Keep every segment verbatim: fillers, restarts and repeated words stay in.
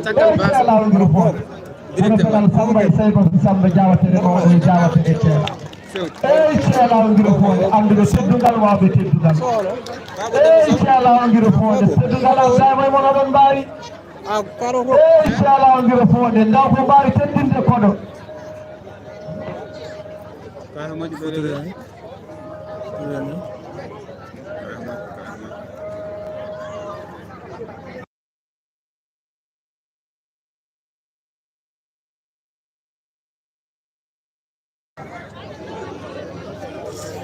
Caggal baasa. Eyi ceelaawo ngiro foonde. Kono pelal Samba e Seyba Samba jaawatere mawɗo e jaawatere ceelaawo. Eyi ceelaawo ngiro foonde, annduɓe teddungal, waawɓe teddungal. Eyi ceelaawo ngiro foonde, teddungal am daymo e mon oɗon mbaawi. Eyi ceelaawo ngiro foonde, ndaw ko mbaawi teddinde koɗo.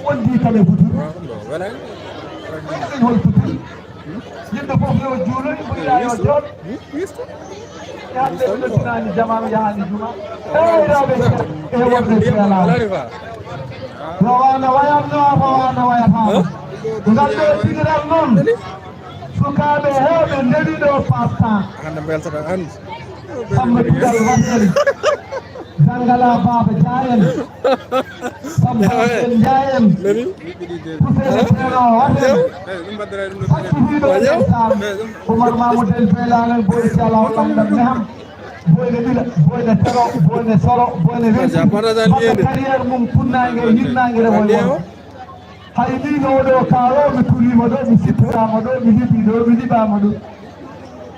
Wondi kam e futuro. Hol futuro? Yimɓe fof yo juuloy, mboyla yo jooɗ. E hannde ɓe noddirani jama, ɓe yahani juma. Eyi rewɓe, e worɓe, fiyala. Rowana wayanno, rowana wayata. Ngal ɗo pigiral noon. Sukaaɓe heewɓe ndewii ɗo passe temps. Hannde mbeltoɗaa hannde. Samba Tugal waɗ en. Zangala Baaba Jaa en. Samba en Njaay en. Nani? Poussé le terrain waɗ en. Hacci hiɗo ndeysaan. Oumar Mamoudou en Beelal en Boy Thiala o ɓamɗam neham. Boyne Ɓila, Boyne Tero, Boyne Soro, Boyne Weli. Mbaɗa carrière mum funnaange e hirnaange rewo e worgo. Hay ni no ɗo kaaro mi turiima ɗo, mi sippiraama ɗo, mi liɓi ɗo, mi liɓaama ɗo.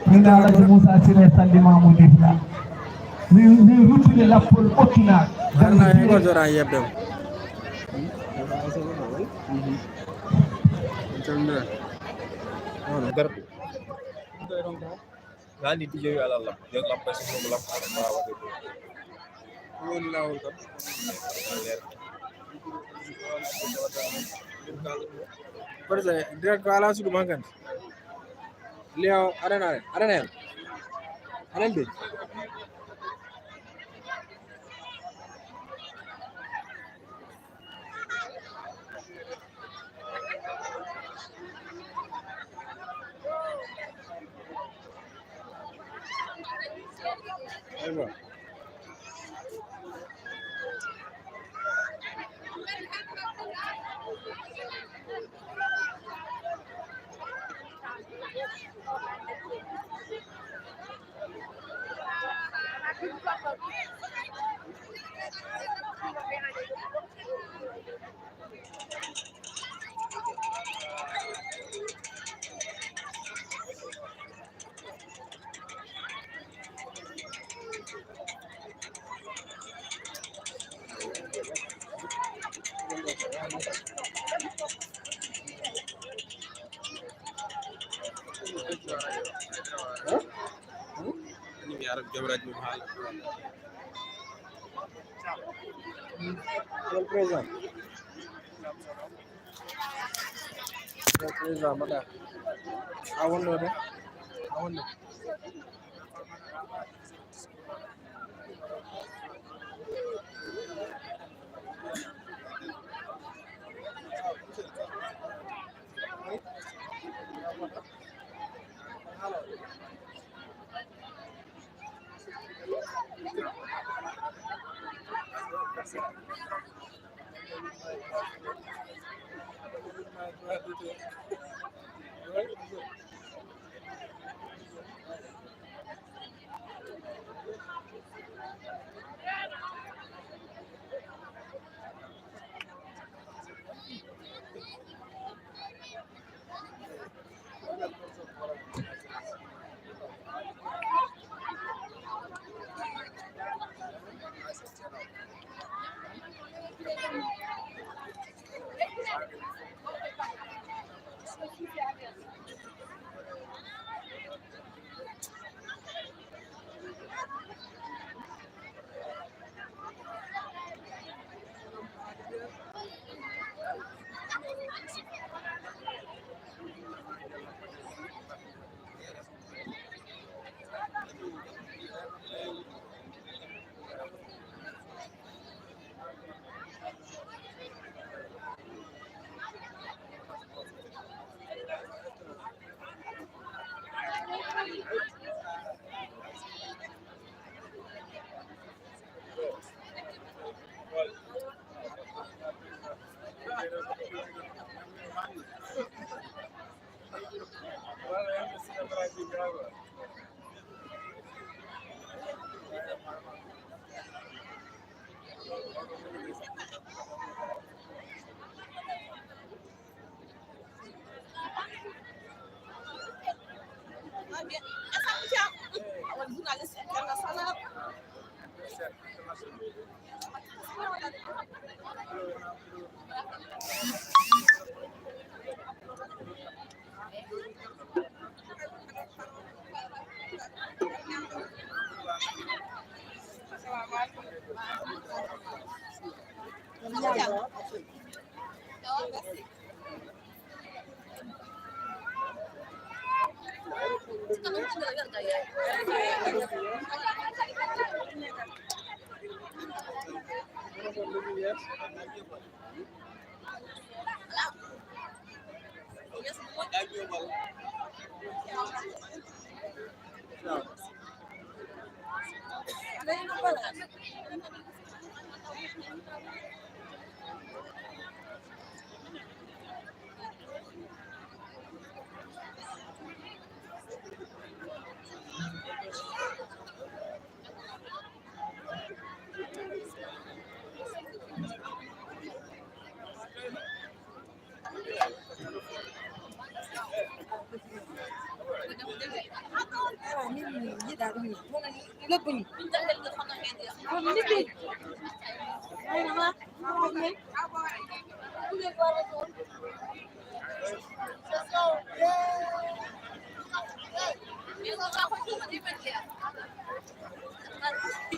Min Alhaji Moussa Siré Sandi Mamoudou Ibra. Min, min ruttini lappol ɓottinaɗo. Darna e ko jora yebde. Calmira. Ono garɗo. Gandi dijo yo ala lam. Yo lam person ko lam ala ma wade. Ko woni laawol kam? Par ce que direct ko ala suudu man kan. Leo, aɗa nana, aɗa nana. Aɗa nde. Aywa. Ani mi ara jawraji mum haala. Président. Président, mbaɗa. A wonno de? A wonno. Journaliste international.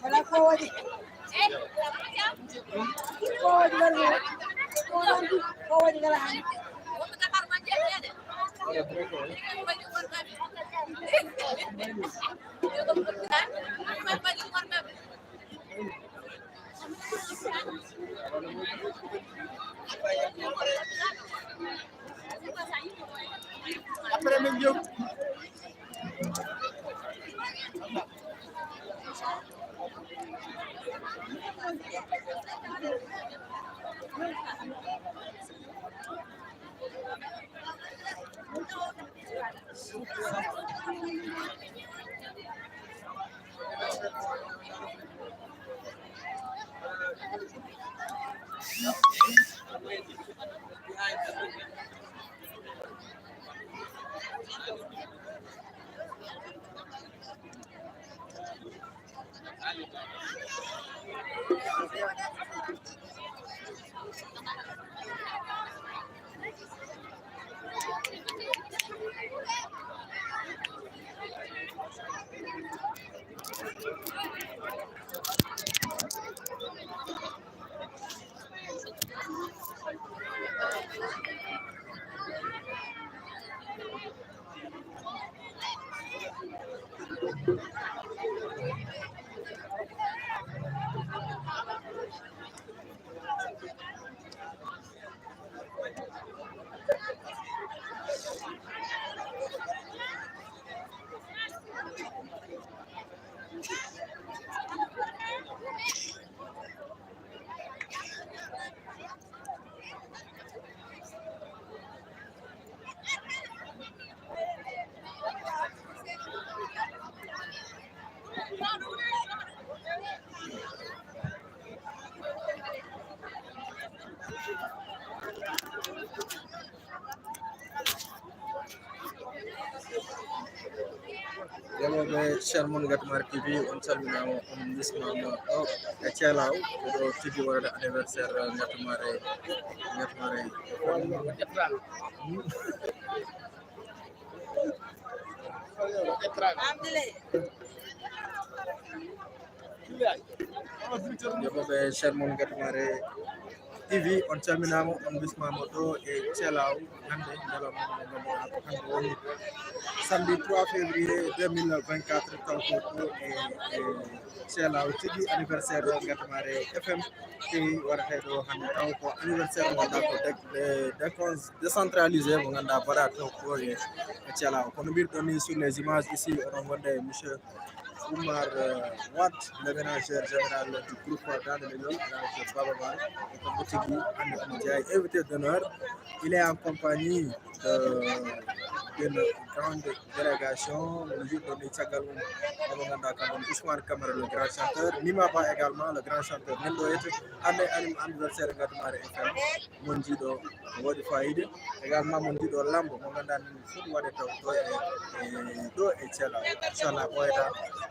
Wala ko waɗi. Ko waɗi wala. Ko waɗi, ko waɗi wala han. Après, min jom. Yewɓe chaîne mon Ngatumari T V, on calminaama, on mbismaama ɗo e Thielaw, ɗo tigi waɗata anniversaire Ngatumari, Ngatumari. Yewɓe chaîne mon Ngatumari T V, on calminaama, on mbismaama ɗo e Thielaw. Hannde ñalawma mo ngannduɗaa ko hannde woni samedi trois février deux mille vingt-quatre, taw ko ɗo e, e Thielaw tigi, anniversaire Ngatumari F M. Tigi waɗetee ɗo hannde, taw ko anniversaire mo ngannduɗaa ko dé-, dé-, décon-, décentralisé mo ngannduɗaa mbaɗa taw ko e, e Thielaw. Kono mbirɗon ni sur les images ici, oɗon ngonde e monsieur Oumar, euh, Wade, le ménageur général du groupe Daande Leñol, ménageur Baba Maal. E kanko tigi hannde omo jeyaa invité d'honneur. Il est en compagnie de, d'une grande délégation. Mo njiyɗon ni caggal mum, omo ngannduɗaa kanko woni Ousmane Camara, le grand chanteur. Nima Ba également, le grand chanteur. Nen ɗo yete hannde anniversaire Ngatumari F M. Mon njiiɗo waɗi fayida. Également mon njiiɗo lambo mo ngannduɗaa ni foti waɗe taw ɗo e, e, ɗo e Thielaw. Inchallah, ɓooyata.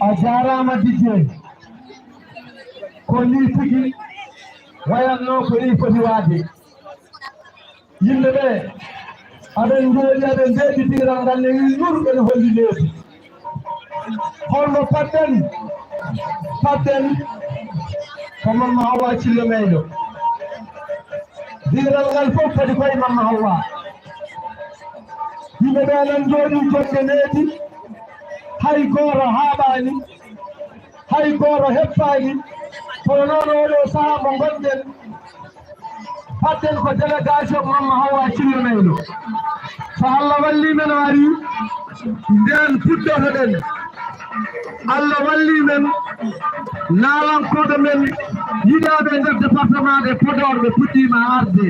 A jaaraama, Didier. Ko nii tigi wayatnoo, ko nii foti waade. Yimɓe ɓe, aɓen njooɗi, aɓen ndeeƴi piiral ngal, ne wiyi nur, ene holli neesu. Holno paɗɗen? Paɗɗen ko Mamma Hawwa Cillo Meylo. Piiral ngal fof kadi koye Mamma Hawwa. Yimɓe ɓe nan njooɗi, joɗɗe neeɓi, hay gooto haaɓaani, hay gooto heppaani. Kono noon, oo ɗoo sahaa mo ngonɗen, paɗɗen ko délégation Mamma Hawwa Cillo Meylo. So Allah wallii men, o arii, ndeen puɗɗotoɗen. Allah wallii men, naalankooɓe men yiɗaaɓe e nder département de Podor ɓe puɗɗiima arde.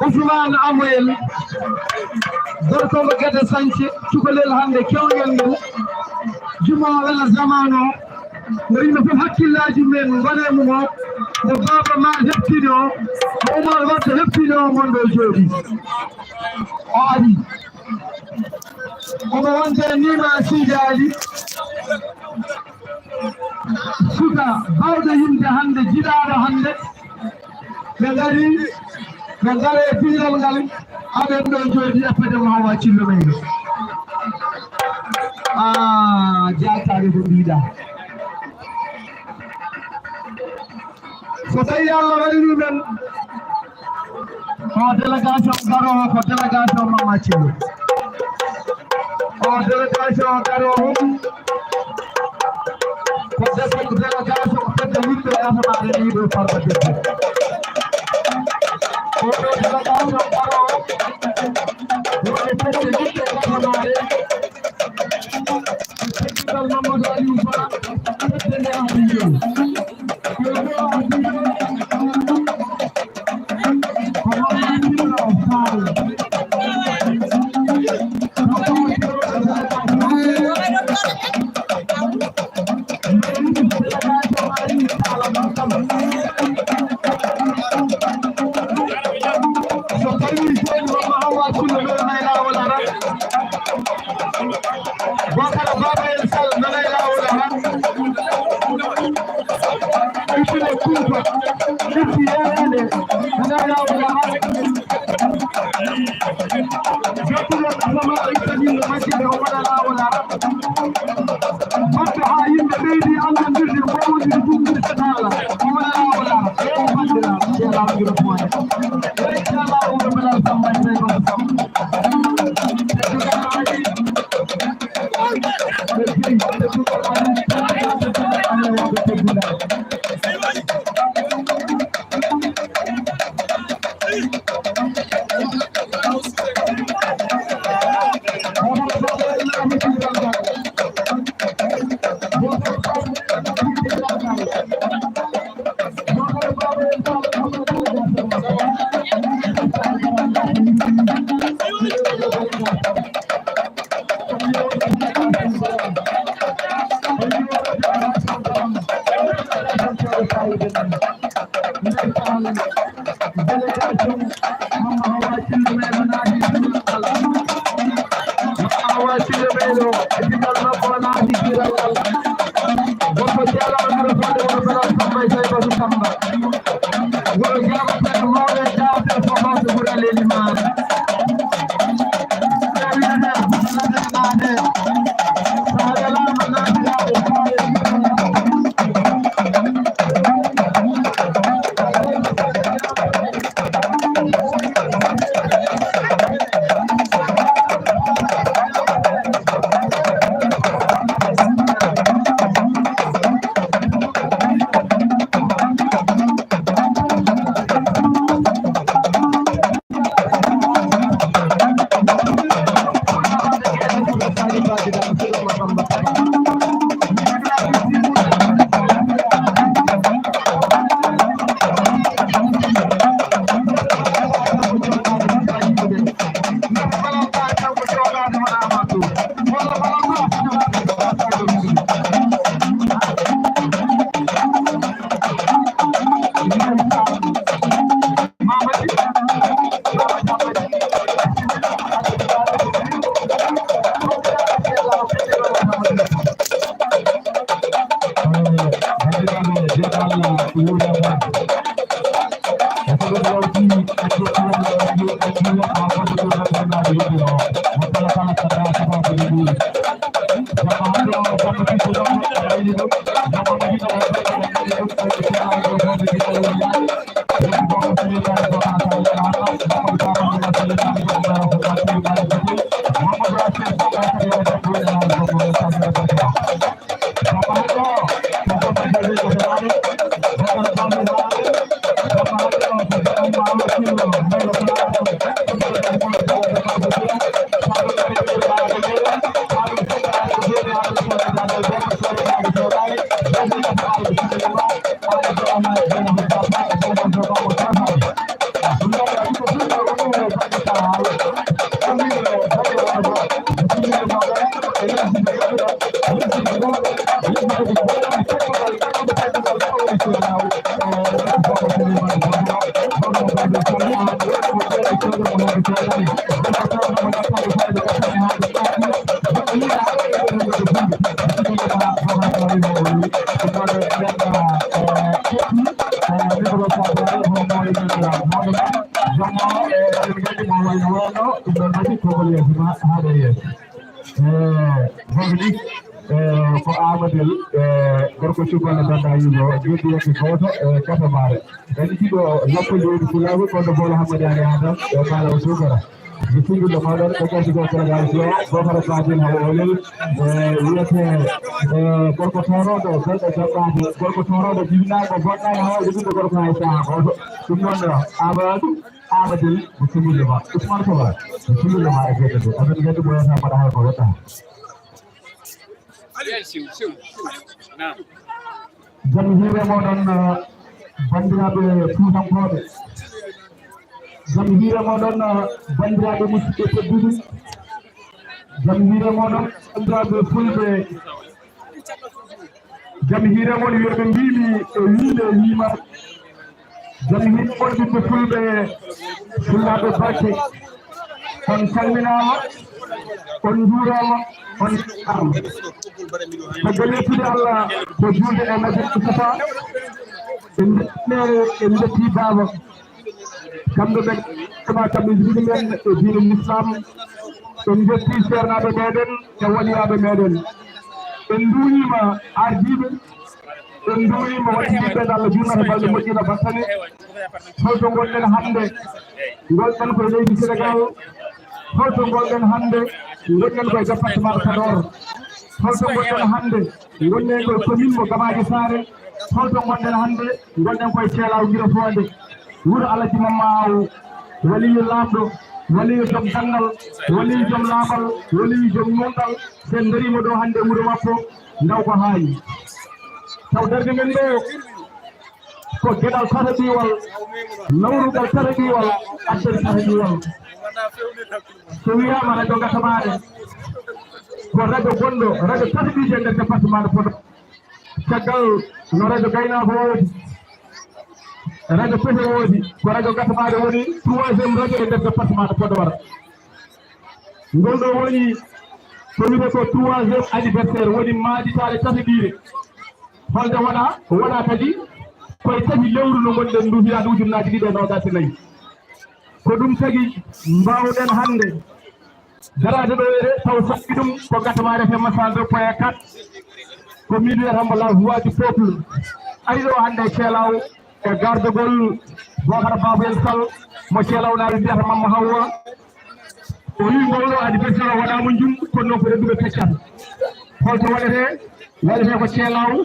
Ousmane Amoyel, gorko mo Gede Sañce, cukalel hannde kewngel ngel, juma o wela zaman o, no yimɓe fof hakkillaaji men ngoni e mum o, no Baaba Maal heɓtini o, no Umar Wadde heɓtini o, mon ɗo jooɗii. O arii. Omo wonde nii ma siidaali. Suka baawɗo yimde hannde, jiɗaaɗo hannde. Ɓe ngari, ɓe ngara e piiral ngal, aɗen ɗo jooɗi e pede mo Hawa Cillo Meylo. Ah, jaakaare ko mbiɗa. So tawi Allah walli men, o délégation garoowo ko délégation Mama Thilo. O délégation garoowo ko délégation fedde yimɓe e asamaare ni ɗo Farba Debbo. O ɗo délégation garoowo woni fedde yimɓe e asamaare. Festival Mamadou Aliou Ba, fedde nde Aliou. So tawi jooni Mama Hawa Pullo nanay laawol ara. Bokara Baba El Sall nanay laawol ara. Ittine Kumpa, itti Yerende nanay laawol ara. Jokkude Mama Issa Ɓiɗɗo Majjinɗo wona laawol ara. Batte haa yimɓe ɓeydi anndandirde ko woni ɗum ɗum fetaala. Ko wona laawol ara. Eeyi, banndiraaɓe, Ceerno Amadou Foore. Eeyi, Ceerno Amadou Foore, Samba, Samba, Samba. Teddugal ma ari. Ɓe jeyi, teddugal ma ari. Teddugal ma ari. Délégation Mama Hawa Cillo Meylo naati. Mama Hawa Cillo Meylo e digal makko o naati kiral ngal. Gorko jaalaama microphone wuro Belal Samba e Saybatu Samba. Wuro jaabateeɗo mawɗo e jaabateeɗo Fofaaɓe Ɓural Elimaani. Ko Amadel, gorko cuballo Banda Yugo, joddi yake gooto e Katamare. Kadi jiɗo lappo leydi Fulaagu, kono Boolo Hammadi Ari Adam e Maalaw Suukara. Bisimilla moɗon, ko gardi ko délégation, Bofara Fadil Hawa Olel, e wiyete, e gorko tooroɗo, belɗo jaɓɓaade, gorko tooroɗo jibinaango, bonnaango, hawa jibinde gorko hay sahaa gooto. Ɗum noon, Amadou, Amadel, bisimilla ma. Ousmane Sow, bisimilla ma e jodde nde. Aɗa nganndi mo yata mbaɗa hay ko waɗɗa. Jam hiire moɗon, uh, banndiraaɓe Fuutankooɓe. Jam hiire moɗon, uh, banndiraaɓe musidɓe tedduɓe. Jam hiire moɗon, banndiraaɓe Fulɓe. Jam hiire mon, yo ɓe mbiimi e wiide e wiima. Jam hiire mon, ɓiɓɓe Fulɓe, Fulaaɓe Bakke. On calminaama, on njuuraama, on njaaraama. Caggal yettude Allah, ko juulde e Nabi Mustafa, en njettii, en njettii Baaba. Kamɓe ɓe, kama kamɓe njiɗi men e diine Islam, en njettii seernaaɓe meɗen e waliyaaɓe meɗen. En nduwiima ardiiɓe, en nduwiima waɗiiɓe ɓe Allah junnata balɗe moƴƴina battane. Holto ngonɗen hannde? Ngonɗen koye leydi Sénégal. Holto ngonɗen hannde? Ngonɗen koye département de Podor. Holto ngonɗen hannde? Ngonɗen koye commune mo Gamaaji Saare. Holto ngonɗen hannde? Ngonɗen koye Ceelaaw Giro Foonde. Wuro Alaji Mamma Aw, waliyu Laamɗo, waliyu joom ganndal, waliyu joom laaɓal, waliyu joom nuunɗal. So en ndariima ɗo hannde wuro makko, ndaw ko haayi. Taw darde men ɗo, ko geɗal tataɓiwal, nawrugal tataɓiwal, addere tataɓiwal. So wiyaama radio Gatamare, ko radio gonɗo, radio tataɓijo e nder département de Podor. Caggal no radio Gaynaako woodi, radio Pete woodi, ko radio Gatamare woni troisième radio e nder département de Podor. Ngol ɗo woni ko wiyetee ko troisième anniversaire, woni maanditaare tataɓiire. Holde wona, wona kadi koye tati lewru no ngonɗen ndu, hitaande ujunnaaji ɗiɗi e noogaas e nayi. Ko ɗum tagi mbaawɗen hannde daraade ɗo ere, taw saɗi ɗum ko Gatamare F M cent deux point quatre, ko min wiyata mo la voix du peuple. Ari ɗo hannde e Ceelaaw, e gardagol Bocar Babou El Sall, mo Ceelawnaaɓe mbiyata Mamma Hawwa. O wi ngol ɗo anniversaire o waɗaama njum, kono noon ko renduɓe peccat. Holto waɗetee? Waɗetee ko Ceelaaw,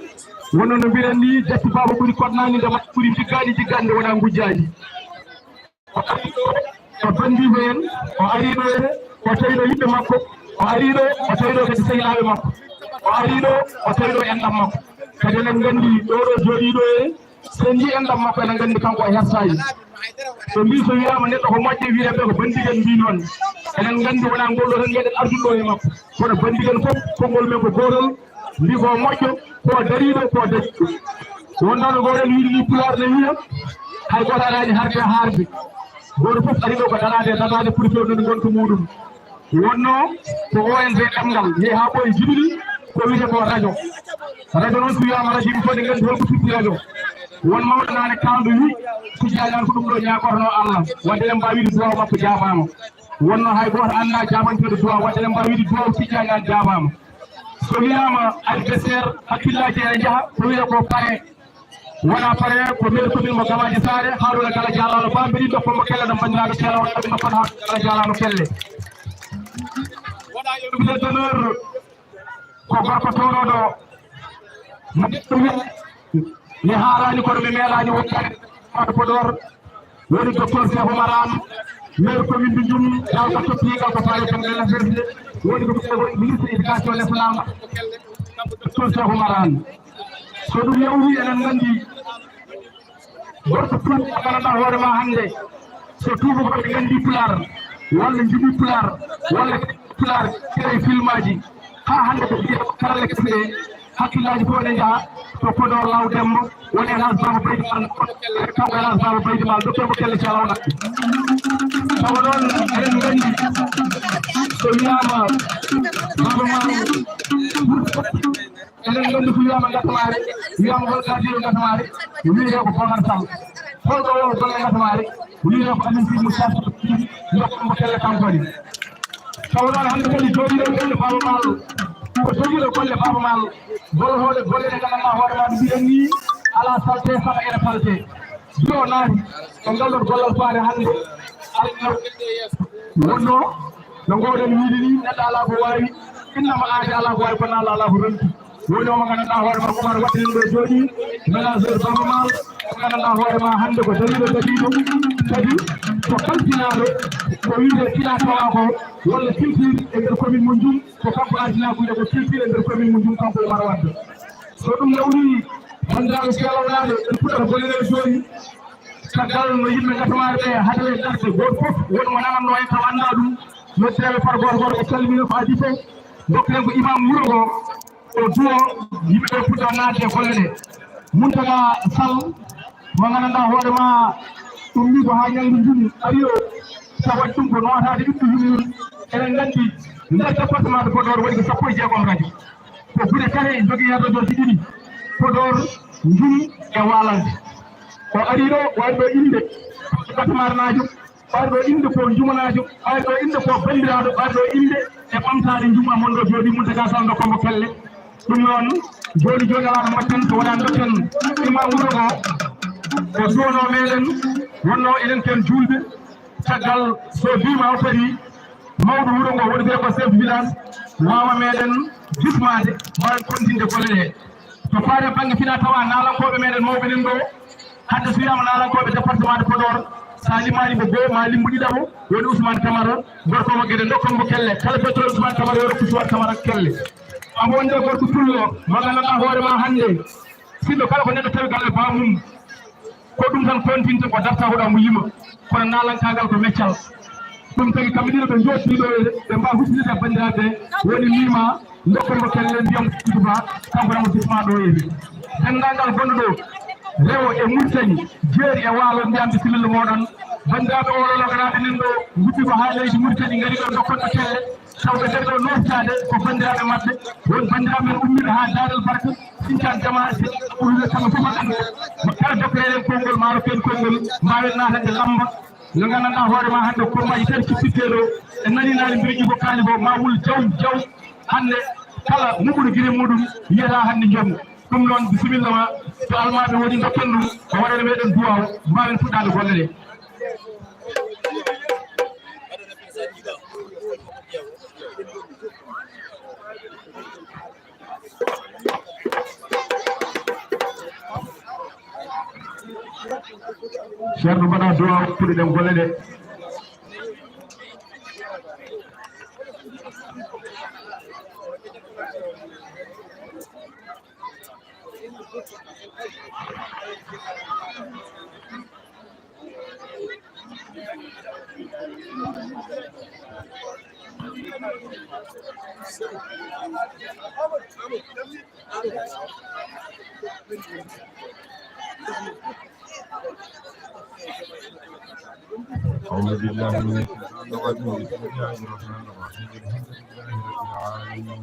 wonno no mbiɗen ni, jattu baaba ɓuri koɗnaani, nde ɓuri jiggaani, jiggaani nde wonaa ngujjaani. O ari ɗo, o banndiiɗo en, o ari ɗo, o tawi ɗo yimɓe makko, o ari ɗo, o tawi ɗo kadi sehilaaɓe makko, o ari ɗo, o tawi ɗo enɗam makko. Kadi eɗen nganndi ɗo ɗo jooɗiiɗo e, so en njii enɗam makko, eɗen nganndi kanko o hersaani. Ɓe mbii so wiyaama neɗɗo ko moƴƴo, wiyata ɓe ko banndigen mbii noon. Eɗen nganndi wonaa ngol ɗo tan meɗen ardude ɗo e makko, kono banndigen fof, konngol men ko gootol. Mbi ko moƴƴo, ko dariiɗo, ko dariiɗo. Wonno no gooto wiɗi ni Pulaar ne wiya, hay gooto araani harde haarde. Gooto fof ari ɗo ko daraade e daraade pour fewnude ngonka muuɗum. Wonno ko O N G ɗemngal, yehi haa ɓooyi jibini, ko wiyetee ko radio. Radio noon, so wiyaama radio, yimɓe fof ne nganndi holko firti radio. Won mawɗo naane kaalɗo wi, Tijjaani Aan ko ɗum ɗo ñaagotonoo Allah, wadde eɗen mbaawi wiide duwaaw makko jaabaama. Wonno hay gooto anndaa jaabanteeɗo duwaaw, wadde eɗen mbaawi wiide duwaaw Tijjaani Aan jaabaama. So wiyaama adversaire, hakkillaaji ene njaha, ko wiyee ko pare. Wona pare, ko maire commune mo Gamaaji Saare, Harouna Gala Diallo Ba, mbiɗi ɗo Kombo Kelle, ɗam banndiraaɓe Kelle, wona ɗum ɗo fota Harouna Gala Diallo Kelle. Wona invité d'honneur, ko gorko towroɗo, mi haalaani kono mi meeɗaani wonde Podor, woni docteur Cheikh Oumar Anne, maire commune de Ndioum, dawka toppigal ko faale tan ɓe lafirde, woni ko ɓe woni ministre éducation nationale, docteur Cheikh Oumar Anne. So ɗum yawti, eɗen nganndi gorko tuuba gandanɗa hoore ma hannde, so tuuba ko ɓe nganndi pulaar, walla njiɗi pulaar, walla pulaar kere filmaaji, haa hannde ko mbiya kala kese ɗe, hakkillaaji fof ne njaha to Podor Law Demba, woni Elhadj Baba Baydi Mal, kanko Elhadj Baba Baydi Mal, dokke mo kelle calawna. Tawa noon, eɗen nganndi, so wiyaama Baba Mal, eɗen nganndi ko wiyaama Ngatamaare, wiyaama hol gardiiɗo Ngatamaare, wiyetee ko Bocar Sall. Holɗo o golle Ngatamaare, wiyetee ko Aliou Sy Moussa Sy, ndokka mo kelle kanko ne. Tawa noon hannde kadi jooɗiiɗo golle Baaba Maal, ko jogiiɗo golle Baaba Maal, gollotooɗe golle ɗe nganndanɗaa hoore ma no mbiɗen nii, alaa salte, saka ene falte. Biro naati e ngal ɗon gollal faade hannde, Allah wonno no ngoɗen wiide ni, neɗɗo alaa ko waawi, innama aade alaa ko waawi, kono Allah alaa ko ronki. Woni o mo nganndanɗaa hoore ma, Oumar waɗɗinen ɗo jooɗi, ménageur Baba Maal, mo nganndanɗaa hoore ma hannde ko dariiɗo dariiɗo, kadi ko kalfinaaɗo, ko wiyde finaa tawa ko, walla culture e nder commune mo Ndioum, ko kanko ardinaa ko wiyde ko culture e nder commune mo Ndioum, kanko Oumar Wade. So ɗum yawti, banndiraaɓe keelawɗaaɓe, en puɗɗata golle ɗe jooni. Caggal no yimɓe Ngatamaare ɓe, hade ɓe darde, gooto fof woni mo nanannoo en tawa anndaa ɗum. Noddireeɓe par gooto gooto, ɓe calmina ko adii fof. Ndokken ko imaam wuro ngo, o duwo, yimɓe ɓe puɗɗa naatde e golle ɗe. Mountaga Sall, mo nganndanɗaa hoore ma, ɗum ni ko haa ñalngu njuni ari o, tawa ɗum ko nootaade ɓiɓɓe yimɓe. Eɗen nganndi, nder département de Podor waɗi ko sappo e jeegom rajo. Ko gure tati jogii heen rajooji ɗiɗi, Podor, Ndioum e Waalalde. O arii ɗo, o ari ɗo innde Batamaarnaajo, o ari ɗo innde ko Njumanaajo, o ari ɗo innde ko banndiraaɗo, o ari ɗo innde e ɓamtaare Ndioum, amon ɗo jooɗii, Mountaga Sall ɗo Kombo Kelle. Ɗum noon, jooni jooni alaa ko mbaɗten, so wonaa ndokken imaam wuro ngo, ko duwonoo meɗen, wonnoo eɗen ken juulɓe. Caggal so biima o kadi, mawɗo wuro ngo woni ɓe ko chef de village, waawa meɗen jismaade, mbaawen kontinde golle ɗe. To faare bannge fina tawa naalankooɓe meɗen mawɓe nen ɗo, hannde so wiyaama naalankooɓe département de Podor, so a limaani mo goo, ma limbo ɗiɗaɓo, woni Ousmane Camara, gorko mo Gede, ndokkon mo kelle. Kala bettoro Ousmane Camara, yo rokku Suwat Camara kelle. Amo wonde gorko pullo, mo nganndanɗaa hoore ma hannde, sinno kala ko neɗɗo tawi galle baamum, ko ɗum tan kontinta ko darta hoɗa mo yima. Kono naalankaagal ko meccal. Ɗum tagi kamɓe ɗiɗo ɓe njooɗii ɗo, ɓe mbaawa huccinirde e banndiraaɓe ɓe. Woni mima, ndokkon mo kelle ndiyam Kuutu Ba, kanko tan o bismaa ɗo e denndaangal gonɗo ɗo, rewo e Mauritanie, jeeri e waalo, mbiyam bisimilla mooɗon. Banndiraaɓe oɗo loganaaɓe nen ɗo, nguppi ko haa leydi Mauritanie, ngari ɗo ndokkon ɓe kelle. Taw ɓe ngari ɗo nootitaade ko banndiraaɓe maɓɓe, won banndiraaɓe men ummiiɓe haa Daarel Barka, Sinthiane Jama, Sinthiane Ɓulɓe, kamɓe fof aɗa anndi. Kala dokkere en konngol, maaro ken konngol, mbaawen naatande lamba. Nde nganndanɗaa hoore ma hannde, kombaaji tati cippirtee ɗo, en nanii naane mbiɗo jiboo kaali ko ma wul jaw jaw. Hannde kala muɓɓuɗo gire muɗum yiyata hannde joomu. Ɗum noon, bisimilla ma, to almaaɓe woni ndokken ɗum, o waɗana meɗen duwaaw, mbaawen fuɗɗaade golle ɗe. Ceerno, mbaɗa duwaaw, puɗɗiɗen golle ɗe. أعوذ بالله من الشيطان الرجيم. بسم الله الرحمن الرحيم. الحمد لله رب العالمين.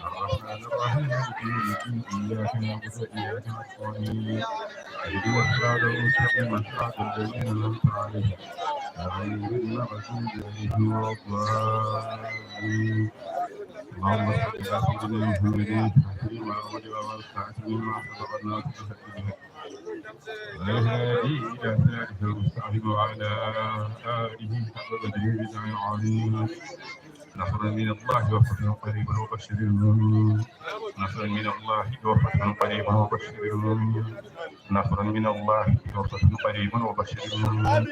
الرحمن الرحيم. مالك يوم الدين. إياك نعبد وإياك نستعين. اهدنا الصراط المستقيم. صراط الذين أنعمت عليهم. غير المغضوب عليهم ولا الضالين. اللهم صل على سيدنا محمد الفاتح لما أغلق والخاتم لما سبق ناصر الحق بالحق والهادي إلى صراطك المستقيم وعلى آله حق قدره ومقداره العظيم. نصرا من الله وفتحا قريبا وبشر المؤمنين. نصرا من الله وفتحا قريبا وبشر المؤمنين. نصرا من الله وفتحا قريبا وبشر المؤمنين.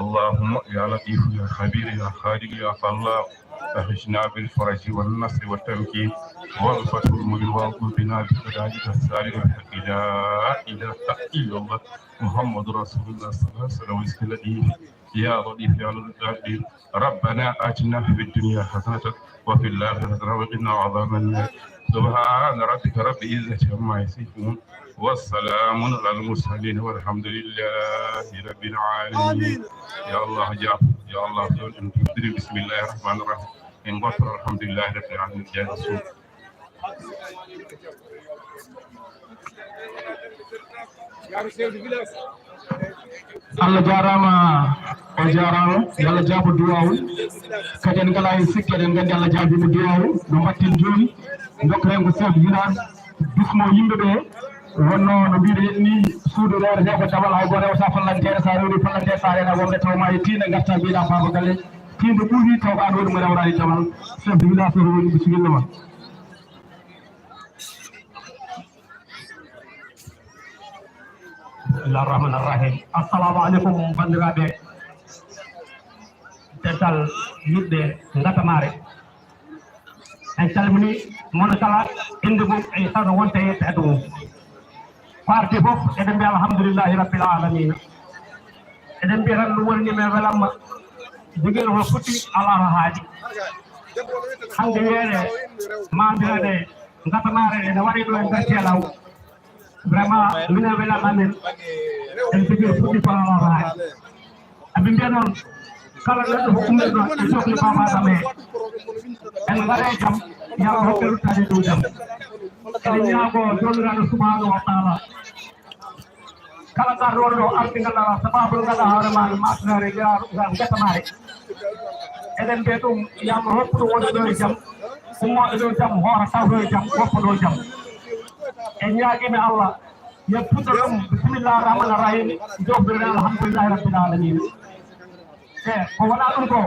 اللهم يا لطيف يا خبير يا خالق يا خلاق، أغثنا بالفرج والنصر والتمكين والفتح المبين، وانصر بنا بقضائك الصالح بالحق لا إله إلا الله محمد رسول الله صلى الله عليه وسلم. بسم الله. يا لطيف يا لطيف. ربنا آتنا في الدنيا حسنة وفي الآخرة حسنة وقنا عذاب النار. سبحان ربك رب العزة عما يصفون. والسلام على المرسلين والحمد لله رب العالمين. آمين. يا الله جاب، يا الله جاب. بسم الله الرحمن الرحيم. إن قلت الحمد لله رب العالمين. يا رسول. Allah jaaraama, on jaaraama, yo Allah jaabo duwaawu. Kadi en ngalaa heen sikke, eɗen nganndi Allah jaabiima duwaawu. No mbaɗten jooni, ndokkeren ko chef de village, bismo yimɓe ɓe. Wonno no mbiɗen ni, suudu rewretee ko damal, hay gooto rewata fallanteere, so a rewri fallanteere, so a reenaa wonde taw ma e tiinde, ngarta mbiɗa baaba galle, tiinde ɓuuri taw ko aan woni mo rewraani damal. Chef de village, o woni, bisimilla ma. Bismillah rahman rahim. Assalamu alaikum, bandiraɓe, dental yimɓe Ngatamare. En calmini mono kala inde mum e sano wonta e addu mum. Ko arti fof, eɗen mbiya alhamdulillahi rabbil alamina. Eɗen mbiya tan ɗum woni ni men welamma. Jogino ko futti ala ko haaɗi. Hande weere mambirade Ngatamare ene waɗi ɗo e nder Teelaw. Vraiment, minen welamma men. En jogii fuɗɗi kono o haali. Aɓe mbiya noon, kala neɗɗo ko ummiɗo e sohli Baba Adama en. En mbaɗe jam, yo Allah hokke ruttade dow jam. Eɗen ñaago Joomiraaɗo subhanahu wa taala. Kala garɗo ɗo arti ngannduɗaa sababu ngannduɗaa hoore ma no masnere ngal Ngatamare. Eɗen mbiya ɗum, yo Allah hokku ɗum wonde ɗo e jam. Ummo e ɗo jam, hoora taw ɗo e jam, woppa ɗo e jam. En ñaagiima Allah. Yo puɗɗo ɗum, bismillah rahman rahim, jofɗirde alhamdulillahi rabbil alamin. E ko wona ɗum ko,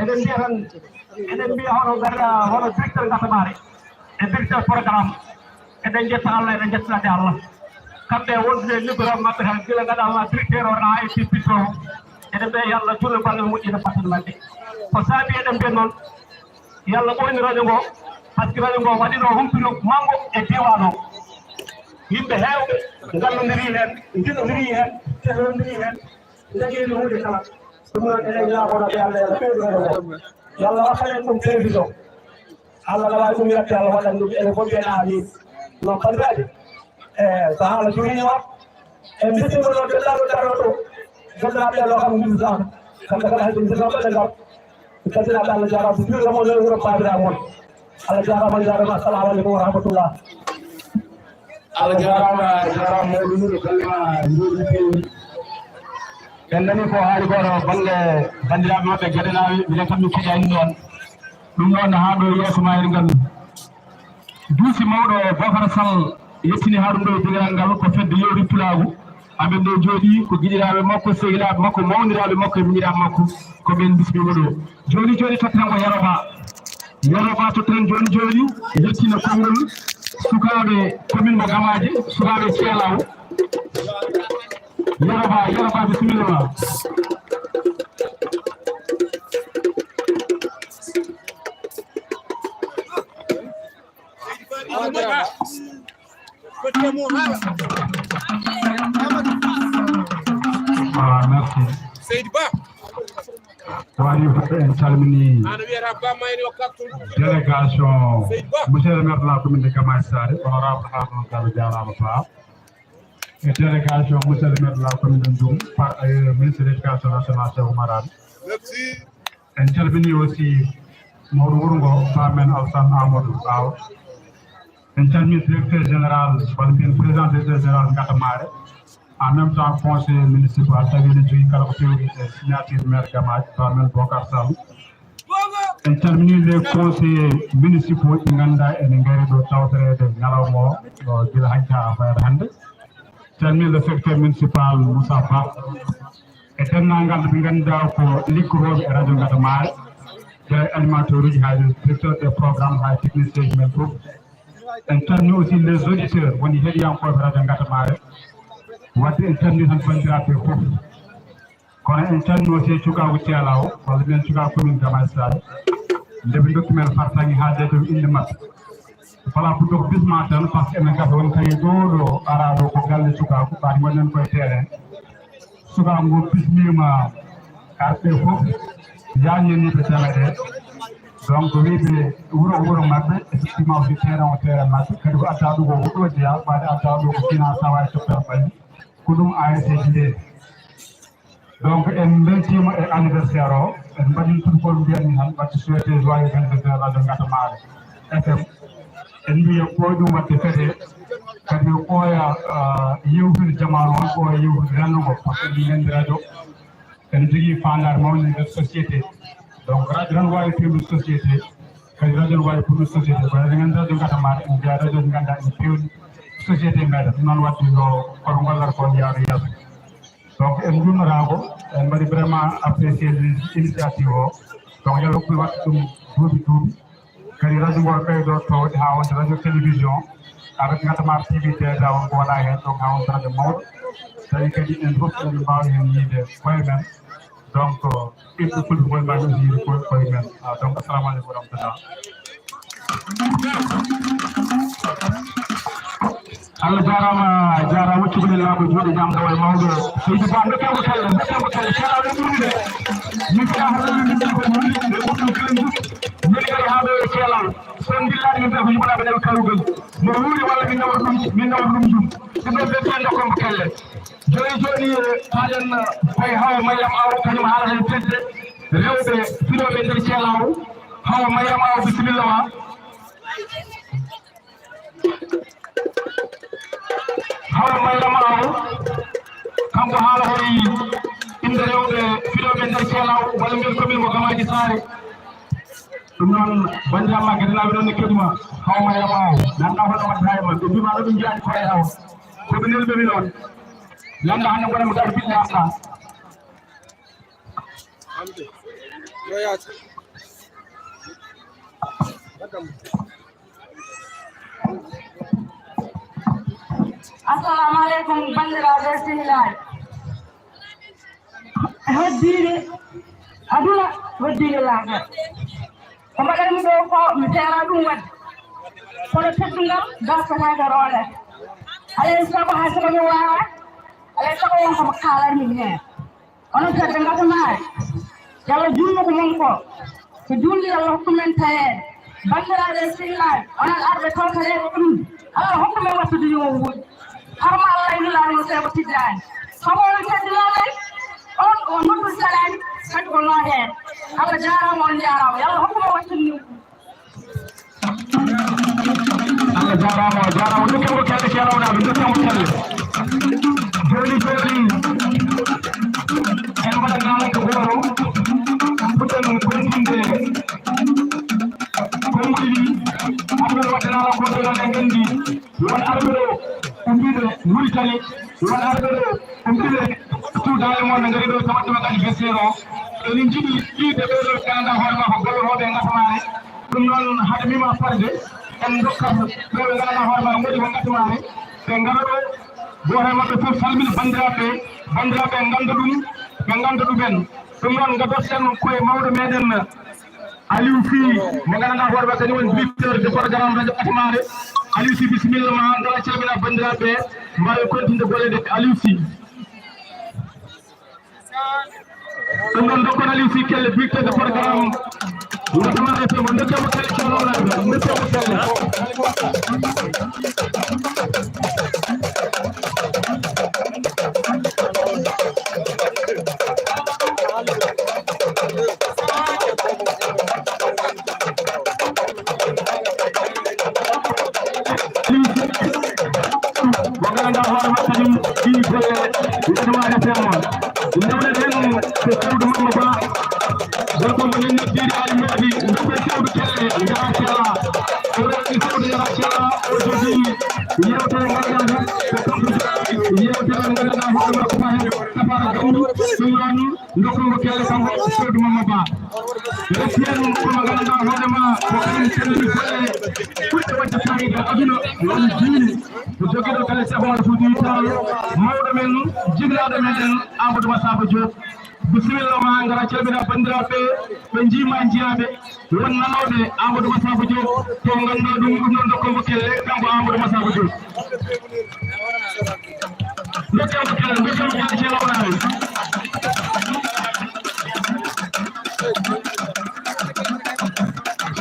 eɗen mbiya tan, eɗen mbiya hono gar-, hono directeur Ngatamare, e directeur programme, eɗen jetta Allah, eɗen jettande Allah. Kamɓe wondude numéro maɓɓe tan, gila ngaɗa ma directeur o, na A I P pitto o, eɗen mbiya yo Allah juutnu ballal moƴƴina battane maɓɓe. Ko saabi eɗen mbiya noon, yo Allah ɓooynu radio ngo, par ce que radio ngo waɗino humpito manngo e diiwaan o. Yimɓe heewɓe ngallondirii heen, njiɗondirii heen, tehlondirii heen, ndañii heen huunde kala. Ɗum noon, eɗen ñaagono ɓe Allah, yo Allah ɓeydu radio ngo. Yo Allah waɗan en ɗum télévision. Allah na waawi ɗum, yette Allah waɗan ɗum, enen fof mbiyen amin. Noon, banndiraaɓe, e so haala jogiima, en mbiyetiima noon denndaangal darooɗo, banndiraaɓe, yo Allah kam mbiyetaama. Kamɓe kala, hay ɓe mbiyetaama ɓe ngar. Ɓe calminaama, Allah jaaraama, juulirama on e wuro baabiraaɓe mon. Allah jaaraama, on jaaraama. Assalamu aleykum wa rahmatullah. Allah jaaraama, jaaraama mawɗo wuro, kallima njooɗi peewi. En nani ko haali ko ɗo bannge banndiraaɓe maɓɓe gadanaaɓe, minen kam mi keƴaani ɗoon. Ɗum ɗoon haa ɗo yeeso maa en nganndi. Duusi mawɗo Bocar Sall yettini haa ɗum ɗo e digal ngal ko fedde yewri pulaagu. Amen ɗo jooɗi ko giɗiraaɓe makko, sehilaaɓe makko, mawniraaɓe makko e miñiraaɓe makko. Ko ɓen bismiima ɗo. Jooni jooni tottiren ko Yero Ba. Yero Ba tottiren jooni jooni yettina konngol sukaaɓe commune mo Gamaaji, sukaaɓe Ceelaw. Yero Ba, Yero Ba, bisimilla ma. Voilà, merci. Seydi Ba. Waɗi fof en calmini ana wiyata Ba Mayni o Kaktul. Délégation Seydi Ba. Monsieur le maire de la commune de Gamaaji Saare, honorable Amadou Gallo, jaaraama Ba. E délégation monsieur le maire de la commune de Ndioum, par ailleurs ministre de l'éducation nationale, Cheikh Oumar Anne. Merci. En calminii aussi mawɗo wuro ngo, Paamen Alsan Amadou Aw. En calminii directeur général, walla mbiyen président directeur général Ngatamare, en même temps conseiller municipal, tawi ene jogii kala ko fewti e signature maire Gamaaji, Paamen Bocar Sall. En calminii les conseillers municipaux ɓe ngannduɗaa ene ngari ɗo tawtoreede ñalawma o, ɗo gila hanki haa fayata hannde. Calminii le secrétaire municipal Moussa Ba, e denndaangal ɓe ngannduɗaa ko liggotooɓe e radio Ngatamare, gila e animateur uji haa e directeur des programmes haa e technicien ji men fof. En calminii aussi les auditeurs woni heɗiyankooɓe radio Ngatamare. Waɗde en calminii tan banndiraaɓe fof. Kono en calminii aussi cukaagu Ceelaawo, walla mbiyen cukaagu commune Gamaaji Saare. Nde ɓe ndokki men fartaŋŋe haalde e innde maɓɓe. Voilà, pour donc bisma tan, parce que ene gasa woni tawi ɗo, ɗo ara ɗo ko galle sukaagu, ɓaade gonɗen koye terrain. Sukaagu ngu bismiima arɓe fof, yaññaniiɓe temeɗe. Donc, wiyɓe wuro, wuro maɓɓe, effectivement, aussi terrain o terrain maɓɓe. Kadi ko adda ɗo ko huɗo jeyaa, ɓaade adda ɗo ko finance tawa e toppere ɓalli. Ko ɗum A S C ji nde. Donc, en mbeltiima e anniversaire o, en mbaɗi tout ko mbiyatmi tan, mbaɗi souhaité joyeux anniversaire radio Ngatamare F M. En mbiya ɓooy ɗum waɗde fete, kadi ɓooya, ah, yewtude jamaanu on, ɓooya yewtude renndo ngo, par ce que min nganndi radio ene jogii faandaare mawnde nder société. Donc, radio tan waawi fewde société, kadi radio ne waawi fewde société. Kono eɗen nganndi radio Ngatamare, en mbiya radio ji ngannduɗaa ene fewde société meɗen. Ɗum noon waɗde yo kono gollata ko yaara yeeso. Donc, en njunnataako, en mbaɗi vraiment apprécier initiative o. Donc, yo Allah hokku waɗde ɗum duuɓi duuɓi. Kadi radio ngo ɓeydo towde haa wonde radio télévision, avec Ngatamare T V déjà on ko wona heen, donc haa wonde radio mawɗo. Tawi kadi en fof eɗen mbaawi heen yiyde koye men. Donc, ɓiɓɓe fulɓe koye mbaawi aussi yiyde koye, koye men. Ah, donc, assalamu aleykum wa rahmatullah. Allah jaaraama, jaaraama, cukalel laaɓa, juuɗe jam, tawa e mawɗo. Seydi Ba, ndokken mo kelle, ndokken mo kelle, Ceelaaw en ɓurni de. Min ko haa min ndokken mo kelle, min ɓurni kelle. Min kadi haa ɗo e Ceelaaw. So on ndillaani min ɓe ko yimɓe ɓe nawi kawgal. Mo wuuri walla min nawra ɗum, min nawra ɗum ɗum. Ɗum ɗo ɓe ɓe ndokken mo kelle. Jooni jooni, eh, paaɗen, eh, koye Hawa Mariam Aw, kañum haala heen fedde rewɓe filooɓe nder Ceelaaw. Hawa Mariam Aw, bisimilla ma. Hawa Mariama Aw, kanko haala hoyi innde rewɓe filooɓe nder Ceelaaw, walla mbiyen commune mo Gamaaji Saare. Ɗum noon, banndiraaɓe Maggere, naa ɓe ɗoon ne keɗi ma, Hawa Mariama Aw, nanndaa hono waɗde haa e maɓɓe, ɓe mbiima ɗo ɓe njiyaani koye Hawa. Ko ɓe nelɓe mi noon. Lannda hannde mboɗo mi gar ɓiɗɗe am ɗaa. Assalamu aleykum, banndiraaɓe sehilaaɓe. Heddiiɓe aduna, heddiiɓe laakara. Ko mbaɗanmi ɗo ko mi feera ɗum waɗde. Kono teddungal dartataake roonde. Alay sago hay sago mi waawa, alay sago won ko mo kaalanmi heen. Onon fedde Ngatamare, yo Allah juulnu ko mon ko. Ko juulde yo Allah hokku men tayeede. Banndiraaɓe e sehilaaɓe, onon arɓe tawtoreede ɗum. Allah hokku men wattude yo o wuuɗi. Harma Allah e Nulaaɗo mo Seeɗa Tijjaani. Sabu on teddinooɓe, on o noddu salaani, kadi ko nooheede. Allah jaaraama, on njaaraama. Yo Allah hokku men wattude ni. Allah jaaraama, o jaaraama. Ndokken mo kelle, Ceerno Awɗa, ndokken mo kelle. Jooni, jooni, en mbaɗa naange gooto, puɗɗen gontinde konguɗi ɗi. Aɗa waɗde naange gooto, en nganndi. Won arɓe ɗo ummiiɓe Mauritanie, won arɓe ɗo ummiiɓe Fuuta e mon, ɓe ngari ɗo tawa ɗum anniversaire o. Eɗen njiɗi yiide ɓee ɗo nganndanɗaa hoore maa ko gollotooɓe e Ngatamare. Ɗum noon, hade mi ma farde, en ndokkat ɓe ɓe nganndanɗaa hoore maa ngoɗi ko Ngatamare. Ɓe ngara ɗo, gooto e maɓɓe fof salmina banndiraaɓe ɓe, banndiraaɓe ɓe ngannda ɗum, ɓe ngannda ɗumen. Ɗum noon, ngaddoɗen ko e mawɗo meɗen, Aliou Sy, mo nganndanɗaa hoore makko kañum woni directeur de programme radio Ngatamare. Aliou Sy, bisimilla ma, ngara calmina banndiraaɓe ɓe, mbaɗa continue golle ɗe. Aliou Sy. Ɗum ɗon dokkon Aliou Sy kelle, directeur de programme Ngatamare F M, ndokken mo kelle, Ceerno Awɗa, ndokken mo kelle. Golle, Yettumaade Femma. Ndewnen heen ko Sewdu Mamma Ba. Gorko mo nen noddiiɗo Alimadi, ndokken Sewdu Kelle, Ngara Kella. O rewti Sewdu Ngara Kella, o jogii yeewtere ngannduɗaa ko kanko jogii yeewtere ngannduɗaa hoore makko fahen, Safara Gammu, ɗum noon. Ndokkon mo kelle kanko Sewdu Mamma Ba. Resiyen ko mo ngannduɗaa hoore ma ko kañum sendini golle ɓurɗe waɗde fayida aduna woni diine. Ko jogiiɗo kala Seex Umar Fuuti Taal, mawɗo men, jigiraaɗo meɗen Amadou Massamba Diop. Bisimilla ma, ngara calmina banndiraaɓe, ɓe njiima njiyaaɓe. Won nanooɓe Amadou Massamba Diop, to ngannduɗaa ɗum, ɗum noon ndokkon mo kelle, kanko Amadou Massamba Diop. Ndokken mo kelle, ndokken mo kelle, ceerno Ibrahima.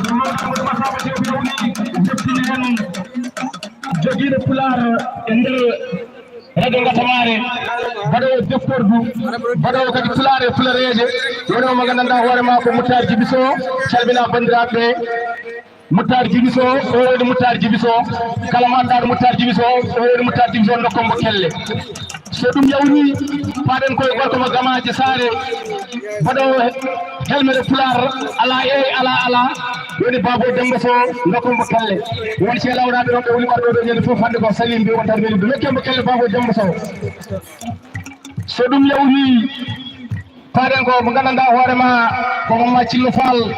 Ɗum noon Amadou Massamba Diop yawni, ndeftini en jogiiɗo Pulaar e nder radio Ngatamare, mbaɗoowo deftordu, mbaɗoowo kadi Pulaar e Pulareeje, woni o mo nganndanɗaa hoore maa ko Moutar Djiby Sow, calmina banndiraaɓe ɓe. Moutar Djiby Sow, o woni Moutar Djiby Sow. Kala mo anndaano Moutar Djiby Sow, o woni Moutar Djiby Sow, ndokkon mo kelle. So ɗum yawti, paaɗen koye gorko mo Gamaaji Saare, mbaɗoowo he-, helmere Pulaar, alaa eey, alaa, alaa, woni Baabo Demba Sow, ndokkon mo kelle. Won ceelawɗaaɓe ɗon ɓe woni warɓe ɗo ñande fof hannde ko Salim mbiy on tan weli, ndokken mo kelle Baabo Demba Sow. So ɗum yawti, paaɗen ko mo nganndanɗaa hoore ma ko Mamma Cillo Fall,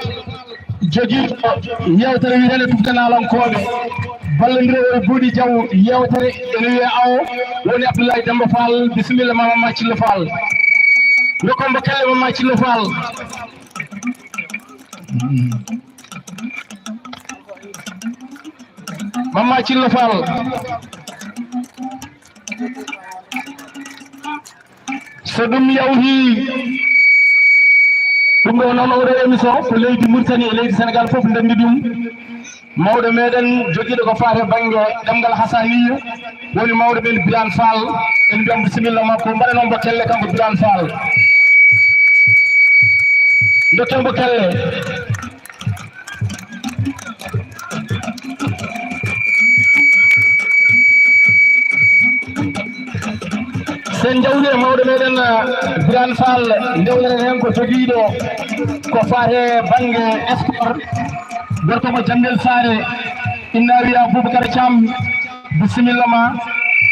jogiiɗo yeewtere wiyeteende Tufde Naalankooɓe, ballondiral e Buuɗi Jaw, yeewtere ene wiyee Awo, woni Abdoulaye Demba Fall. Bisimilla ma Mamma Cillo Fall. Ndokken mo kelle Mamma Cillo Fall. Mamma Cillo Fall. So ɗum yawti, ɗum ɗo noon, oɗo émission ko leydi Mauritanie e leydi Sénégal fof ndenndi ɗum. Mawɗo meɗen jogiiɗo ko faati e bannge ɗemngal Hassaniya, woni mawɗo men Birane Fall. En mbiyam bisimilla makko, mbaɗanon mo kelle kanko Birane Fall. Ndokken mo kelle. Sen jawdi e mawɗo meɗen, eh, Birane Fall, ndewleren heen ko jogiiɗo ko faate bannge sport. Gorko mo Jamdel Saare, inna wiya Boubacar Thiam. Bisimilla ma,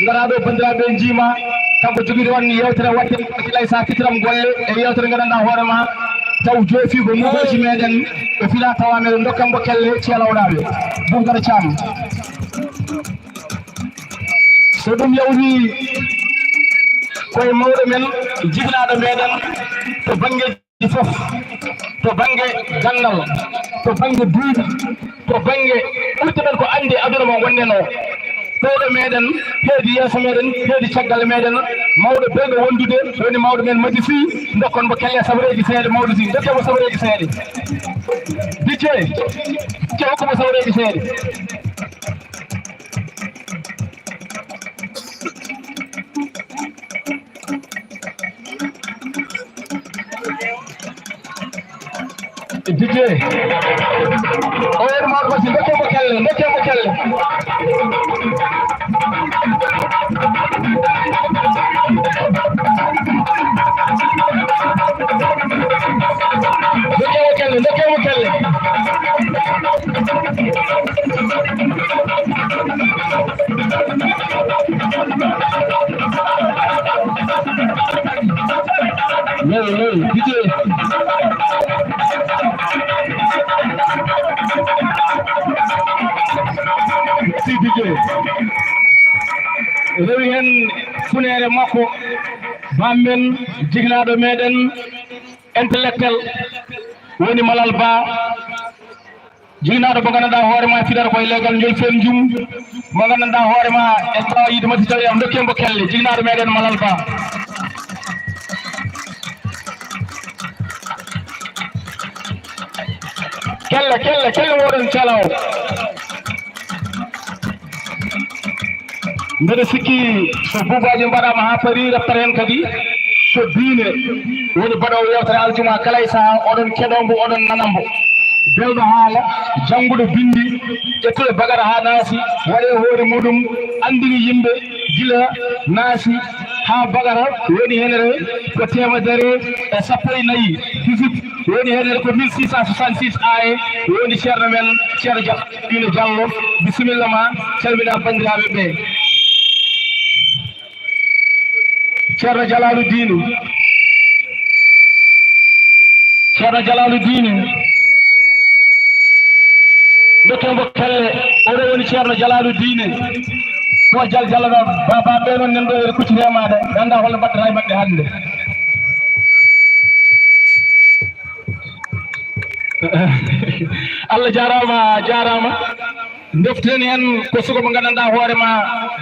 ngara ɗo banndiraaɓe njiima, kanko jogiiɗo on yeewtere waɗde Hakkilay sa titiram golle e yeewtere nganndanɗaa hoore ma, taw joofi ko mugooji meɗen, ɓe fina tawa meɗen ndokkan mo kelle ceelawɗaaɓe. Boubacar Thiam. So ɗum yawti koye mawɗo men, jibinaaɗo meɗen to bannge fof, to bannge ganndal, to bannge duuɓi, to bannge ɓurti men ko anndi e aduna mo ngonɗen o. Ɗo ɗo meɗen, heedi yeeso meɗen, heedi caggal meɗen, mawɗo belɗo wondude, woni mawɗo men Madi Sy, ndokken mo kelle sabareeji seeɗa, mawɗo Sy, ndokken mo sabareeji seeɗa. Dicce, dicce hokku mo sabareeji seeɗa. Dicce. O woni mawɗo Madi Sy, ndokken mo kelle, ndokken mo kelle. Ndokken mo kelle, ndokken mo kelle. Lewi, lewi, Dicce. Si Dicce. Rewi heen funeere makko, bammen, jignaɗo meɗen, intellectuel, woni Malal Ba. Jignaɗo mo nganndanɗaa hoore ma fidata koye leggal njol fen jum, mo nganndanɗaa hoore ma e tawa yiide mati tawi am, ndokken mo kelle, jignaɗo meɗen Malal Ba. Kelle, kelle, kelle woɗon calaw. Mbeɗa sikki so buubaji mbaɗama ha paari, reftere hen kadi ko diine woni mbaɗowo yewtere aljuma kala e saaha, oɗon keɗo mbo, oɗon nana mbo. Belɗo haala, jannguɗo bindi, ƴettuɗo bagara ha naasi, waɗe hoore muɗum, anndini yimɓe gila naasi, Haa Bagara woni heenere ko teemedere e sappo e nayi, dix-huit, woni heenere ko mille six cent soixante-six A E, woni ceerno men, Ceerno Diallo, Diine Diallo. Bisimilla ma, calmina banndiraaɓe ɓe. Ceerno Jalaalu Diine. Ceerno Jalaalu Diine. Ndokken mo kelle, oɗo woni Ceerno Jalaalu Diine. Ko Jal Jalaɗo, baba ɓe noon nan ɗo e kucci remaade, ganda holno mbaɗɗata e maɓɓe hannde. Allah jaaraama, jaaraama. Ndeften heen ko suka mo nganndanɗaa hoore ma,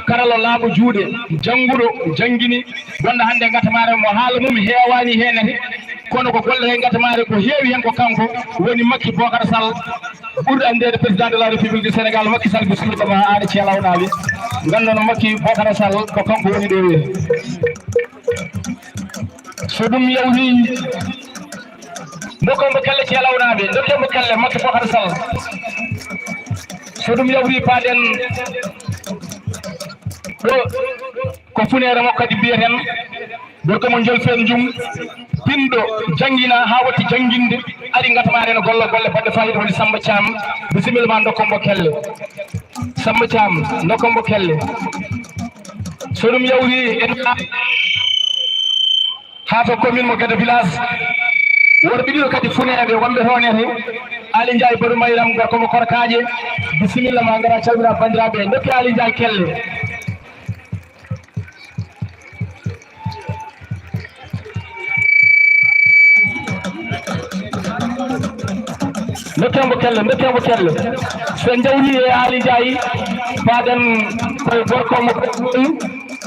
karallo laaɓa juuɗe, jannguɗo, janngini, gonɗo hannde e ngatamaare mo haala mum heewaani heenete, kono ko gollata e ngatamaare ko heewi heen ko kanko woni Makki Bookara Sall, ɓurɗo anndeede président de la République du Sénégal, Makki Sall, bisimilla ma, aan e Ceerno Lawnaaɓe. Nganndono Makki Bookara Sall ko kanko woni ɗo e. So ɗum yawti, ndokken mo kelle Ceerno Lawnaaɓe, ndokken mo kelle Makki Bookara Sall. So ɗum yawti, paaɗen ɗo ko funeere mo kadi mbiyeten, gorko mo Jolfeen Jum, pinɗo, janngina haa watti jannginde, ari ngatamaare no golla golle baɗɗe faayiida, woni Samba Thiam. Bisimilla ma, ndokken mo kelle. Samba Thiam, ndokken mo kelle. So ɗum yawti, en haa to commune mo Guédé village. Worɓe ɗiɗo kadi funeeɓe wonɓe toon e to. Ali Ndiaye Badou Mayram, gorko mo Korkaaƴe. Bisimilla ma, ngara calmina banndiraaɓe. Ndokke Ali Ndiaye kelle. Ndokken mo kelle, ndokken mo kelle. So en njawti e Ali Ndiaye, paaɗen koye gorko mo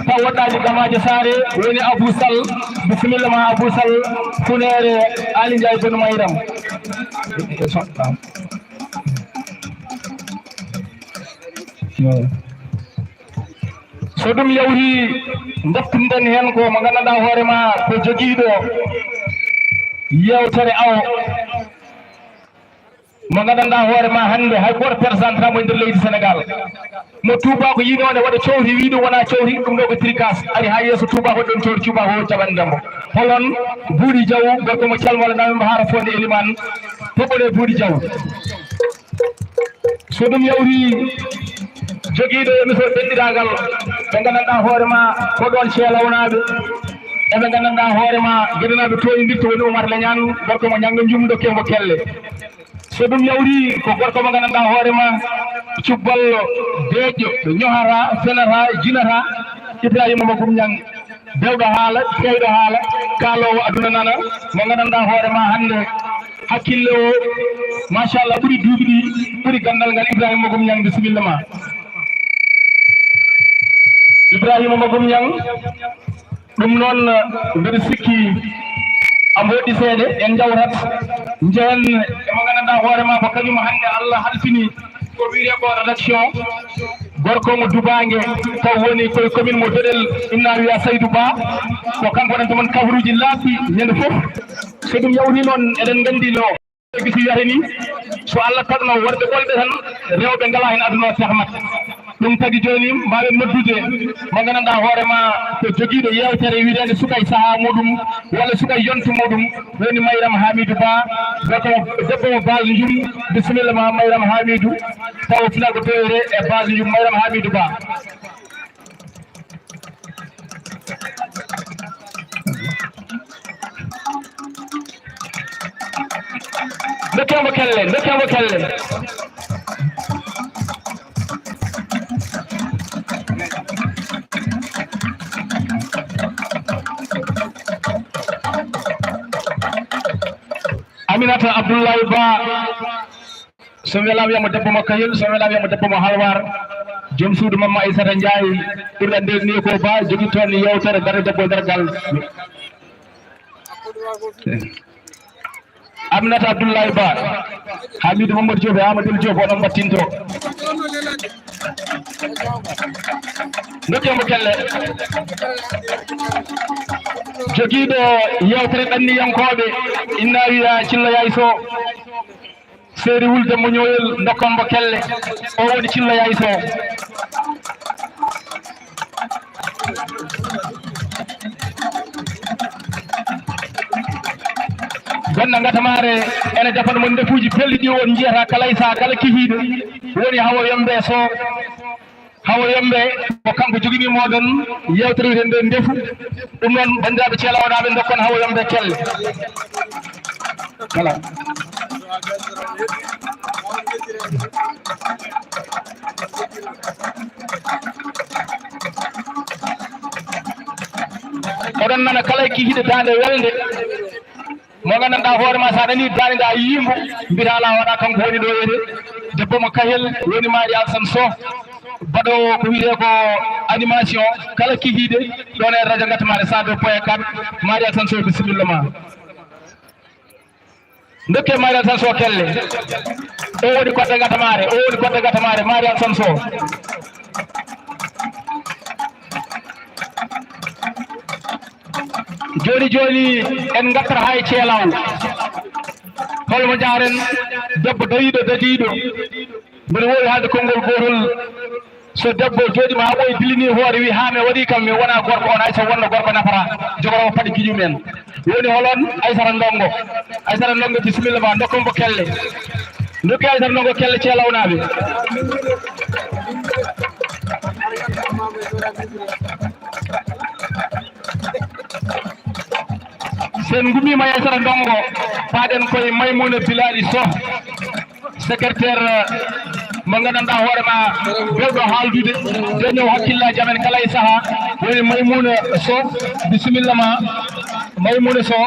taw woɗɗaani Gamaajo Saare, woni Abou Sall. Bisimilla ma, Abou Sall, funeere Ali Ndiaye Badou Mayram. So ɗum yawti, ndeftinɗen heen ko mo nganndanɗaa hoore ma ko jogiiɗo yeewtere awo. Mo nganndanɗaa hoore ma hannde, hay gooto persantaa mo e nder leydi Senegaal. Mo Tuuba ko yiino ne waɗa cowri, wii ɗum wonaa cowri, ɗum ɗo ko tricas. Ari haa yeeso Tuuba ko ɗon cowri Tuuba ko caɓanɗe mo. Holon Buuɗi Jaw, gorko mo calmol nami mo haara fonde Eliman, toɓɓone Buuɗi Jaw. So ɗum yawti, jogiiɗo émission denɗiraagal, ɓe nganndanɗaa hoore ma ko ɗoon Ceerno Lawnaaɓe, e ɓe nganndanɗaa hoore ma Geɗenaaɓe tooñondirta, woni Umar Leñaan, gorko mo Ñanngo Njum, ndokken mo kelle. So ɗum yawti, ko gorko mo nganndanɗaa hoore ma, cubballo, deeƴƴo, ñohata, fenata, jinata, Ibrahima Magum Ñang, bewɗo haala, keyɗo haala, kaaloowo aduna nana, mo nganndanɗaa hoore ma hannde, hakkille o, machallah, ɓuri duuɓi ɗi, ɓuri ganndal ngal, Ibrahima Magum Ñang, bisimilla ma. Ibrahima Magum Ñang, ɗum noon, mbiɗa sikki a mboɗɗi seeɗa, en njawtat, njehen e mo nganndanɗaa hoore ma ko kañum hannde Allah halfini ko wiyetee ko rédaction, gorko mo Dubaange, taw woni koye commune mo Doɗel, inna wiya Saydou Ba, ko kanko wonanta mon kabaruuji laaɓɗi ñande fof. So ɗum yawti noon, eɗen nganndi no. Gisi wiyata ni, so Allah tagno worɓe ɓolɓe tan, rewɓe ngala heen aduna o sehmat. Ɗum tagi jooni, mbaawen noddude mo nganndanɗaa hoore ma ko jogiiɗo yeewtere wiyeteende suka e sahaa muuɗum, walla suka e yontu muuɗum, woni Mayram Hamidou Ba, gorko mo, debbo mo Baal Njum. Bisimilla ma, Mayram Hamidou, taw final ko towere e Baal Njum, Mayram Hamidou Ba. Ndokken mo kelle, ndokken mo kelle. Aminata Abdoulaye Ba. So welaama wiyamo debbo mo Kayel, so welaama wiyamo debbo mo Halwar. Joom suudu Mamma Aissata Ndiaye, ɓurɗo anndeede ni ko Ba, jogii toon yeewtere darde debbo e nder galle. Aminata Abdoulaye Ba, Hamidou Mamadou Diop e Amadou Diop, onon mbattinto. Ndokken mo kelle. Jogiiɗo yeewtere ɗanniyankooɓe, inna wiya Cillo Yaay Sow. Seeri wulde mo ñooyol, ndokken mo kelle. O woni Cillo Yaay Sow. Wonno Ngatamare ene jafana mon ndefuuji belɗi ɗi on njiyata kala e saha kala kihiiɗo woni Hawa Yombe Sow. Hawa Yombe ko kanko jogini mooɗon yewtere wiyetee nde ndefu. Ɗum noon, banndiraaɓe Ceelawnaaɓe, ndokkon Hawa Yombe kelle. Voilà. Oɗon nana kala e kihiiɗe daande welnde. Mo nganndanɗaa hoore ma, so a nanii daande nde a yii mbo, mbiyata alaa waɗa, kanko woni ɗo ere. Debbo mo Kahel woni Mari Alsan Sow, baɗoowo ko wiyetee ko animation kala kihiiɗe ɗoon e radio Ngatamare cent deux point quatre. Mari Alsan Sow, bisimilla ma. Ndokke Mari Alsan Sow kelle. O woni koɗɗe Ngatamare, o woni koɗɗe Ngatamare, Mari Alsan Sow. Jooni jooni en ngartat haa e Ceelaw. Hol mo njaaren? Debbo dariiɗo, dadiiɗo. Mboɗo woowi haalde konngol gootol. So debbo jooɗiima haa ɓooyi, dillinii hoore, wii, "Haa mi waɗii kam, mi wonaa gorko," on hay so wonno gorko nafataa, jogoroowo paɗe giƴum en. Woni hol on? Aysata Ndongo. Aysata Ndongo, bisimilla ma, ndokkon mbo kelle. Ndokki Aysata Ndongo kelle, Ceelawnaaɓe. So en ngummiima e Aysata Ndongo, paaɗen koye Maymuna Bilali Sow, secrétaire, eh, mo nganndanɗaa hoore ma, bewɗo haaldude, dañoowo hakkillaaji amen kala e sahaa, woni Maymuna Sow. Bisimilla ma, Maymuna Sow,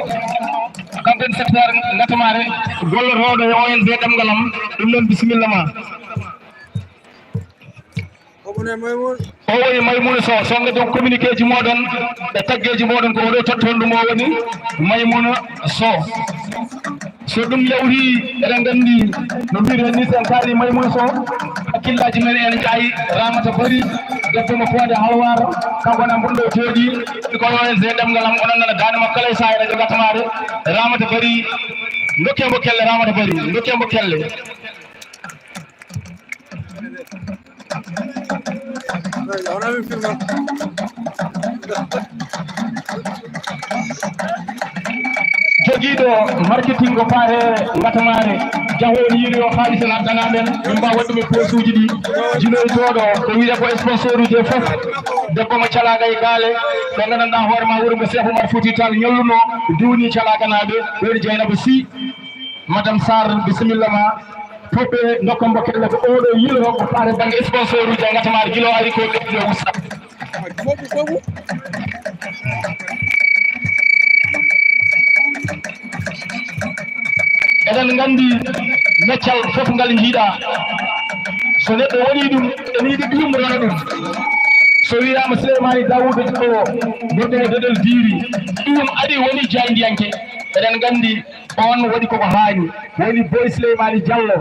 kanko woni secrétaire Ngatamare, gollotooɗo e O N G Ɗemngal Am, ɗum noon bisimilla ma. O woni Maymuna Sow, so ngadon communiqué ji mooɗon e taggeeji mooɗon, ko oɗo totton ɗum o woni Maymuna Sow. So ɗum yawti, eɗen nganndi no mbiyeten ni, so en kaali Maymuna Sow, hakkillaaji men ene njaayi Ramata Bari, debbo mo Koode Halwaar, kanko wona mboɗo jooɗi, ko O N G Ɗemngal Am, onon nana daande makko kala e sahaa e radio Ngatamare, Ramata Bari, ndokkee mbo kelle, Ramata Bari, ndokkee mbo kelle. Jogiiɗo marketing ko paare Ngatamare, jahooni yiɗi o haalisen addana men, min mbaawa waɗude posuuji ɗi. Jinoytooɗo ko wiyee ko sponsor uji fof, debbo mo calaaga e gaale, ɓe nganndanɗaa hoore ma wuro ngo Cheikh Oumar Fouti Tall ñolluno, duuni calaaganaaɓe, woni Dieynaba Sy. Madame Sarr, bisimilla ma. Toɓɓe ndokka mbo kelle ko oɗo yiiloro ko faare bannge sponsor uji e Ngatamare gila o ari ko ɓeydude usta. Eɗen nganndi meccal fof ngal njiiɗa. So neɗɗo waɗi ɗum, ene yiɗi ɗum rona ɗum. So wiyaama Souleymani Daouda Diallo, gonɗo e Dedel Diiri, ɗum ari woni jaayndiyanke. Eɗen nganndi on waɗi koko haani, woni Boy Souleymani Diallo,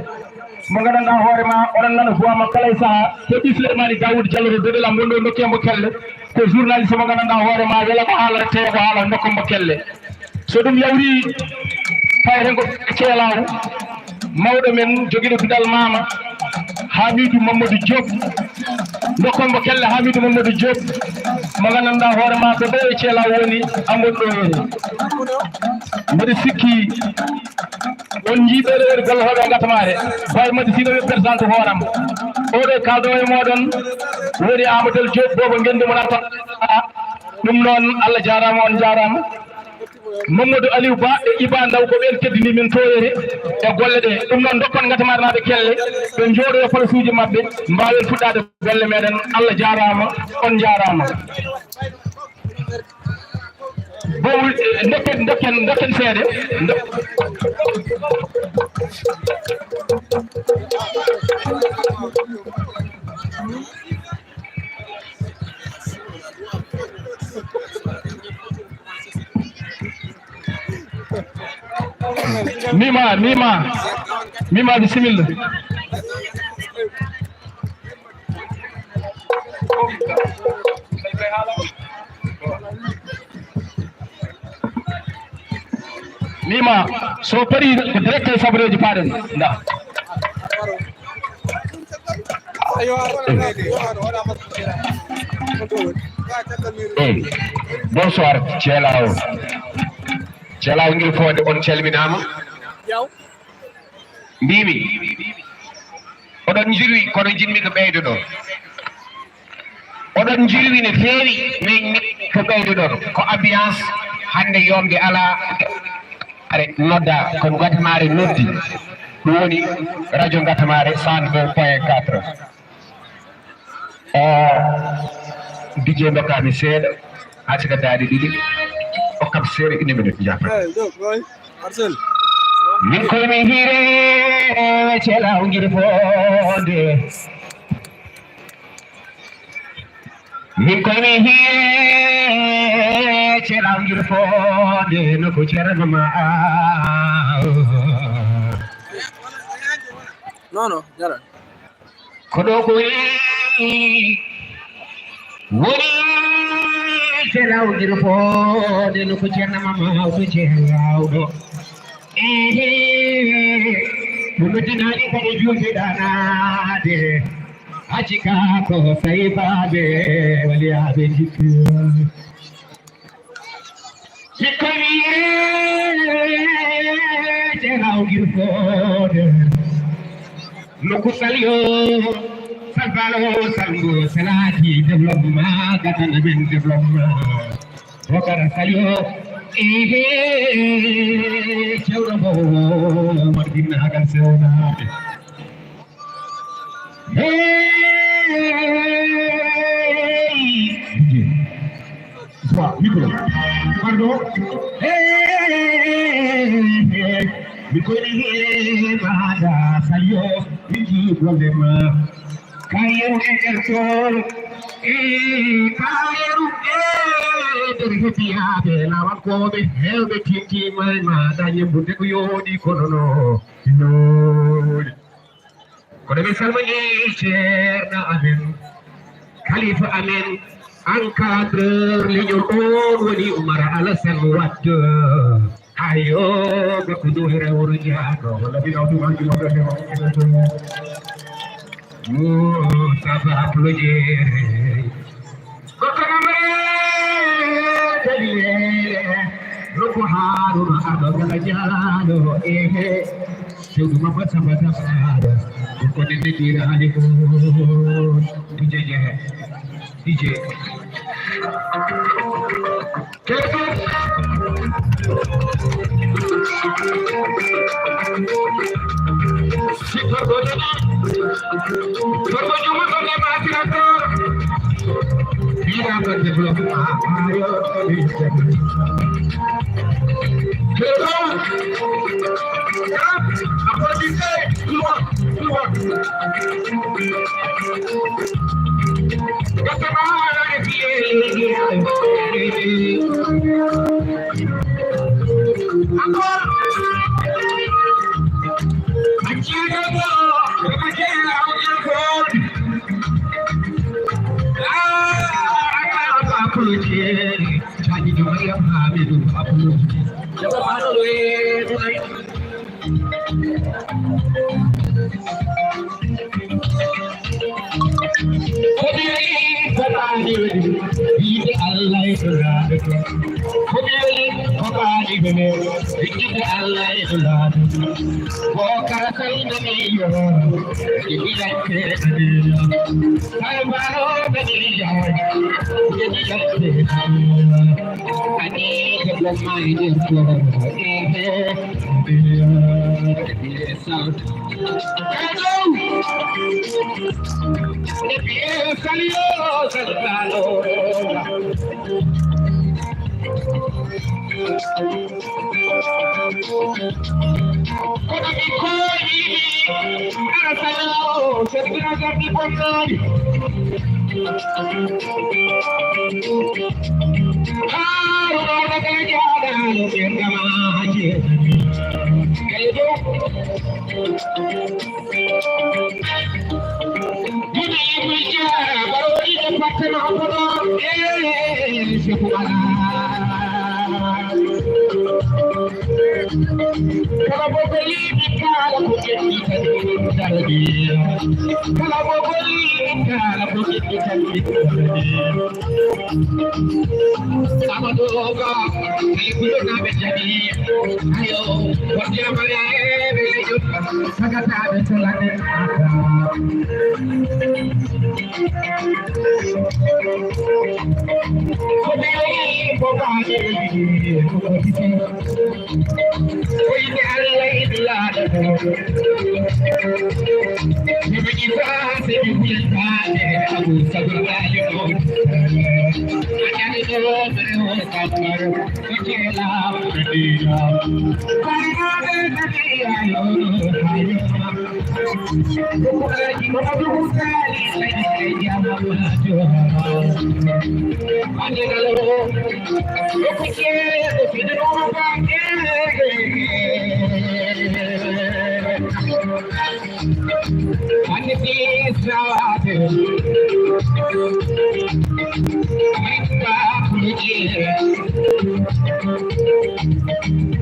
mo nganndanɗaa hoore ma, oɗon nana voix makko kala e sahaa. Heɓi Souleymani Daouda Diallo to Dedel Am, wonɗo ndokkee mbo kelle, ko journaliste mo nganndanɗaa hoore ma, wela ko haalata, tawi ko haala, ndokkon mbo kelle. So ɗum yawti, payaten ko Ceelaw, mawɗo men jogiiɗo duɗal maama, Hamidou Mamadou Diop. Ndokkon mbo kelle, Hamidou Mamadou Diop, mo nganndanɗaa hoore ma ko ɗo e Ceelaw woni, Amadou ɗo woni. Mboɗo sikki on njii ɓeɗo woni gollotooɓe e Ngatamare. Baye Madi Sy no wi présente hooram. Oɗo kaaldo e mooɗon woni Amadou Diop, boobo ngenndi mo nata. Ɗum noon, Allah jaaraama, on jaaraama. Mamadou Aliou Ba e Iba Ndaw ko ɓeen keddini min tooyere e golle ɗe. Ɗum noon, ndokkon Ngatamare naaɓe kelle, ɓe njooɗoyo palasuuji maɓɓe, mbaawen fuɗɗaade golle meɗen. Allah jaaraama, on njaaraama. Boowul, eh, ndokken, ndokken, ndokken seeɗa. Ndo- Mima, Mima, Mima, bisimilla. Mima, so pari ko direct e sabreji paɗen. Nda. Eh, bonsoir, Thielaw. Ceerno Laawol Ngirfoonde, on calminaama. Mbimi oɗon njirwi, kono njiɗmi ko ɓeydoɗon. Oɗon njirwi no feewi, min njiɗmi ko ɓeydoɗon. Ko ambiance, hannde yomde alaa. Are nodda, ko Ngatamare noddi. Ɗum woni radio Ngatamare cent deux point quatre. Eh, D J, ndokkami seeɗa, haa sika daɗi ɗiɗi. Okkam seeɗa, une minute, jaafata. Hey, look, boy. Marcel. Min koye min hiire, Ceerno Laawol Ngirfoonde. Min koye min hiire, Ceerno Laawol Ngirfoonde, no ko Ceerno Mama. Non, non, jalan. Ko ɗo ko woni, woni Ceerno Laawol Ngirfoonde, no ko Ceerno Mama, ko Ceerno Laawɗo. Ehe, ɗum noddinaani kadi juulde ɗanaade. Acci ka ko saybaaɓe, waliyaaɓe jikki. Ɓikkoy wiyeteeɗo Ngirfoonde, nokku Salyo, Salfalo, Salngo, Salati, développement, gadana men développement. Bokara Salyo, ehe, cewɗo mbo, waɗ ginnaagal sewnaade. Hey! Toi, micro. Pardon? Hey! Mi koyni hire maɗa Salyo, min ji golle ma. Kayeru e nder toon. Ee, kayeru e nder hediyaaɓe lawankoɓe hewɓe tintima e maɗa ñembude ko yooɗi kono no. Yooɗi. Kono min salmini ceerno amen, kalifa amen, encadreur leñol on woni Oumar Alassane Wade. Ayo, bakku duhere wuro jaaɗo, wala bi nawtu ma juma ko ne. Mo saba plojere. Ko kono mre dalilere. Nokku Haruna Ardo Gala Jalo, ehe. Sewdu Mamba Samba Samba. Ko ne ne dira ali ko. D J Jehe. D J. Keleto. Sikko ko dana. Ko ko juma ko ne ma tira ko. Mira ko développement. Ko ɓiyey ko ɓaali woni yiɗde Allah e Nulaaɗo. Ko ɓiyey ko ɓaali woni yiɗde Allah e Nulaaɗo. Ko kala salminiiɗo e mbiyanke Aliya. Kala mbaɗooɓe Aliya e mbiyanke Aliya. Ani ko ɗum maa e nder ko ehe. Ehe. Kono mi koyini arasano sergina gardi bonnani. Haruna wona kala jaɗano ɓergama jeɗani. Kaydo. Muna yi mun jara barori da fatima kodo. Eh, shefu ala. Kala ko golliɗi kala ko ƴetti tan min darani. Kala ko golliɗi kala ko ƴetti tan min darani. Sama doga, kala ko yona ɓe jaɓi. Ayo, wajja mara e ɓe lejo. Sagata ɓe tolanen aka. Ko ɓe yi ko ba ne.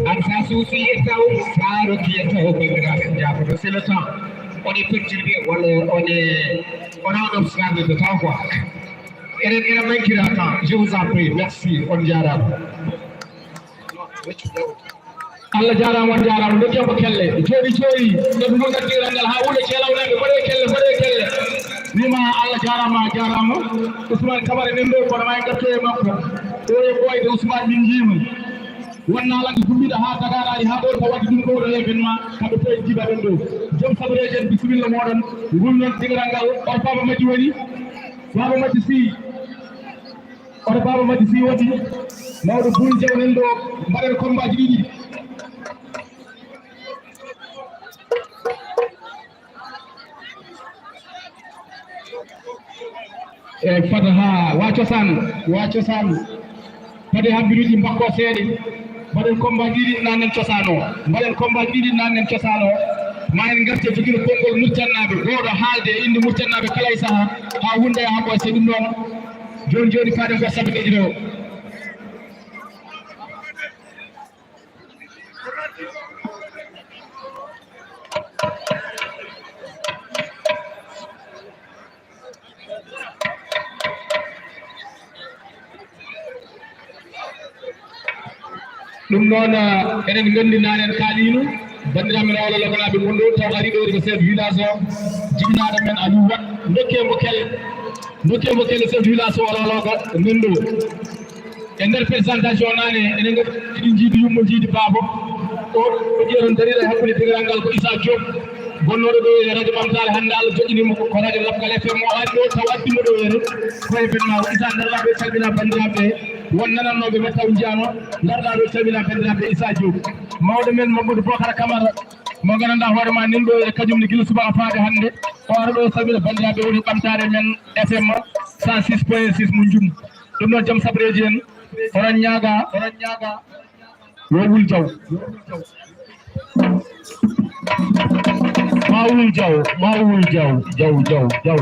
An sa suusi yettaw, sa rokki yettaw, bandiraɓe, jaafoɗo, c'est le temps. On est perturbé, walla on est, on a un obstacle de temps, quoi. Enen, enen mankira temps. Je vous en prie, merci, on jarama. Allah jarama, on jarama, dokken ko kelle. Jooɗi, jooɗi, ɗeɓe gonɗa diiral ngal ha wuuɗa ceelawnaɓe, mbaɗe kelle, mbaɗe kelle. Wima Allah jarama, jarama. Ousmane Camara nen ɗo, kono ma en gartu e makko. O e ɓooyde Ousmane min jiima. Wonnaa lanɗe gummiiɗo haa Dagaar ari haa ɗo, taw waɗi ɗum ɗo, ɗo événement, kamɓe fof en jiiba ɗum ɗo. Joom sabareeji en, bisimilla mooɗon, ngol noon digaral ngal, on Baaba Majji woni, Baaba Majji Sy, oto Baaba Majji Sy woni, mawɗo Bul Jaw nan ɗo, mbaɗen combat ji ɗiɗi. E fata ha wa cosaan, wa cosaan. Fade habbiruji mbakko seeɗe. Mbaɗen combat ɗiɗi nanen cosaan o. Mbaɗen combat ɗiɗi nanen cosaan o. Ma en garta jogino konngol muccannaaɓe. Gooto haalde e innde muccannaaɓe kala e saha. Ha hunde e hakko e so ɗum ɗon. Joni joni faden ko sabi ɗeɗi ɗo. Ɗum noon, eh, eɗen nganndi nanen kaalino, banndiraaɓe men Wolof Loganaaɓe ngonɗo taw ari ɗo ko chef village o, jibinaaɗo men Aliou Wat, ndokke mo kelle, ndokke mo kelle chef village o Wolof Loga ngonɗo. E nder présentation nane, enen ngar-, eɗen jiidi yummo jiidi baaba. O, o ƴeeron darira e hakkunde dengal ngal ko Issa Diop, gonnooɗo ɗo e radio Ɓamtaare. Hannde Allah joƴƴini mo ko radio Lamgal F M o ari ɗo, taw addi mo ɗo e ko événement o. Issa, darɗa ɗo, calmina banndiraaɓe won nanannooɓe mo taw njiyaano. Darɗa ɗo, calmina banndiraaɓe Issa Diop. Mawɗo men Mamadou Bocar Camara, mo nganndanɗaa hoore ma nen ɗo e kañum ne gila subaka faade hannde. O ara ɗo, salmina banndiraaɓe woni Ɓamtaare men F M cent six point six mo Njum. Ɗum noon, joom sabreeji en, oɗon ñaaga, oɗon ñaaga. Yo wul jaw. Ma wul jaw, ma wul jaw, jaw, jaw, jaw.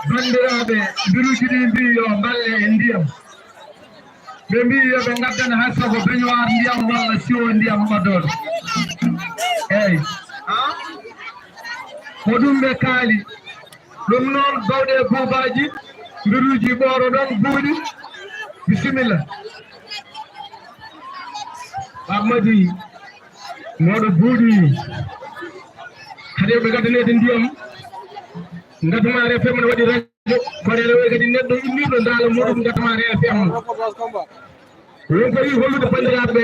Banndiraaɓe, mbiruuji ɗi mbii yo mballe e ndiyam. Ɓe mbii yo ɓe ngaddana hay sago beñuwaar ndiyam walla siwo ndiyam ɓaddooɗo. Eey. Ko ɗum ɓe kaali. Ɗum noon, bawɗe buubaaji, mbiruuji ɓooro ɗon buuɗi. Bisimilla. Amadi, mawɗo buuɗi. Hade ɓe gaddaneede ndiyam. Ngaddu Maare F M ne waɗi radio. Kono ene wayi kadi neɗɗo inniiɗo daala muɗum Ngaddu Maare F M. Won ko yiɗi hollude banndiraaɓe ɓe,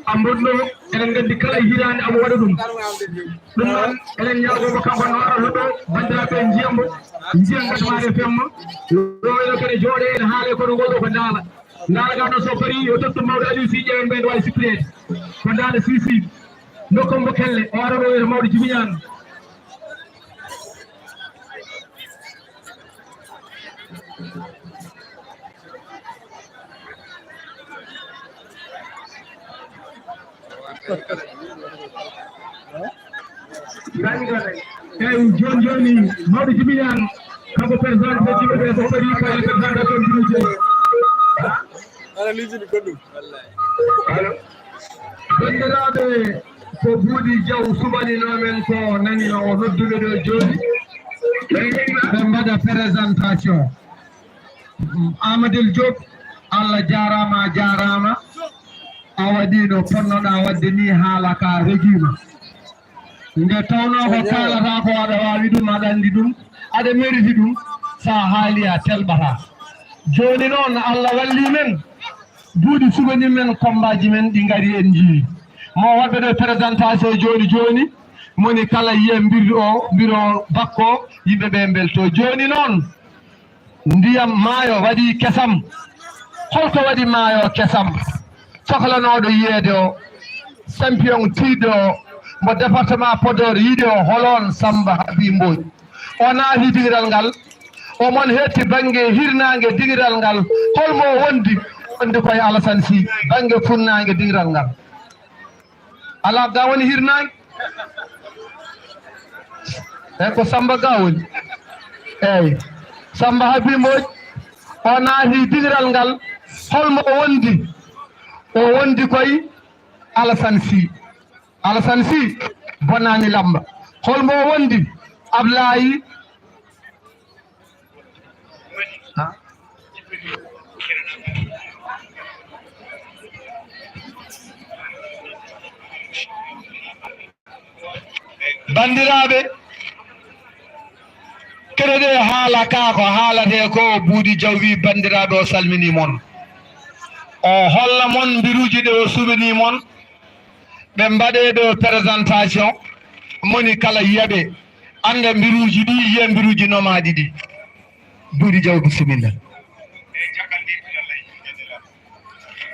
am mbonno, eɗen nganndi kala hitaande am waɗa ɗum. Ɗum noon, eɗen ñaagoo mo kanko no ara huɗo, banndiraaɓe ɓe njiya mbo, njiya Ngaddu Maare F M. Ɗo ene kadi jooɗe, ene haale kono ngol ɗo ko daala. Daala gaa ɗo so parii, yo tottu mawɗo Aliou Sy ƴeewen ɓe no waawi sippireede. Ko daala Sisi, ndokkon mbo kelle, o ara ɗo e mawɗo Jibi Ñaan. Eyi, jooni jooni, mawɗo Jibi Ñaan, kanko président de Jibi ɓe, so waɗi kala présentation Jibi Ñaan. Ana lijude goɗɗum. Allo. Banndiraaɓe, ko Buuɗi Jaw suɓaninoo men ko nani no o nodduɓe ɗo jooni. Ɓe mbaɗa présentation. Amadou Diop, Allah jaaraama, a jaaraama. A waɗii no ponnoɗaa waɗde nii, haala ka regiima. Nde tawnoo ko kaalata ko, aɗa waawi ɗum, aɗa anndi ɗum, aɗa meriti ɗum, so a haalii a telɓataa. Jooni noon, Allah wallii men, duuɗi suɓanii men, kommbaaji men ɗi ngarii en njiyii. Mo waɗɓe ɗo présentation jooni jooni, moni kala yiya mbirdu o, mbiro bakko, yimɓe ɓe mbeltoo. Jooni noon, ndiyam maayo waɗi kesam. Holko waɗi maayo kesam? Soklanooɗo yiyeede o, champion tiiɗɗo o, mo département Podor yiɗi o, hol oon Samba Habi Mbodj? O naati digiral ngal, omon hetti bannge hirnaange digiral ngal. Hol mo o wondi? Wondi koye Alassane Sy, bannge funnaange digiral ngal. Alaa ga woni hirnaange? Eyi, ko Samba ga woni. Eyi. Samba Habi Mbodj, o naati digiral ngal. Hol mo o wondi? O wondi koye Alassane Sy. Alassane Sy bonnaani lamba. Hol mo o wondi? Ablaye. Banndiraaɓe, kede ɗe haala kaa ko haalatee ko, Buudi Jaw wi banndiraaɓe o salminii mon. O holla mon mbiruuji ɗi o suɓanii mon. Ɓe mbaɗee ɗo présentation, moni kala yiya ɓe, annda mbiruuji ɗi, yiya mbiruuji nomaaɗi ɗi. Buudi Jaw, bisimilla.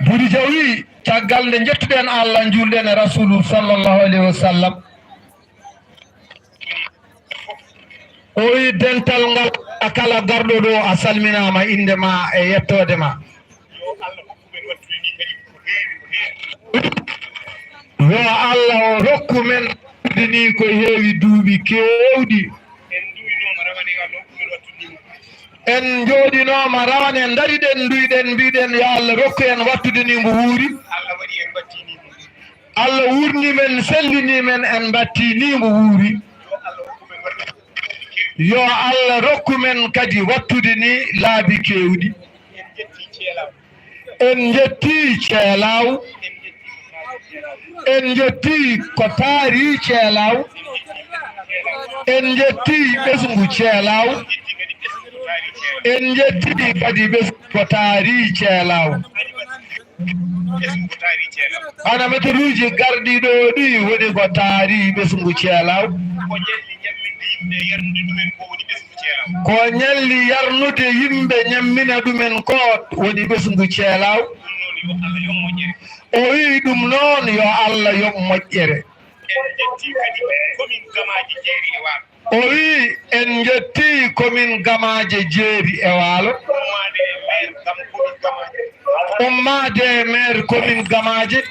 Buudi Jaw wi, caggal nde njettuɗen Allah, njuulɗen e Rasuulu sallallahu alayhi wa sallam, o wi dental ngal, kala garɗo ɗo, a salminaama, innde ma e yettoode ma. Yo Allah o rokku men wattude ni ko heewi duuɓi keewɗi. En njooɗinooma rawane, ndariɗen, nduyiɗen, mbiɗen, yo Allah rokku en wattude ni mbo wuuri. Allah wuurni men, sellini men, en mbattii ni mbo wuuri. Yo Allah rokku men kadi wattude ni laabi keewɗi. En njettii Ceelaaw. En njettii ko taari Ceelaaw. En njettii ɓesngu Ceelaaw. En njettii kadi ɓesngu ko taari Ceelaaw. Ana metaruuji garɗi ɗo ɗi woni ko taari ɓesngu Ceelaaw. Ko ñalli yarnude yimɓe, ñammina ɗumen ko woni ɓesngu Ceelaaw. O wi'i ɗum noon, yo Allah yoɓ moƴƴere. O wi'i en njettii commune Gamaaje jeeri e Waalo. Ummaade e maire commune Gamaaje.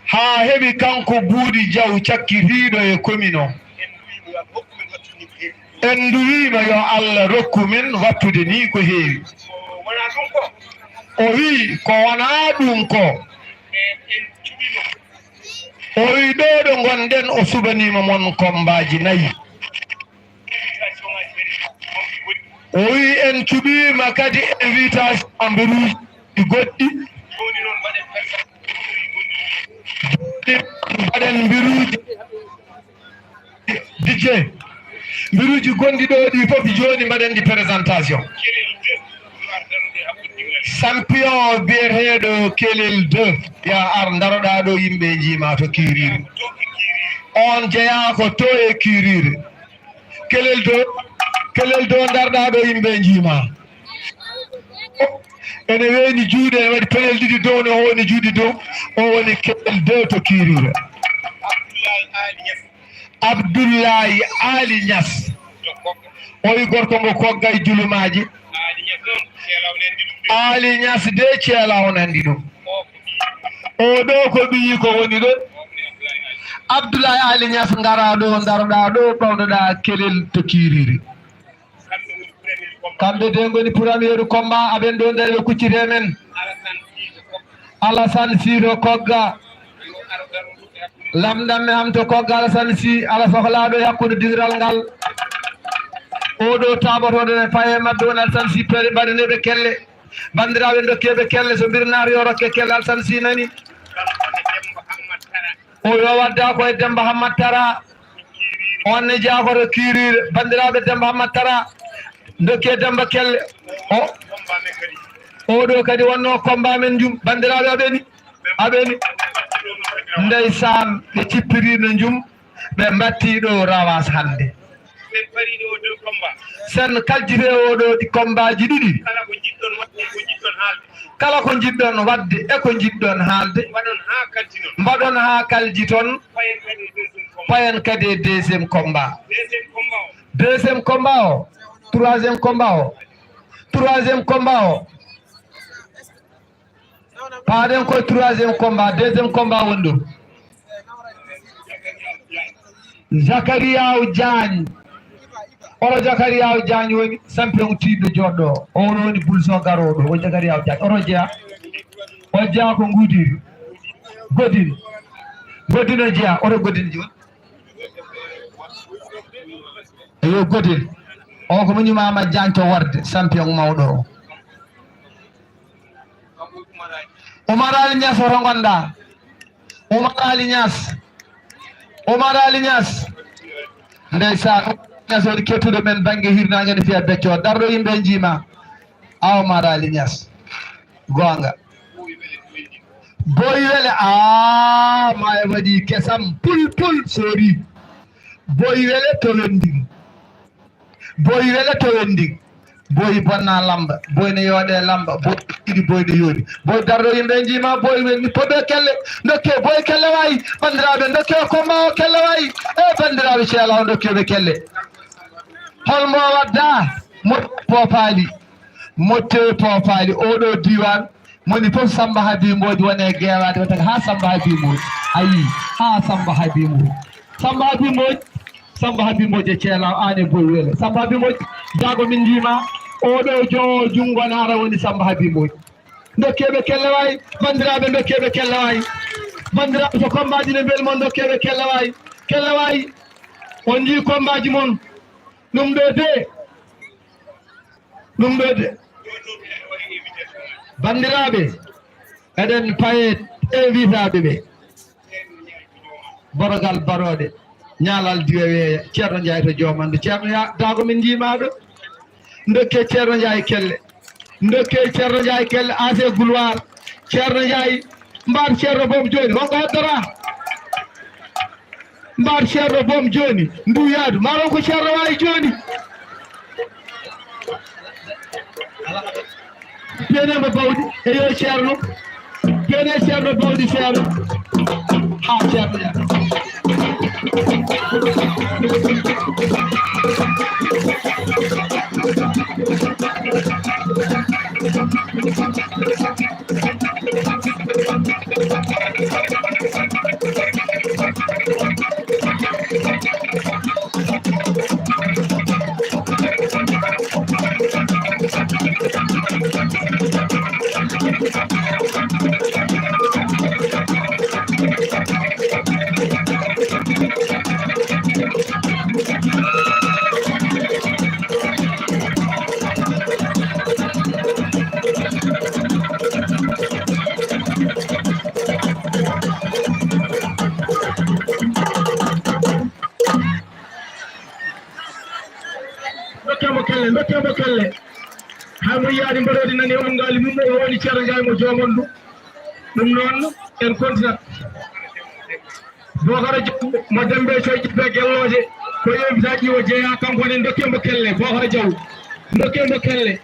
Haa heɓi kanko Buudi Jaw cakkitiiɗo e commune o. En nduwiima yo Allah rokku men wattude ni ko heewi. O wi'i ko wonaa ɗum ko. O wi'i ɗo ɗo ngonɗen o suɓaniima mon kombaaji nayi. O wi'i en cuɓiima kadi invitation mberuuji goɗɗi. Mbaɗen mbiruuji D J. Mbiruuji gonɗi ɗo ɗi fof jooni mbaɗen ɗi présentation. Champion biyeteeɗo Kelel deux, ya ar ndaroɗaa ɗo yimɓe njiima to Kiriri. On jeyaa ko to e Kiriri. Kelel deux, Kelel deux ndarɗaa ɗo yimɓe njiima. Ene weeni juuɗe, ene waɗi pelel ɗiɗi dow, ne o woni juuɗe dow, o woni Kelel deux to Kiriri. Abdoulaye Ali Niass. O wi gorko ngo Kogga e Julumaaji. Ali Niass de Ceela o nanndi ɗum. O ɗo ko ɓiyi ko woni ɗo. Abdoulaye Ali Niass ngara ɗo, ndaroɗaa ɗo, ɓawnoɗaa Kelel to Kiriri. Kamɓe de ngoni premier combat, aɓen ɗo nder ɓe kuccite men. Alassane Sy to Kogga. Lamɗam mi am to Kogga Alassane Sy, ala sohlaaɗo e hakkunde digiral ngal. Oɗo taaɓotooɗo e paye maɓɓe woni Alassane Sy, pere mbaɗaneeɓe kelle. Banndiraaɓe ndokkeeɓe kelle, so mbirnaar yo rokke kelle Alassane Sy nani. O yo wadda ko e Demba Hammat Tara. On ne jeyaa ko to Kiiriire. Banndiraaɓe, Demba Hammat Tara. Ndokkee Demba Kelle. O, oɗo kadi wonno combat men njum. Banndiraaɓe, aɓeni. Aɓeni. Ndeysaan, ɓe cippiriino njum. Ɓe mbattii ɗo rawas hannde. Sen kaljitee oɗo ɗi combat ji ɗiɗi. Kala ko njiɗɗon waɗde e ko njiɗɗon haalde. Kala ko njiɗɗon waɗde e ko njiɗɗon haalde. Mbaɗon haa kaljinon. Mbaɗon haa kaljiton. Payen kadi e deuxième combat. Payen kadi e deuxième combat. Deuxième combat o. Deuxième combat o. Troisième combat o. Troisième combat o. Paaɗen koye troisième combat, deuxième combat woni ɗo. Zakariyaw Diagne. Oro Zakariyaw Diagne woni champion tiiɗɗo joɗɗo o. O woni bulson garooɗo. O Zakariyaw Diagne. Oro jeya. O jeya ko Ngudiri. Godin. Godin o jeya. Oro Godin joni. Eyo, Godel. O ko mo ñumaama Jaanco Warde, champion mawɗo o. Oumar Ali Niass, hoto ngonɗaa? Oumar Ali Niass. Oumar Ali Niass. Ndeysaan, Niass woni kettuɗo men bannge hirnaange no fiya becco. Darɗo yimɓe njiima. A Oumar Ali Niass. Goonga. Boy Wele, aa, maayo waɗi kesam, pul, pul, sori. Boy Wele to Wending. Boy Wele to Wending. Boy bonna lamba, boy ne yooɗe lamba, boy ɗiɗi, boy ne yooɗi. Boy darɗo yimɓe njiima, boy Wele, poɓe kelle, ndokke, boy kelle wayi, banndiraaɓe, ndokke combat o kelle wayi. E banndiraaɓe, ceela o, ndokke ɓe kelle. Holmo wadda? Mo popaali. Motte poopaali oɗo diiwaan, moni fof Samba Habi Mbodj woni e geewaade, wata haa Samba Habi Mbodj. A yii, haa Samba Habi Mbodj. Samba Habi Mbodj, Samba Habi Mbodj e ceelaa, aan e Boy Wele. Samba Habi Mbodj, jaago min njiima, oɗo jo junngo naara woni Samba Habi Mbodj. Ndokkee ɓe kelle waay, banndiraaɓe, ndokkee ɓe kelle waay. Banndiraaɓe, so combat ji ne mbel mon, ndokkee ɓe kelle waay. Kelle waay, on njii combat ji mon. Ɗum ɗo de, ɗum ɗo de. Banndiraaɓe, eɗen paye invitaaɓe ɓe. Borogal barooɗe, ñaalal diwe weeya, Ceerno Njaay to Joomande. Ceerno Ya-, Daago min njiimaa ɗo. Ndokkee Ceerno Njaay kelle. Ndokkee Ceerno Njaay kelle, ancien gloire. Ceerno Njaay, mbaar Ceerno Boom jooni, wonko heddoraa? Mbaar Ceerno Boom jooni, ndu yaadu. Maa won ko Ceerno waawi jooni. Pene mo bawɗi, e yo Ceerno. Pene Ceerno bawɗi Ceerno. Haa Ceerno yaa. Ndokkee mo kelle, ndokkee mo kelle. Hay mo yiyaani mbaroodi nani e umgaali mum, o woni Ceerno Njaay mo joomon ɗum. Ɗum noon, en kontinat. Bookara Jaw mo Dembe Coy Ƴiɓɓe Gellooje, ko invitaaji o jeyaa, kanko ne ndokkee mo kelle, Bookara Jaw, ndokkee mo kelle.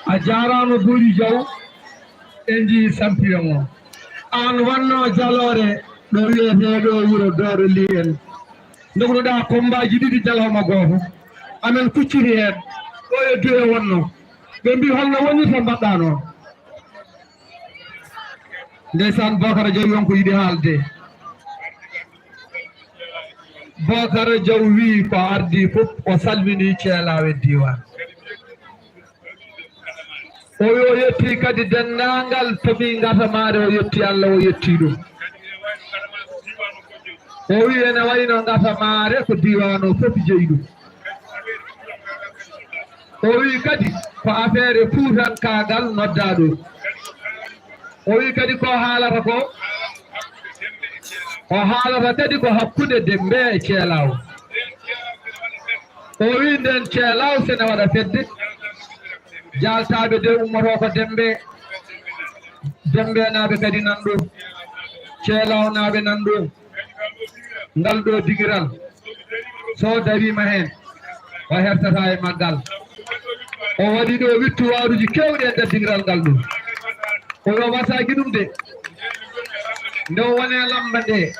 A jaaraama Buri Jaw, en njii champion o. Aan wannoo jaloore ɗo wiyetee ɗo wuro Dooro Lii en. Ndognuɗaa kombaaji ɗiɗi ñalawma gooto. Amen kucciti heen. Ɗo e duwe wonnoo. Ɓe mbii holno woni to mbaɗɗaa noon. Ndeysaan, Bookara Jaw won ko yiɗi haalde. Bookara Jaw wii ko ardii fof, o salminii ceelaawo e diiwaan. O wi o yettii kadi denndaangal to mbii Ngatamaare, o yettii Allah, o yettii ɗum. O wi ene wayno Ngatamaare ko diiwaan o fof jeyi ɗum. O wi kadi ko afeere fuutankaagal noddaa ɗum. O wi kadi ko haalata ko, o haalata kadi ko hakkunde Demmbe e Ceelaaw. O wi nden Ceelaaw sene waɗa fedde, jaaltaaɓe de ummotoo ko Demmbe, Demmbenaaɓe kadi nan ɗum, Ceelaawnaaɓe nan ɗum. Ngal ɗo digiral, so dariima heen, o hertata e maggal. O waɗi ɗo wittuwaaruuji keewɗi e nder digiral ngal ɗo. O yo wasaaki ɗum de. Nde o woni e lamba nde,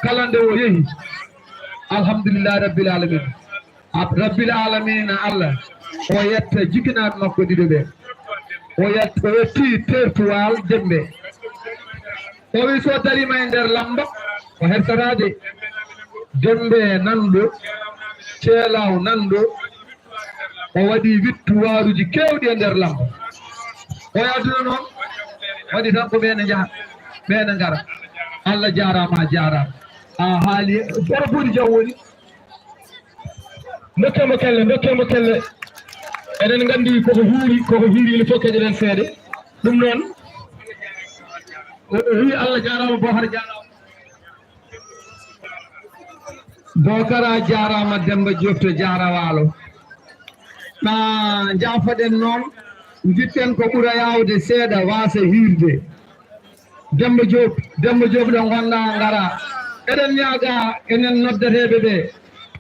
kala nde o yehi, alhamdulillahi rabbil alamin. Ab-, rabbil alamina Allah, o yetta jikkinaaɓe makko ɗiɗo ɓe. O yett-, o yetti tertuwal Demmbe. O wi so dariima e nder lamba, o hertata de. Demmbe nan ɗo, Ceelaaw nan ɗo. O waɗi wittuwaaruuji keewɗi e nder lamba. O yaaduna noon, waɗi tan ko ɓe ne njaha, ɓe ne ngara. Allah jaaraama, a jaaraama. A haali, Booro Buri Jaw woni. Ndokkee mo kelle, ndokkee mo kelle. Eɗen nganndi koko huuri, koko hiiri, il faut keɗoɗen seeɗa. Ɗum noon, o, o wi Allah jaaraama, Bookara jaaraama. Bookara jaaraama, Demmba Joob to Jaara Waalo. Na njaafoɗen noon, njiɗɗen ko ɓura yaawde seeɗa, waasa hiirde. Demmba Joob, Demmba Joob ɗo ngonɗaa, ngaraa. Eɗen ñaagaa enen noddeteeɓe ɓe,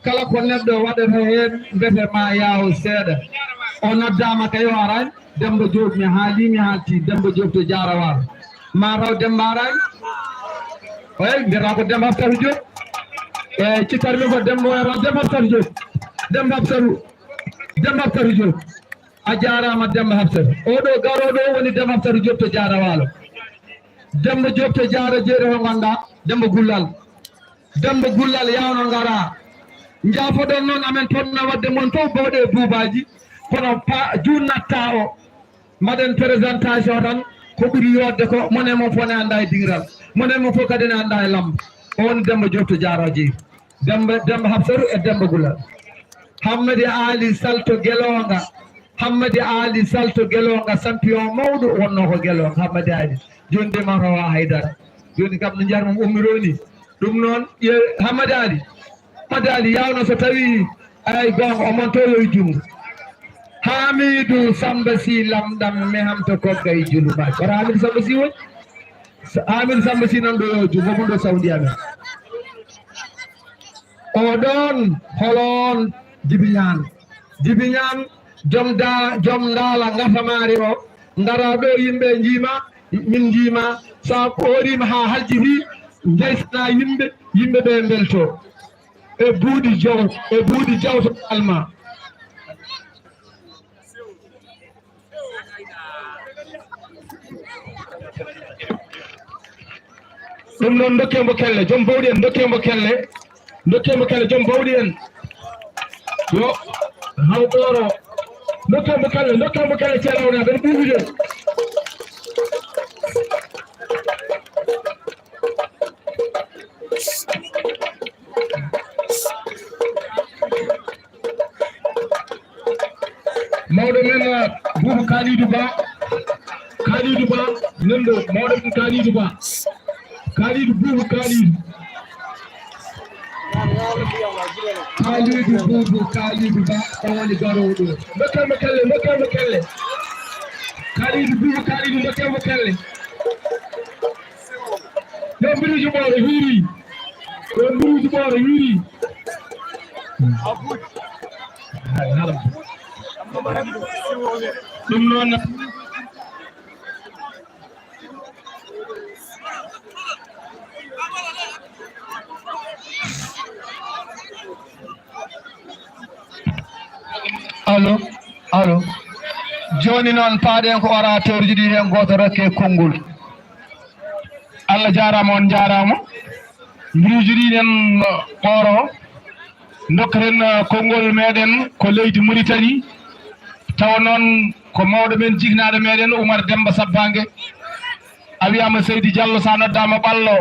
kala ko neɗɗo waɗata heen, mbete ma yaaw seeɗa. O noddaama kay, o araani. Demmba Joob, mi haalii, mi haaltii. Demmba Joob to Jaara Waalo. Ma taw Demmba araani. Eey, mbiyata ko Demmba Habsatu Joob. Eey, cittanmi ko Demmba, o wiyata Demmba Habsatu Joob. Demmba Habsatu, Demmba Habsatu Joob. A jaaraama, Demmba Habsatu. Oo ɗo garooɗo o woni Demmba Habsatu Joob to Jaara Waalo. Demmba Joob to Jaara Jeeri, ho ngonɗaa? Demmba Gullal. Demmba Gullal, yaawno ngaraa. Njaafoɗon noon, amen ponna waɗde mon fof bawɗe e buubaaji, kono pa-, juunnattaa o. Mbaɗen présentation tan, ko ɓuri yooɗde ko, mone mon fof ne anndaa e digiral, mone mon fof kadi ne anndaa e lamba. O woni Demmba Joob to Jaara Jeeri. Demmba, Demmba Habsatu e Demmba Gullal. Hammadi Aali Sal to Gelonga. Hammadi Aali Sal to Gelonga, champion mawɗo wonnoo ko Gelonga, Hammadi Aali. Jooni de ma tawa haydara. Jooni kam no njar mum ummiroo ni. Ɗum noon, ƴe-, Hammadi Aali. Hammadi Aali, yaawno so tawii, ay, goonga, o monto yo e junngo. Haamiidu Sammba Sii lamɗam, mi hamto kogga e julu ma. Wata Haamiidu Sammba Sii woni? Sa-, Haamiidu Sammba Sii nan ɗo yo e junngo mum ɗo sawndi amen. O ɗoon, holoon Jibi Ñaan. Jibi Ñaan, joom da-, joom ndaala ngatamaari o, ndaraa ɗo yimɓe njiima, min njiima, so a hooriima haa haljitii, njaysana yimɓe, yimɓe ɓe mbeltoo. E buuɗi jaw, e buuɗi jaw to alma. Ɗum noon, ndokkee mo kelle, joom bawɗi en, ndokkee mo kelle, ndokkee mo kelle, joom bawɗi en. Yo haw ɗooro, ndokkee mo kelle, ndokkee mo kelle, ceerno, ɓen ɓuuɓi de. Mawɗo men, uh, Buubu Kalidou Ba. Kalidou Ba, nan ɗo, mawɗo men Kalidou Ba. Kalidou, Buubu Kalidou. Kalidou, Buubu Kalidou Ba, o woni garooɗo. Ndokkee mo kelle, ndokkee mo kelle. Kalidou, Buubu Kalidou, ndokkee mo kelle. Yo mbiɗo juɓɓore hiiri. Ko mburuuji ɓooro wiiri. Ɗum noon. Allo, allo. Jooni noon, paaɗen ko orateur ji ɗi, heen gooto rokke konngol. Allah jaaraama, on njaaraama. Mburuuji ɗi nen ɓooro. Ndokketen, uh, konngol meɗen ko leydi Muritani. Tawa noon ko mawɗo men, jiknaaɗo meɗen Umar Demba Sabbaange. A wiyaama Seydi Diallo, so a noddaama ɓallo.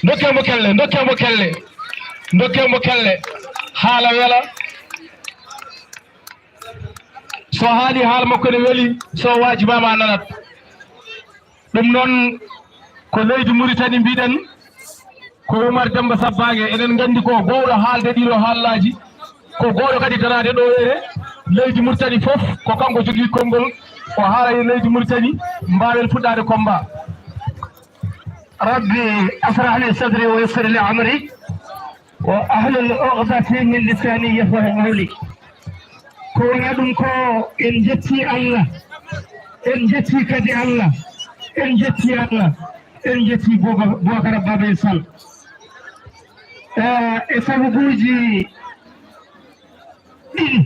Ndokkee mo kelle, ndokkee mo kelle, ndokkee mo kelle. Haala wela. So haali, haala makko ne weli, so waajibaama a nanat. Ɗum noon ko leydi Muritani mbiɗen, ko Umar Demba Sabbaange. Eɗen nganndi ko gowɗo haalde ɗiɗo haallaaji, ko gowɗo kadi daraade ɗo ere leydi Muritani fof, ko kanko jogii konngol, o haala e leydi Muritani, mbaawen fuɗɗaade combat. رب اشرح لي صدري ويسر لي أمري واحلل عقدة من لساني يفقهوا قولي. Ko wona ɗum ko en jetti Allah, en jetti kadi Allah, en jetti Allah, en jetti Boka-, Bokara Babel Sall. Eh, e sababuuji ɗiɗi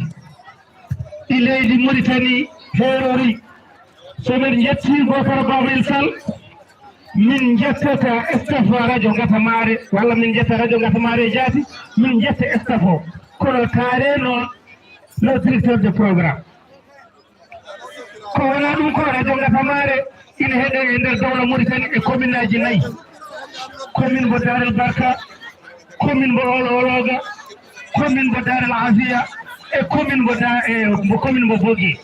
ɗi leydi Muritani heerori. So min njetti Bokara Babel Sall, min njettata staff radio Ngatamare, walla min njetta radio Ngatamare jaati, min njetta staff o. Kono taare noon, le directeur de programme. Ko wona ɗum ko radio Ngatamare ina heɗe e nder dowla Muritani e commune aji nayi. Commune mo Darel Barka, commune mo Olo Ologa, commune mo Darel Afia, e commune mo Da-, e mo commune mo Bogi.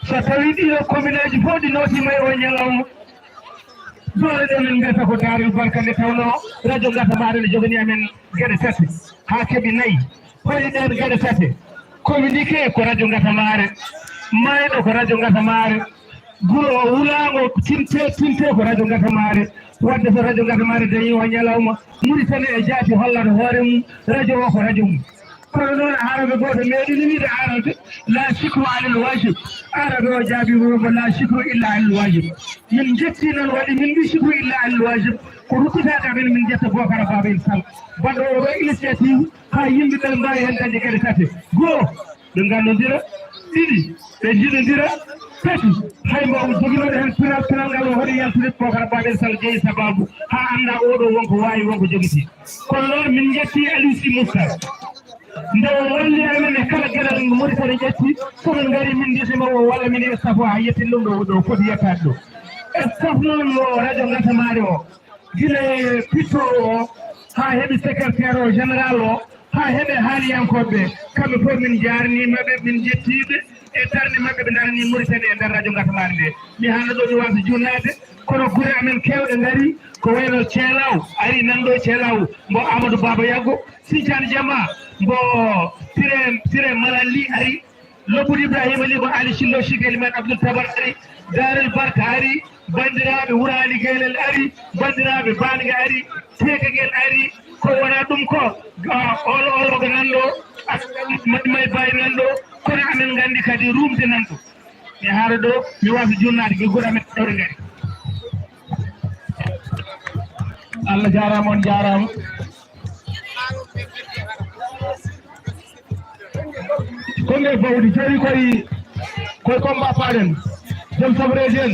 So tawi ɗiɗo commune aji fof ɗi nootiima e o ñalawma, doole ɗe min mbiyata ko Darel Barka nde tawnoo radio Ngatamare ne joganii amen geɗe tati haa keɓi nayi. Koye ɗeen geɗe tati, communiqué ko radio Ngatamare, mayɗo ko radio Ngatamare, guro o wulaango tinte, tinte ko radio Ngatamare. Wadde so radio Ngatamare dañi o ñalawma, Muritani e jaati hollata hoore mum, radio o ko radio mum. Kono noon, arabe gooto meeɗi wiide arabe, la shukru alal wajib. Arabe o jaabi mo, la shukru illa alal wajib. Min njetti noon waɗi, min mbi shukru illa alal wajib. Ko ruttitaade amen, min njetta Bokara Babel Sall. Baɗɗo o ɗo initiative, haa yimɓe ɓe mbaawi heen dañde geɗe tati. Goo, ɓe nganndondira. Ɗiɗi, ɓe njiɗondira. Tati, hay mbo joginooɗo heen pinal, pinal ngal o hoɗi yaltude Bokara Babel Sall jeyi sabaabu, haa annda oɗo wonko waawi, wonko jogitii. Kono noon min njetti Aliou Sy Moussa. Nde o walli amen e kala geɗal ngo Mauritanie ƴetti, so min ngari min mbiyata mo o walla min e staff o haa yettin ɗum ɗo, ɗo foti yettaade ɗo. Staff noon mo radio Ngatamare o, gila e pitto o haa heɓi secrétaire o général o, haa heɓe haaliyankooɓe ɓe, kamɓe fof min njaarniima ɓe, min njettii ɓe e darnde maɓɓe ɓe daranii Mauritanie e nder radio Ngatamare nde. Mi haalno ɗo mi waasa juutnaade, kono gure amen keewɗe ngarii, ko wayno Ceelaw ari nan ɗo, Ceelaw mbo Amadou Baba Yaggo, Sinthiane Jama mbo Pire, Pire Malal Ly ari, Lobbudu Ibrahima Ly mbo Ali Cillo Cikeli men Abdoul Tabar ari, Darel Barka ari, banndiraaɓe Wuraali Geelel ari, banndiraaɓe Baange ari, Teekagel ari, ko wona ɗum ko, ah, Olo Ologa nan ɗo, ak May May Baye nan ɗo, kono amen nganndi kadi Ruumde nan ɗo. Mi haara ɗo, mi waasa juutnaade, gi gure amen ɗo ɗe ngari. Allah jaaraama, on njaaraama. Ko nde bawɗi jowi koye, koye combat paɗen. Joom sabareeji en.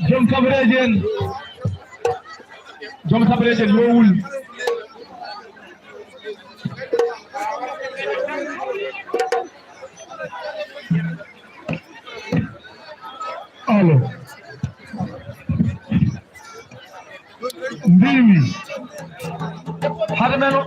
Joom sabareeji en. Joom sabareeji en, yo wul. Allo. Mbimi. Hade men o.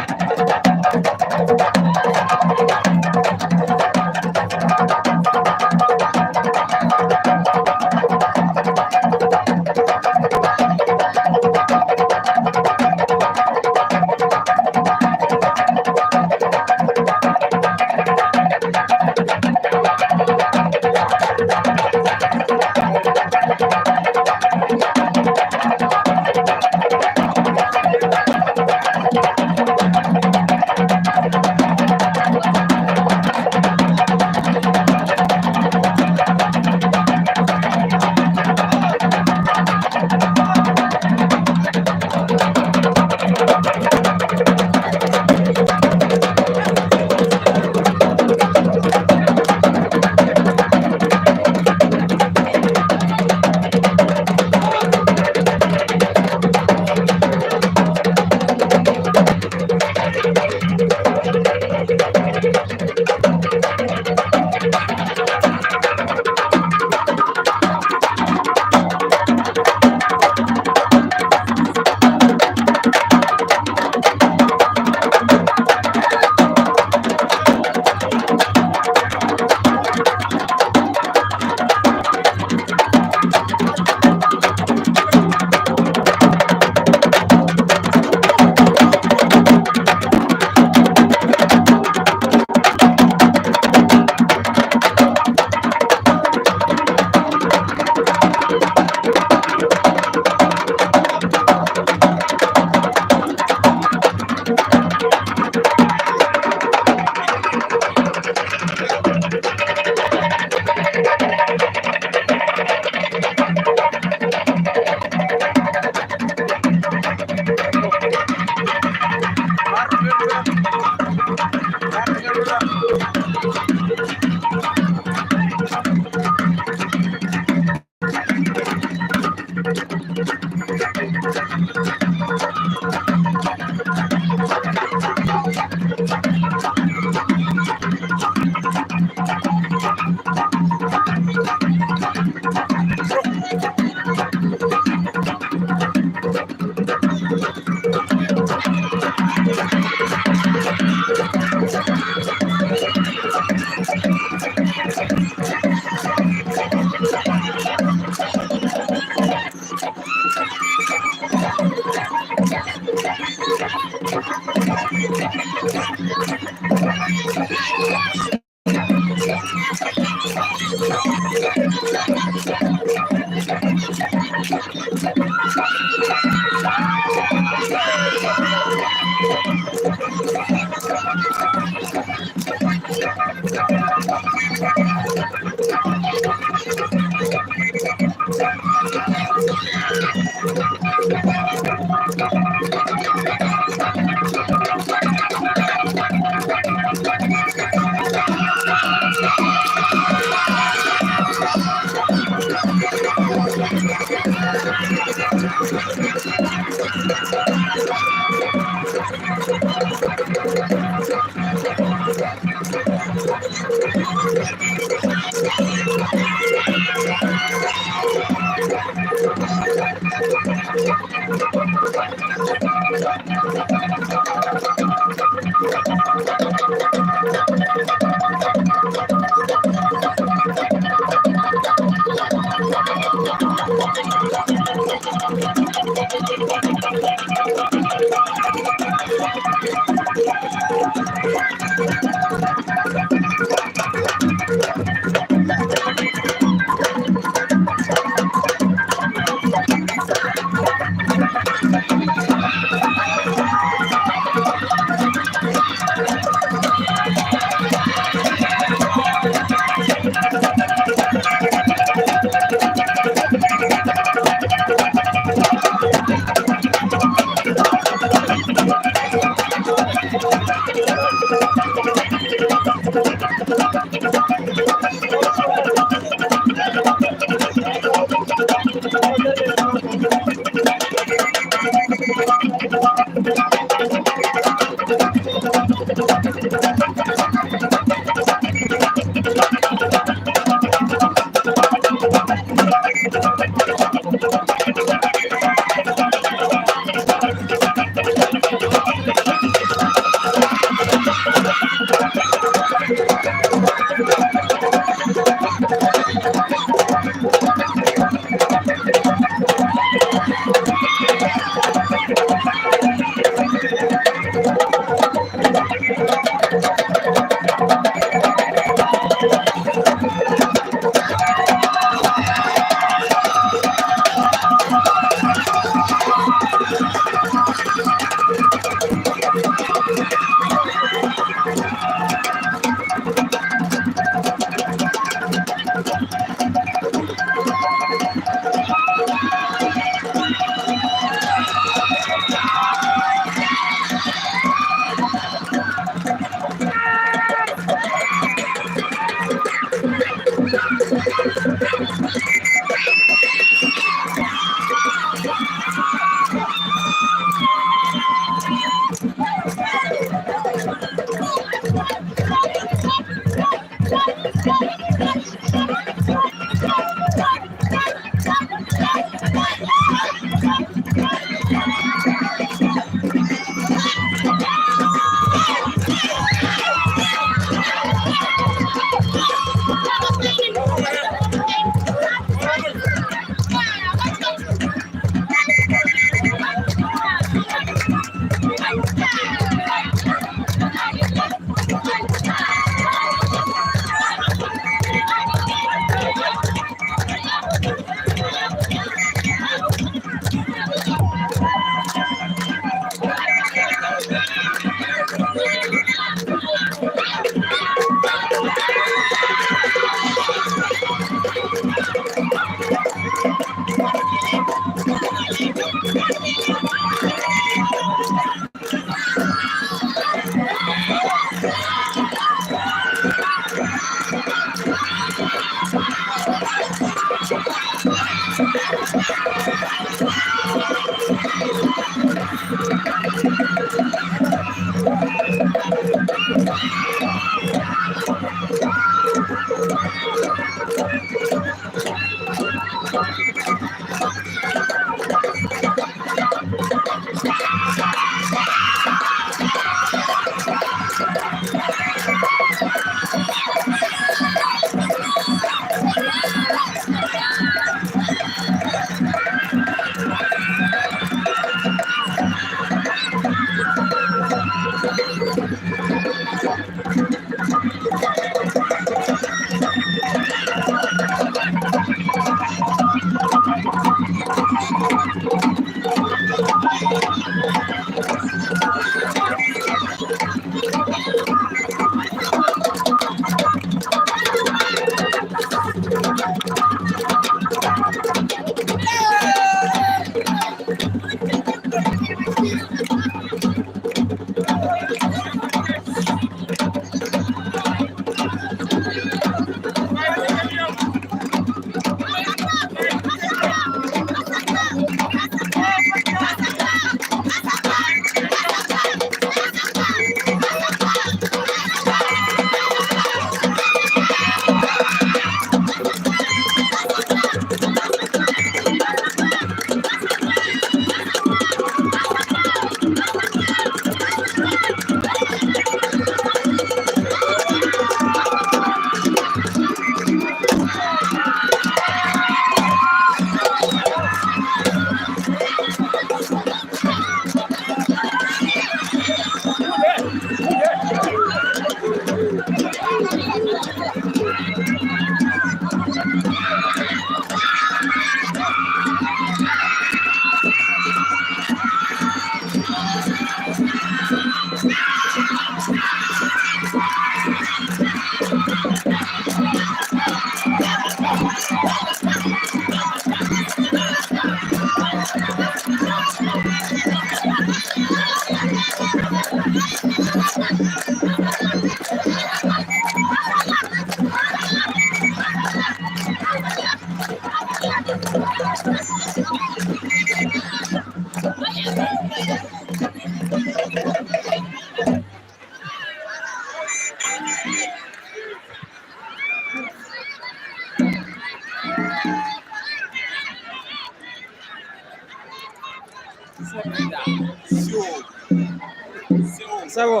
Sago.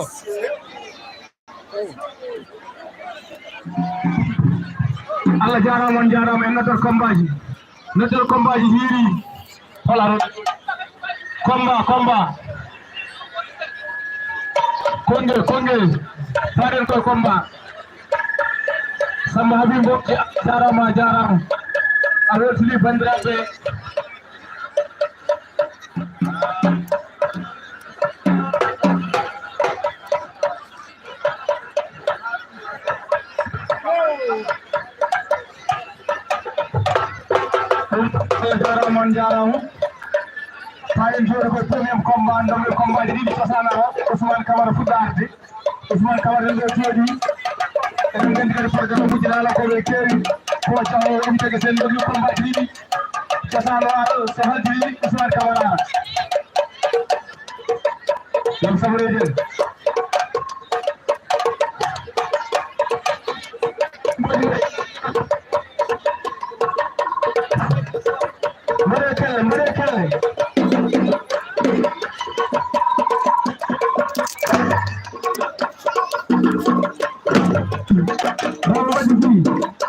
Allah jaaraama, on jaaraama e nodder kombaaji. Nodder kombaaji hiiri. Hola. Komba, komba. Konge, konge. Faden koy komba. Samba Habib Mbodj, jaaraama, jaaraama. A weltini banndiraaɓe. On jaaraama, on jaaraama. Haa en jooɗo ko premier combat, ndemle combat ɗiɗi cosaan o, Ousmane Camara fuɗɗa arde. Ousmane Camara en ɗo jooɗi. Eɗen nganndi kadi programme uji laalakooɓe keewi. Ko cawo on tagi sen ndemle combat ɗiɗi cosaan o, so haldi Ousmane Camara. Jam sabreje. Mbaɗe kelle, mbaɗe kelle. Mbaɗe kelle.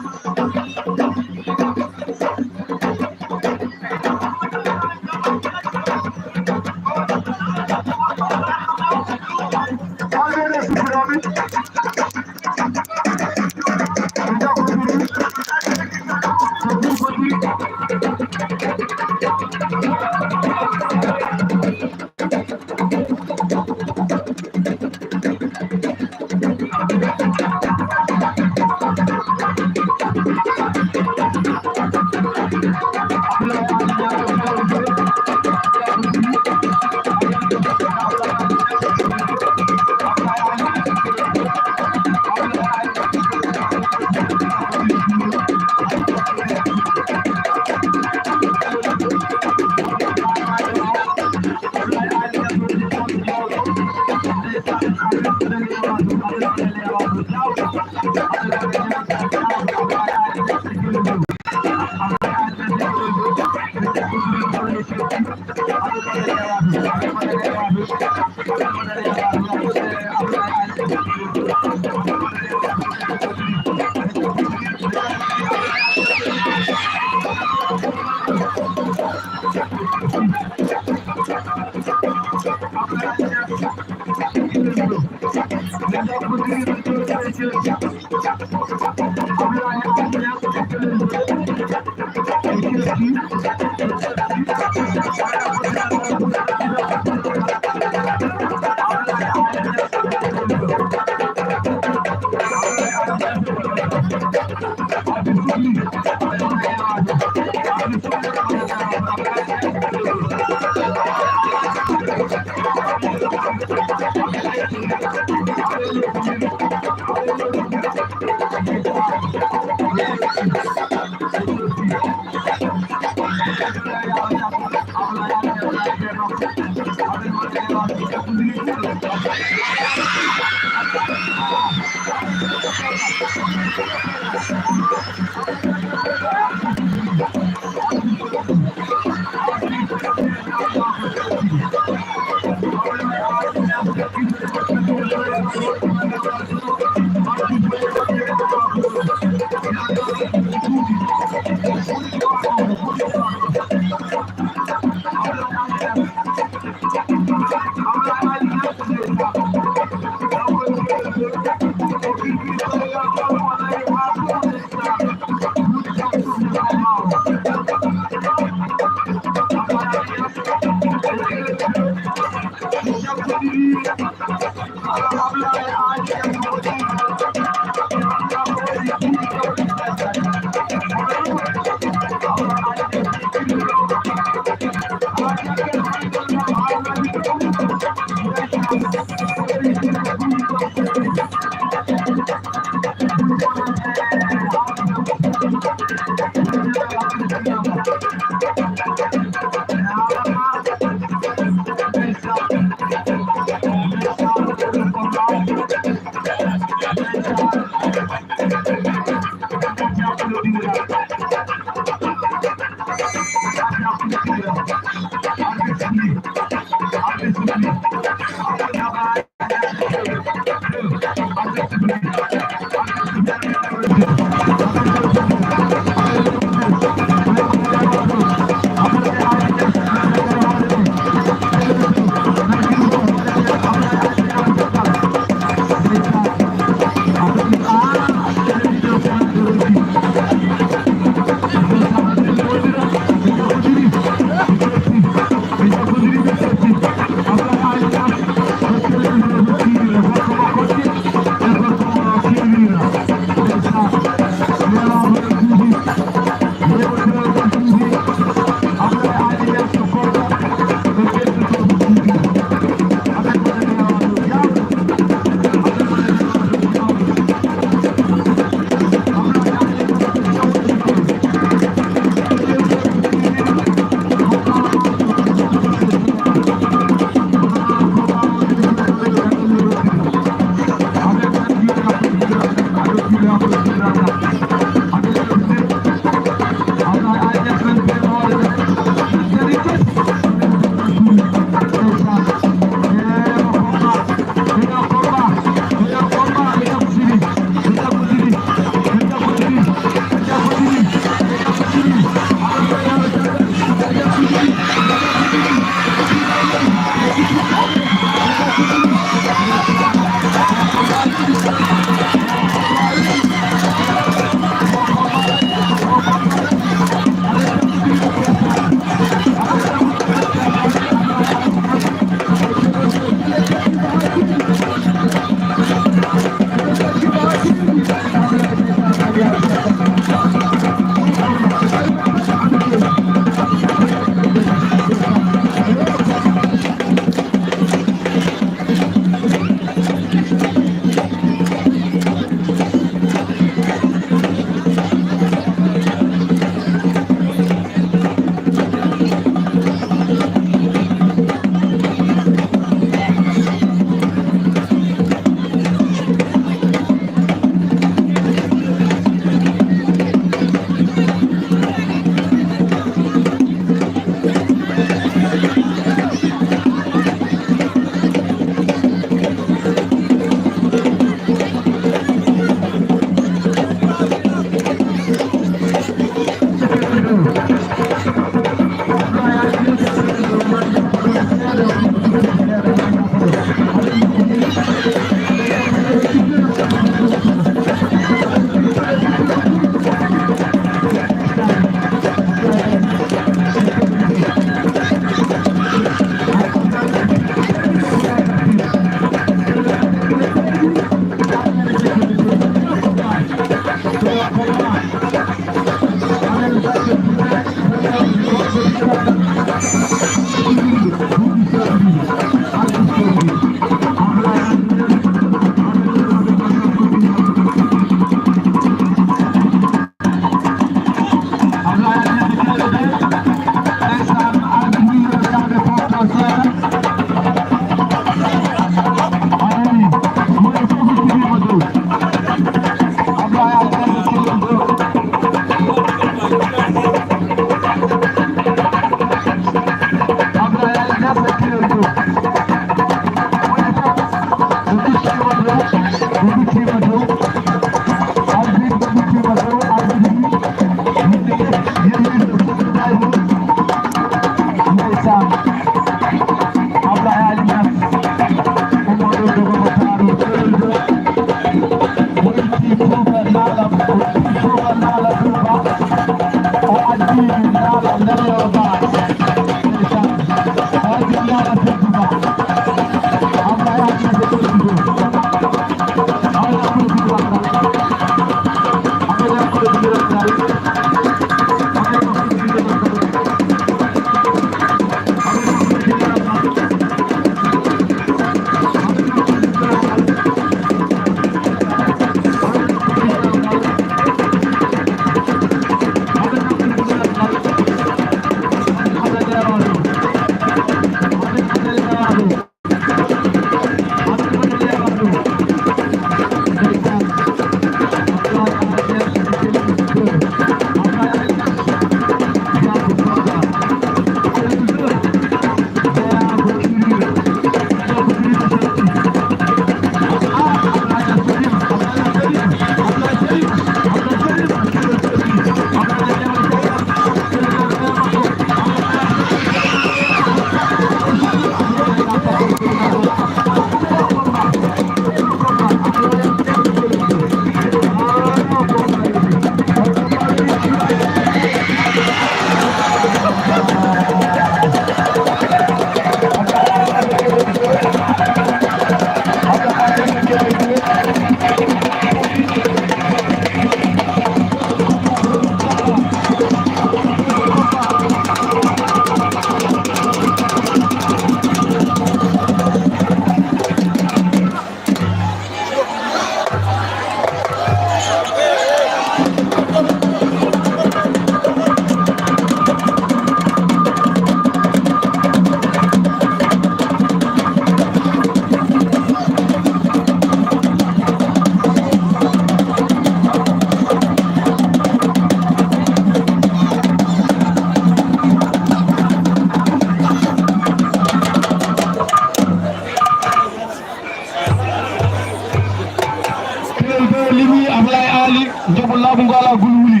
Joɓo laaɓu ngu alaa gulwuli.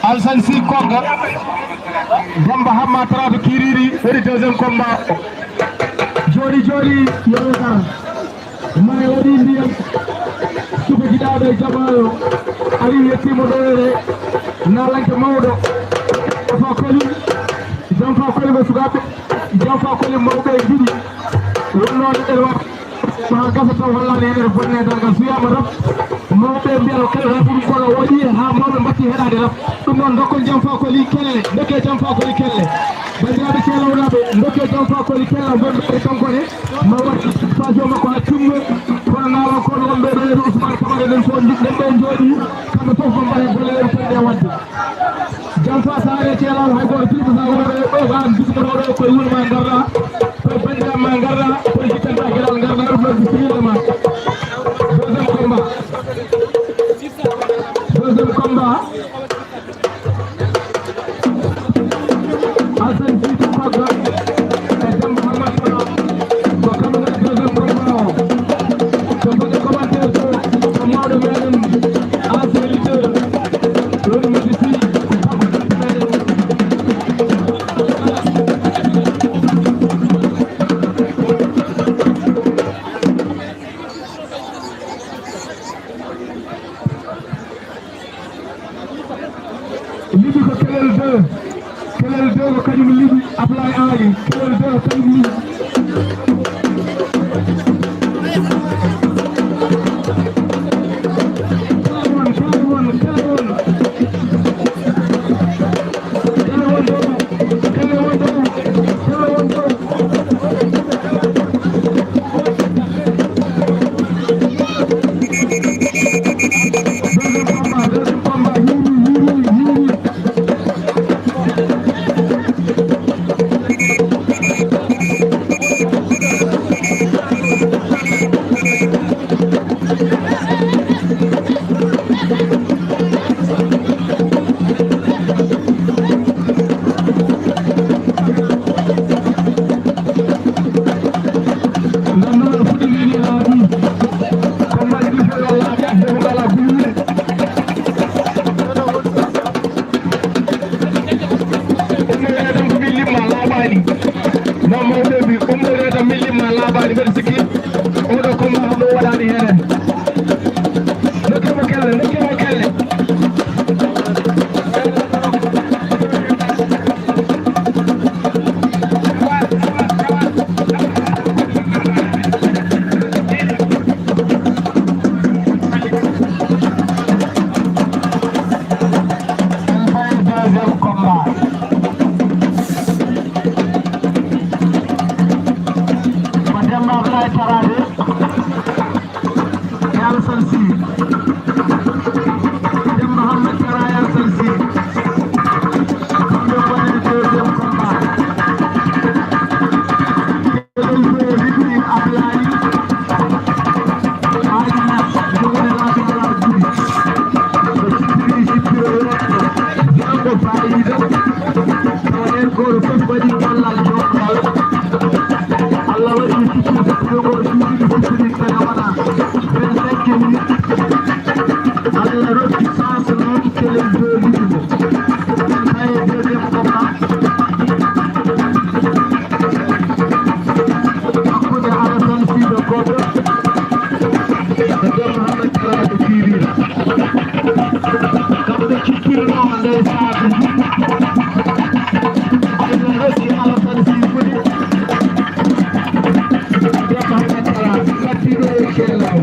Alsan Si Kogga. Demba Hamma Tarato Kiriri. Waɗi deuxième combat. Jooɗi, jooɗi, yeru kara. Mayo waɗi ndiyam. Suka jiɗaaɗo e jamaayo. Ari yettiima ɗo ere. Naalanke mawɗo. Fa koli. Jam fa koli ko sukaaɓe. Jam fa koli mawɓe e jiɗi. Wonno ɗeɗen wa. Ko haa gasa taw hollaani e nder bonneede ngal. So wiyaama rap, mawɓe mbiya no kala rap ɗum kono waɗi haa mawɓe mbattii heɗaade rap. Ɗum noon, ndokkon Jam fa koli kelle, ndokkee Jam fa koli kelle. Banndiraaɓe keelawɗaaɓe, ndokkee Jam fa koli kelle, ngonɗo e kanko ne, ma waɗ passion makko haa timma. Kono naalankooɓe wonɓe ɗo e Ousmane Camara, ɗen fof, ɗen ɗo njooɗii, kamɓe fof ɓe mbaɗa golle ɗen fotde e waɗde. Jam fa saare ceelaama hay gooto, firti saare waɗa e ɗo, ko aan bismotooɗo, koye wuro ma ngarɗa, koye banndiraaɓe ma ngarɗa, koye jittanta gelal ngarɗa, ɗum noon bisimilla ma. Deuxième combat. Deuxième combat. Alsan Sidi Kogga e Demba Hammat Tara. Ko kamɓe ngoni deuxième combat o. To baɗɗo commentaire to, ko mawɗo meɗen, ancien leader, woni Madi Sy, ko kanko debbo meɗen. Liɓi ko Kelel deux. Kelel deux ko kañum liɓi Ablaye Aly. Kelel deux ko kañum liɓi. Kelel one, Kelel one, Kelel one. Kelel one ɗo, Kelel one ɗo, Kelel one ɗo. Ummoɗee tan ko min limma laaɓaani. Non, mawɓe mbi, ummoɗee tan min limma laaɓaani. Mbeɗa sikki oɗo combat ɗo waɗaani heen. Ndokkee mo kelle, ndokkee mo kelle. Deuxième combat. Ko Demba Ablaye Taraade e Alsan Si. Demba Hammet Tara e Alsan Si. Ɗum ɗo woni deuxième combat. Allah waɗi mi sikkirde ɗo, o juuɗi mi sikkiri kala wona vingt-cinq minutes. Allah rokki chance noon, Kelel deux liɓi mo. Tawi deuxième combat. Hakkunde Alassane Sido Godo e Dom Mohamed Taraɓe Kirina. Kamɓe cippirno ndey saaku. Ayno rokki Alassane Sido. Dom Mohamed Taraɓe. Battiɗo e kellaw.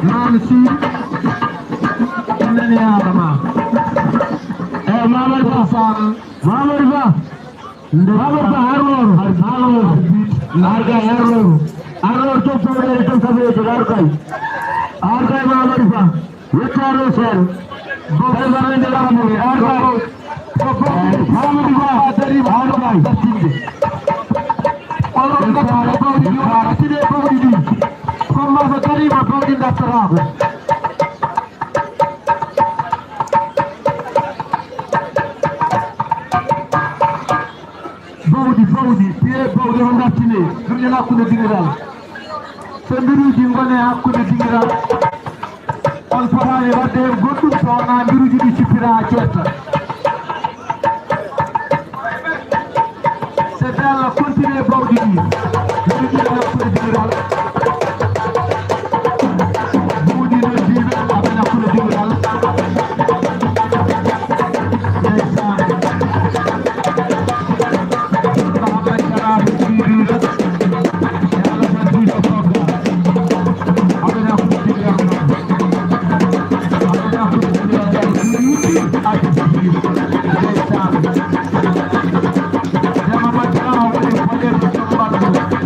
Naan si. Nani Adama. Eh, Mamadou Ba. Mamadou Ba. Nde Mamadou Ba, Arlor, Arlor, Argay, Arlor, Arlor, to fewre, to sabeejo, Argay, Argay, Mamadou Ba, yettaaro seeɗa, Baye Ba, nde laamu, Argay, Mamadou Ba, Argay, Argay. Yo artire bawɗi ɗi. Comme so darima bawɗi dartotaako. Bawɗi, bawɗi, piye bawɗi on dartine. Ɗum ene hakkunde dingiral. So mbiruuji ngone hakkunde dingiral. On potaani waɗde heen goɗɗum so wonaa mbiruuji ɗi cippira haa ceerta. C'est belle, continuez bawɗi ɗi. Mbiruuji ɗi hakkunde dingiral. Buuɗi noddiiɓe, aɓe hakkunde dingiral. Ndeysaan. Mahammed Jara, Buuɗi.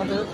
Allo.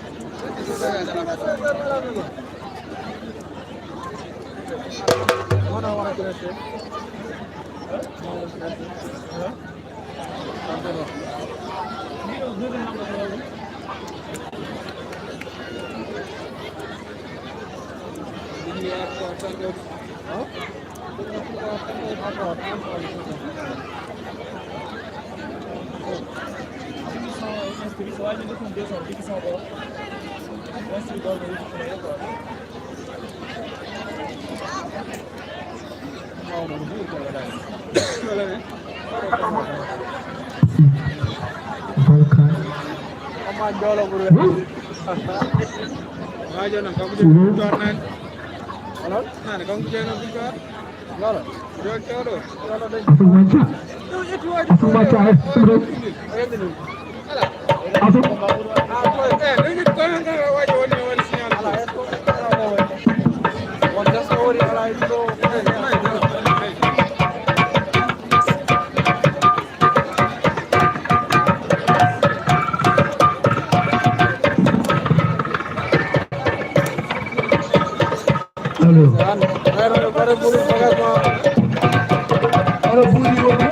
Allo, Boury woni.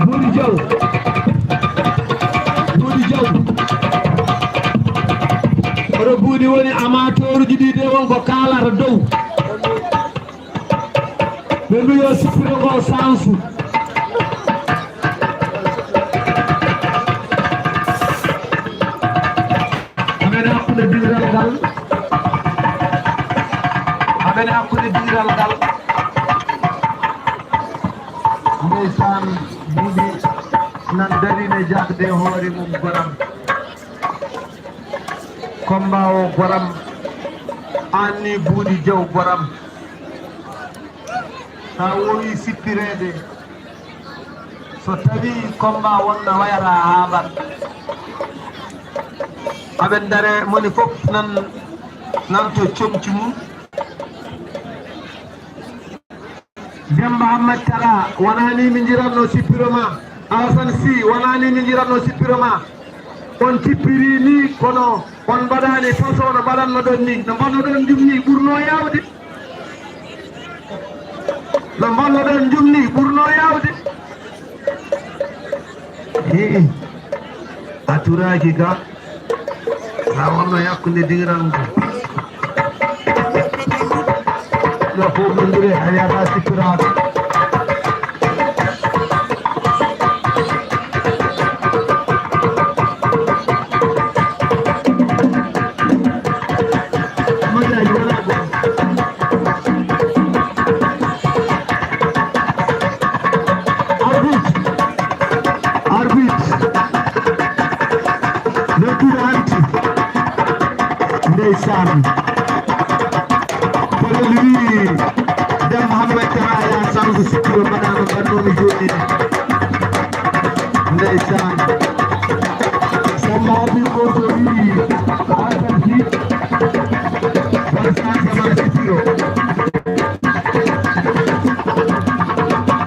Boury Diaw. Boury Diaw. Oɗo Boury woni amateur uji ɗi de won ko kaalata dow. Ɓe mbi yo sippiro ngo sansu. Amen hakkunde diiral ngal. Amen hakkunde diiral ngal. Ndeysaan, Boury nan darine jagde hoore mum goram. Komba o goram. Anni Boury Diaw goram. Sa wowi sippireede, so tawi combat wonno wayata haaɓat, aɓe dare moni fof nan, nan to comci mum. Demba Ahmad Tara, wonani mi jiratno sippiro ma. Alassane Sy, wonani mi jiratno sippiro ma. On cippiri ni, kono on mbaɗani façon no mbaɗanno ɗon ni. No mbaɗno ɗon jum ni ɓurno yawde. No mbaɗno ɗon jum ni ɓurno yawde. Hii, a turaaki ka. Sa wonno e hakkunde diiral ngal. Yo fof ɗum ndure, a wiyata sippiraaka. Arbitre. Arbitre. Lecture anti. Ndeysaan. Pelel wii, Demba Hammet Tara ya sansu sikkiro mbaɗaama mbaɗnoomi joɗɗini. Ndeysaan. Samba Abdou Koto wii, Hasan Sy, won sansa ma sikkiro.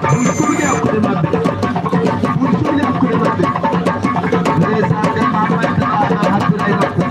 Buri suuɗi hakkunde maɓɓe. Buri suuɗi hakkunde maɓɓe. Ndeysaan, Demba Hammet Tara na hattira e makko.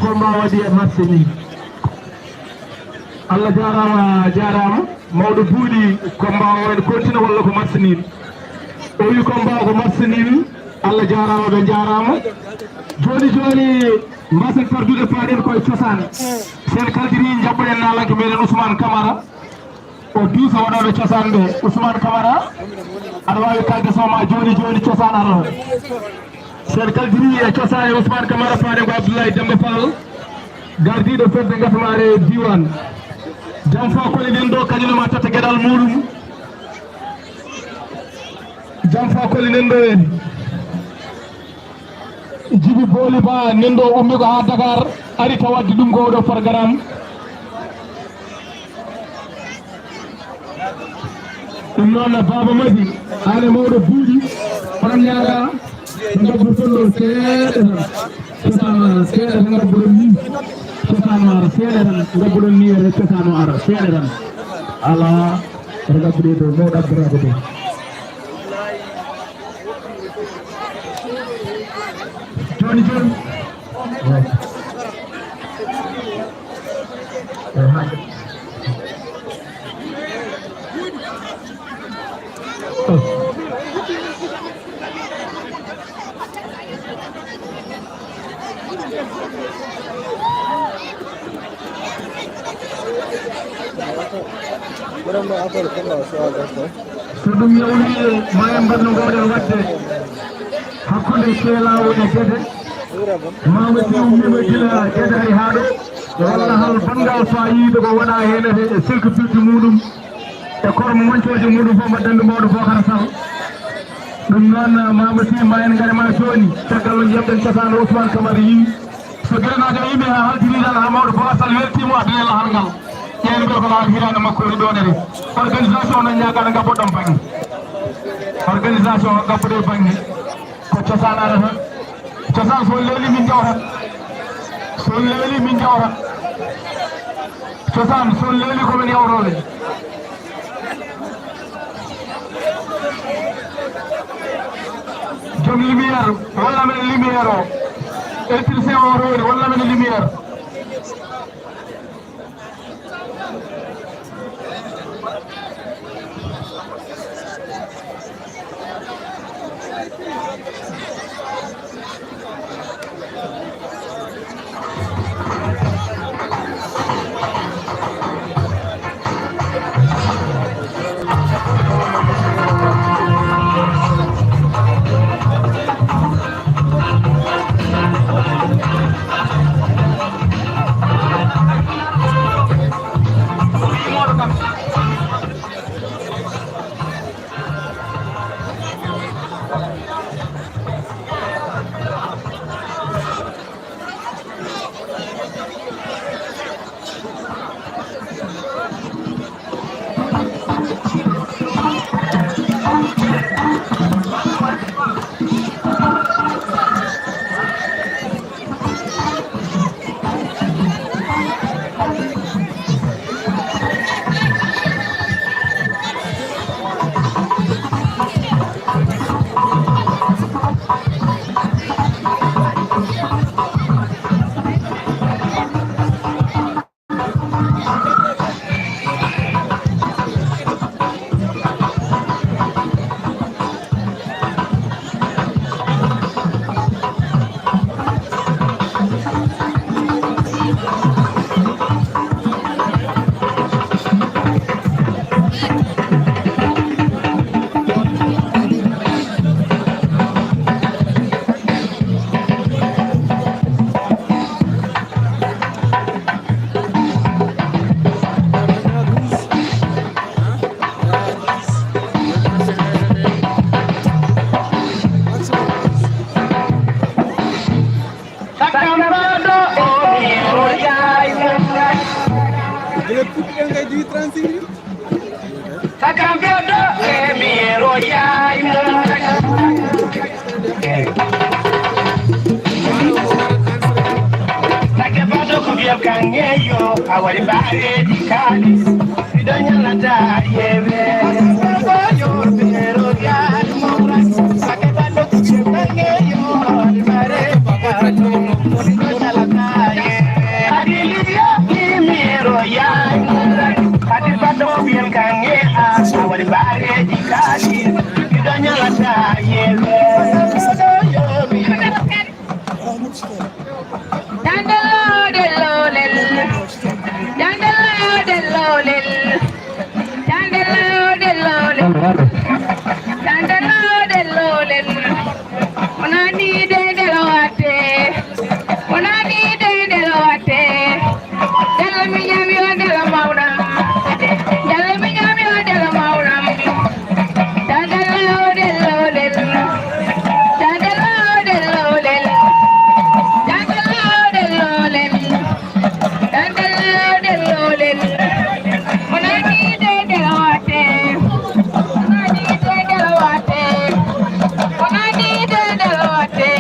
Combat waɗi e match ni. Allah jaaraama, jaaraama. Mawɗo buuɗi, combat o en continue walla ko match nul? O wi combat ko match nul. Allah jaaraama, ɓe njaaraama. Jooni, jooni, mbasen tardude, paaɗen koye cosaan. Sen kaldiri, njaɓɓoɗen naalanke meɗen Ousmane Camara. O duusa waɗooɓe cosaan ɓe. Ousmane Camara, aɗa waawi kalde soma jooni jooni cosaan ara. Sen kaldiri e cosaan e Ousmane Camara, faade ko Abdoulaye Demba Fall, gardiiɗo fedde gasamaare diiwaan. Jam faa koli nen ɗo, kañum ma tatta geɗal muuɗum. Jam faa koli nen ɗo en. Jibi Booli Ba, nen ɗo ummi ko haa Dakar, ari tawa addi ɗum ko oɗo programme. Ɗum noon, Baaba Madi, aan e mawɗo buuɗi, oɗon ñaaga, ngabbuɗon ɗo seeɗa tan. Cosaan ara seeɗa tan, ngabbuɗon ni. Cosaan ara seeɗa tan, ngabbuɗon ni, e cosaan o ara seeɗa tan. Alaa, oɗo ngabbude ɗo, mawɗo Abdourahmane ɗo. Jooni, jooni. So ɗum yawti, ma en mbaɗ no mbaawɗen waɗde hakkunde Keelaawo e Gede. Maa mi si ummiima gila Gede ari haa ɗo, walla hol banngal faayiida ko waɗaa heen e, e selkipilji muuɗum. E kono mo wancooje muɗum fof mbaɗɗen ɗum mawɗo Bocara Sall. Ɗum noon, Mama Sy, ma en ngare ma jooni, caggal no njeɓɗen cosaan o Ousmane Camara yii. So Guédé Najo yimɓe haa haltiri tan haa mawɗo Bocara Sall weltiima, addani lahal ngal. Ƴeewen mbiya ko laawol hitaande makko woni ɗoon ene. Organisation o noon ñaagaano ngabboɗon bannge. Organisation o ngabboɗo e bannge. Ko cosaan ara tan. Cosaan so leeli min jawtat. So leeli min jawtat. Cosaan so leeli ko men yawtooɓe. Joom lumière, walla men lumière o. Électricien o to woni, walla men lumière. Sakam feddo e mi royay mum. Take baɗo ko biyam kanŋe yo a waɗi mbareeji kaalis. Miɗo ñalata yewe. Take baɗo ko biyam kanŋe yo a waɗi mbareeji kaalis. Miɗo ñalata yewe. Adiliya. Kadi baɗɗo ko ɓiyen kanŋe a waɗi mbareeji kaalis. Miɗo ñalata yewe. Dandelo, delo, lel. Dandelo, delo, lel. Dandelo, delo, lel. Dandelo, delo, lel. Wonani de ndelo watte. Wonani de ndelo watte. Ndelo mi ñami o ndelo mawnam. Ndelo mi ñami o ndelo mawnam. Dandelo, delo, lel. Dandelo, delo, lel. Dandelo, delo, lel. Dandelo, delo, lel. Wonani de ndelo watte. Wonani de ndelo watte. Wonani de ndelo watte.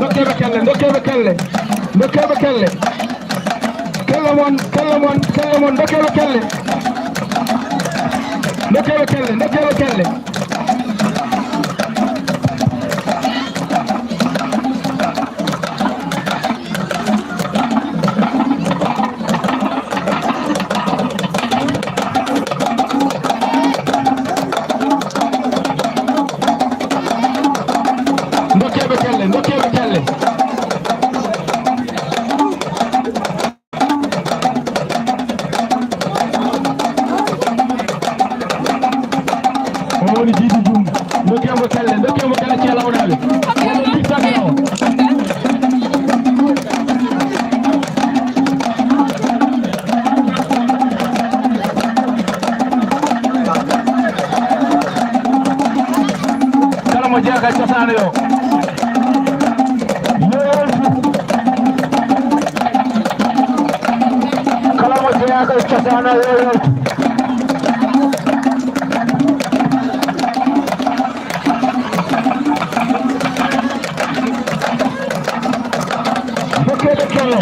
Dokkeeɓe kelle, dokkeeɓe kelle, dokkeeɓe kelle. Kelle mon, kelle mon, kelle mon, dokkeeɓe kelle. Dokkeeɓe kelle, dokkeeɓe kelle. Dokkeeɓe kelle, dokkeeɓe kelle. O woni Didi Dioum. Ndokkee mo kelle, ndokkee mo kelle, Ceerno Awɗaali. Wonde mbiɗ tan o. Kala mo jeyaa ka cosaan yo. Yo yaltu. Kala mo jeyaa ka cosaan yo yaltu. Dokkeede kello.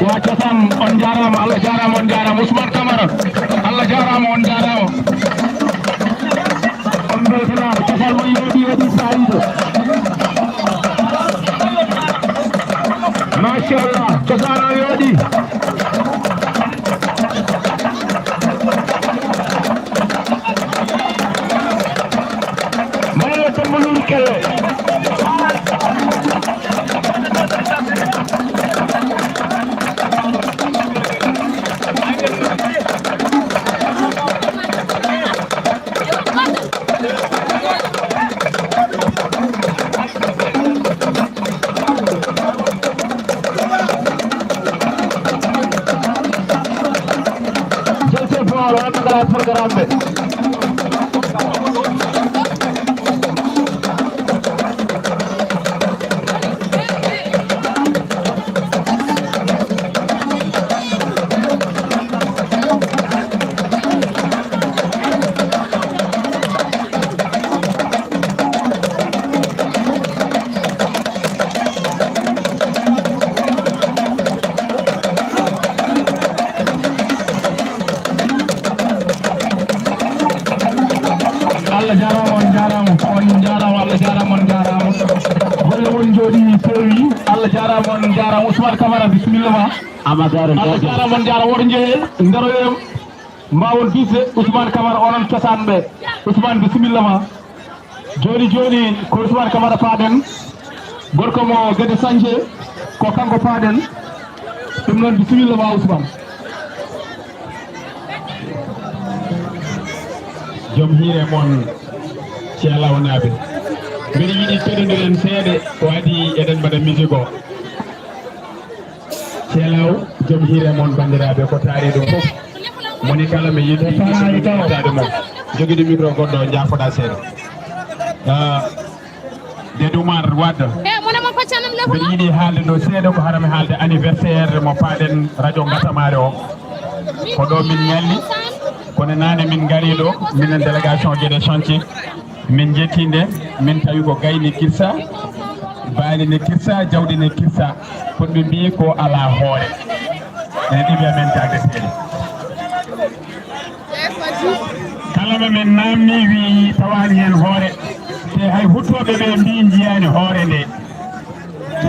Wa cosaan, on jaaraama, Allah jaaraama, on jaaraama. Ousmane Camara, Allah jaaraama, on jaaraama. On mbeltanaama, cosaan mo yooɗi, waɗi faayiida. Machallah, cosaan o yooɗi. Malla Demba Luru Kelle. Jaltel Pawal, wonɓe ngala e programme ɓe. Allah jaaraama, on jaaraama, on jaaraama, Allah jaaraama, on jaaraama. Golle mon njooɗi peewi, Allah Jaaraama on, jaaraama Ousmane Camara, bisimilla ma. Amadou Jaaraama on, jaaraama, woto njeye, ndaroye, mbaawon bisde Ousmane Camara, onon cosaan ɓe. Ousmane, bisimilla ma. Jooni jooni ko Ousmane Camara paaɗen, gorko mo Gede Sañce, ko kanko paaɗen. Ɗum noon, bisimilla ma Ousmane. Joom hiire mon, Ceelawnaaɓe. Mbeɗa yiɗi keɗondiren seeɗa ko adii eɗen mbaɗa musique o. Ceelaw, joom hiire mon, banndiraaɓe, ko taari ɗum fof. Moni kala mi yiɗi yettaade mum. Jogiiɗo micro goɗɗo, njaafoɗa seeɗa. Ah, Ded Oumar Wade. Mbeɗa yiɗi haalde ɗo seeɗa, ko hara mi haalde anniversaire mo paaɗen radio Ngatamare o. Ko ɗo min ñalli, kono naane min ngari ɗo, minen délégation Guédé Chantier. Min njetti nde, min tawi ko gayni kirsa, baali ne kirsa, jawdi ne kirsa. Kono ɓe mbii ko alaa hoore. Ene ɗiɓi amen jaagde seeɗa. Kala mo min naamni wii tawaani heen hoore. Te hay huttooɓe ɓe mbii njiyaani hoore nde.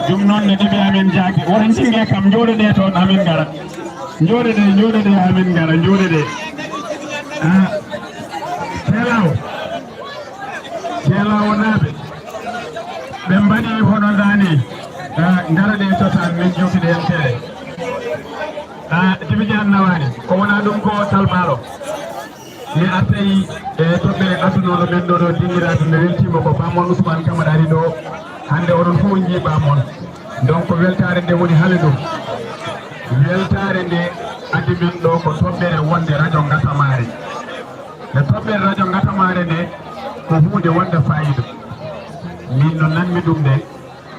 Ɗum noon ne ɗiɓi amen jaagde. Woto njinge kam, njooɗoɗee toon, amen ngara. Njooɗoɗee, njooɗoɗee, amen ngara, njooɗoɗee. Ah, Ceelaw. Ceelawnaaɓe, ɓe mbaɗi hono ndani, ah, ngara ɗe cosaan, min jewtide heen seeɗa. Ah, Djiby Diagne nawaani, ko wonaa ɗum ko Talbaalo. Mi artay e toɓɓere addunoɗo men ɗo, ɗo dinngiraaɓe, mi weltiima ko Bamon Ousmane Camara ari ɗo. Hannde oɗon fof njii Bamon. Donc, weltaare nde woni hale ɗum. Weltaare nde addi men ɗo ko toɓɓere wonde radio Ngatamare. E toɓɓere radio Ngatamare nde ko huunde wonde faayiida. Min no nanmi ɗum nde,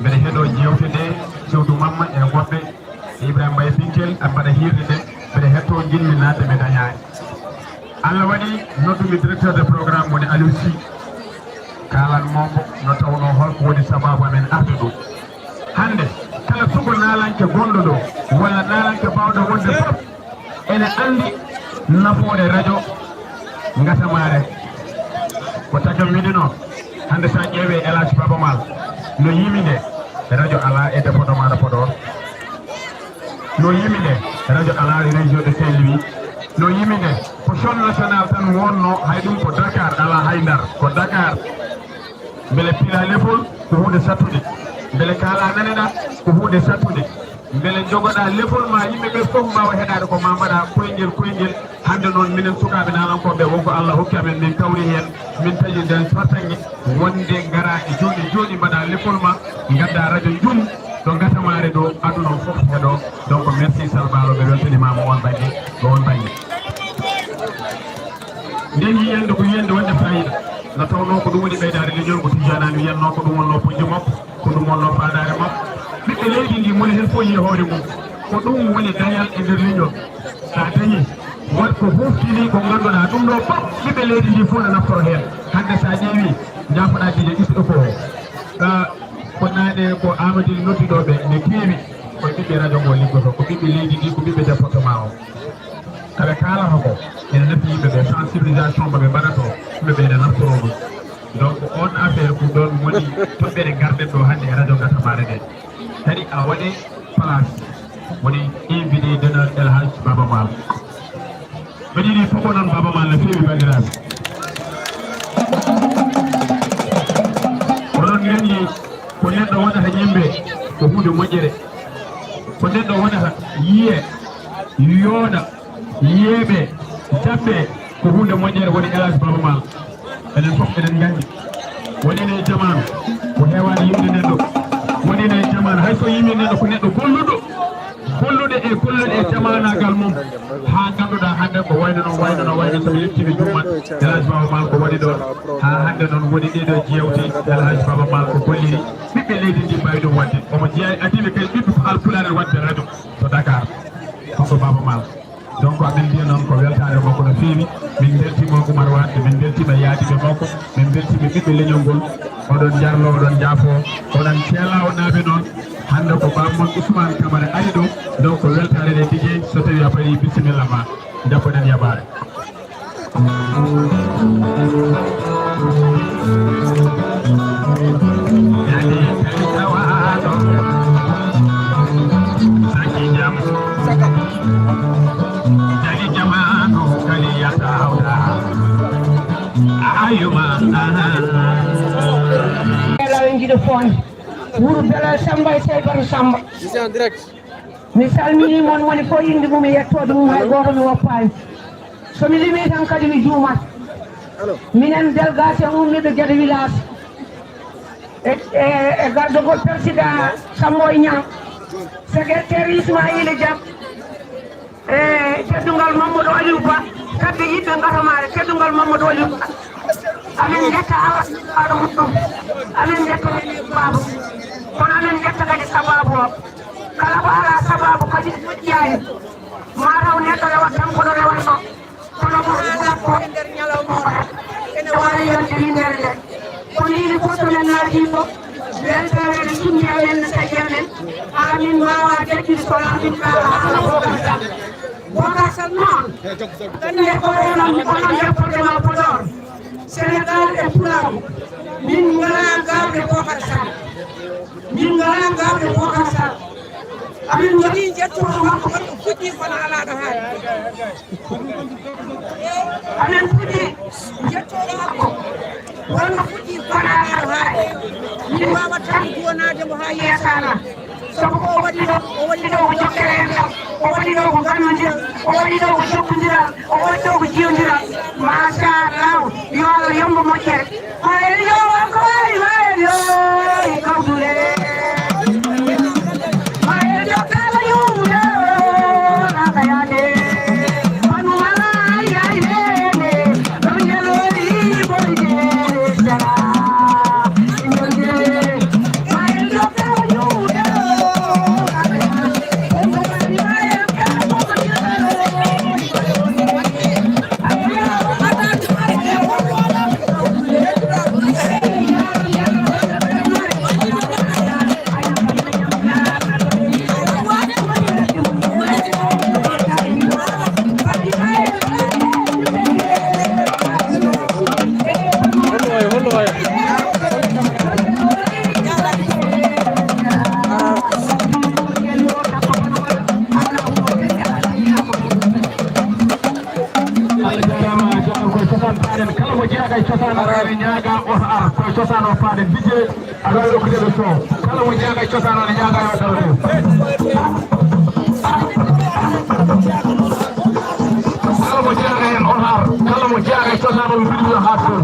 mbeɗa heɗoo jeewte ɗe, Sewdu Mamma e woɓɓe, e Ibrahima Mbaye Bintel, a mbaɗa hiirde nde, mbeɗa hettoo, njiɗmi naatde, mi dañaani. Allah waɗi noddumi directeur de programme woni Aliou Sy. Kaalan mo mbo no tawnoo holko woni sabaabu amen arde ɗo. Hannde, kala suko naalanke gonɗo ɗo, walla naalanke baawɗo wonde fof, ene anndi nafoore radio Ngatamare. Ko taƴam wiɗi noon, hannde so a ƴeewii El Hadj Baba Maal no yimi nde, radio alaa e département de Podor. No yimi nde, radio alaa e région de Saint-Louis. No yimi nde, ko chaîne nationale tan wonno, hay ɗum ko Dakar, alaa hay Ndar, ko Dakar. Mbele pila lefol ko huunde sattude. Mbele kaala naneɗa ko huunde sattude. Mbele njogoɗa lefol ma yimɓe ɓe fof mbaawa heɗaade ko ma mbaɗa koyngel koyngel. Hannde noon minen sukaaɓe naalankooɓe wonko Allah hokki amen min kawri heen, min taƴi nden fartaŋŋe wonde ngara e jooɗi jooɗi mbaɗa lefol ma, ngadda radio Jum ɗo Ngatamare ɗo, aduna o fof heɗo. Donc merci Sal Baalo, ɓe weltanimaama on bannge, ɗo on bannge. Nden yiyande ko yiyande wonde faayiida. No tawnoo ko ɗum woni ɓeydaare leñol, ko Tijjaan Aan wiyatnoo, ko ɗum wonnoo pojje makko, ko ɗum wonnoo faandaare makko. Ɓiɓɓe leydi ndi moni heen fof yiya hoore mum. Ko ɗum woni dañal e nder leñol. So a dañii, waɗ ko huuftini ko ngannduɗaa ɗum ɗo fof, ɓiɓɓe leydi ndi fof no naftoro heen. Hannde so a ƴeewii, njaafoɗaa Dj X Eko o. Ah, ko naane ko Amadou noddi ɗo ɓe, ɓe keewi. Ko ɓiɓɓe radio ngo liggotoo, ko ɓiɓɓe leydi ndi, ko ɓiɓɓe département o. Ko ɓe kaalata ko ene nafi yimɓe ɓe, sensibilisation mo ɓe mbaɗata o, yimɓe ɓe ene naftoro ɗum. Donc, on affaire ko ɗoon woni toɓɓere ngarɗen ɗo hannde e radio Ngatamare nde. Kadi a waɗe place, woni invité d'honneur El Hadj Baba Maal. Mbeɗa yiɗi fof ko noon Baba Maal no feewi, banndiraaɓe. Oɗon nganndi ko neɗɗo waɗata ñembe ko huunde moƴƴere. Ko neɗɗo waɗata yiye, yooɗa, yeeɓe, jaɓɓe, ko huunde moƴƴere woni El Hadj Baba Maal. Enen fof eɗen nganndi. Waɗiino e jamaanu ko heewaani yimde neɗɗo. Waɗiino e jamaanu hay so yimi neɗɗo ko neɗɗo golluɗo. Golluɗo e golluɗo e jamaanaagal mum. Haa ngannduɗaa hannde ko wayno noon, wayno noon, wayno so yettiiɓe jummat. El Hadj Baba Maal ko waɗi ɗoon. Haa hannde noon woni ɗee ɗoo jeewte El Hadj Baba Maal ko golliri. Ɓiɓɓe leydi ndi mbaawi ɗum waɗde. Omo jeyaa e aduna kadi ɓiɗɗo ko Haalpulaar waɗde radio to Dakar. Kanko Baba Maal. Donc, amin mbiya noon ko weltaare makko no feewi. Min mbeltiima Oumar Wade, min mbeltiima yaadiiɓe makko, min mbeltiima ɓiɓɓe leñol ngol. Oɗon njarlo, oɗon njaafo, oɗon ceelawnaaɓe noon. Hannde ko Bamon Ousmane Camara ari ɗo. Donc, ko weltaare nde tigi, so tawii a parii, bisimilla ma. Jappoɗen yabaare. Elaw en jiɗo foon. Wuro Belal Samba e Seybaru Samba. Ici en direct. Mi salminii mon woni fof innde mum e yettoode mum, hay gooto mi woppaani. So mi limii tan kadi mi juumat. Minen délégation ummiiɓe Gede village e, e, e gardagol président Sambo e Niang, secrétaire Ismaïla Dia, e teddungal Mamadou Aliou Ba, kamɓe yiɗɓe ngatamaare, teddungal Mamadou Aliou Ba. Amin njetta Allah, aɗo muɗɗum. Amin njetta babu. Kono amin njetta kadi sababu o. Kala ko alaa sababu kadi moƴƴaani. Mataw neɗɗo rewat tan kono rewatno. Kono ko alaa ko e nder ñalawma o, ene waawi yonde yimɓere nde. Ko nii fof to men ngardi ko, weltaare ene cummi amen, ne taƴi amen, haa min mbaawa daɗɗude ko laaɓi mbaawa haala Bocar Sall. Bocar Sall noon, gannde ko onon, onon département Podor, Sénégal e Pulaagu, min ngalaa gaawɗe Bocar Sall. Min ngalaa gaawɗe Bocar Sall. Amin waɗi njettoɗo makko, waɗi ko fuɗɗi kono alaa ɗo haaɗi. Amin fuɗɗi njettoɗo makko, wonno fuɗɗi kono alaa ɗo haaɗi. Min mbaawa tan duwanaade mo haa yeeso alaa. Sabu ko o waɗi ɗo, o waɗi ɗo ko jokkere enɗam, o waɗi ɗo ko gannondiral, o waɗi ɗo ko jokkondiral, o waɗi ɗo ko jiyondiral. Machallah, yo Allah yombo moƴƴere. Allah jaaraama, a jaaraama. Koye cosaan paaɗen, kala mo jeyaa e cosaan, aɗa waawi ñaagaa, oto ar. Koye cosaan o paaɗen, bijje, aɗa waawi rokkude ɓe son. Kala mo jeyaa e cosaan, aɗa ñaagaa, yo daro ɗum. Kala mo jeyaa heen, oto ar. Kala mo jeyaa e cosaan, on mbiɗo yo haat toon.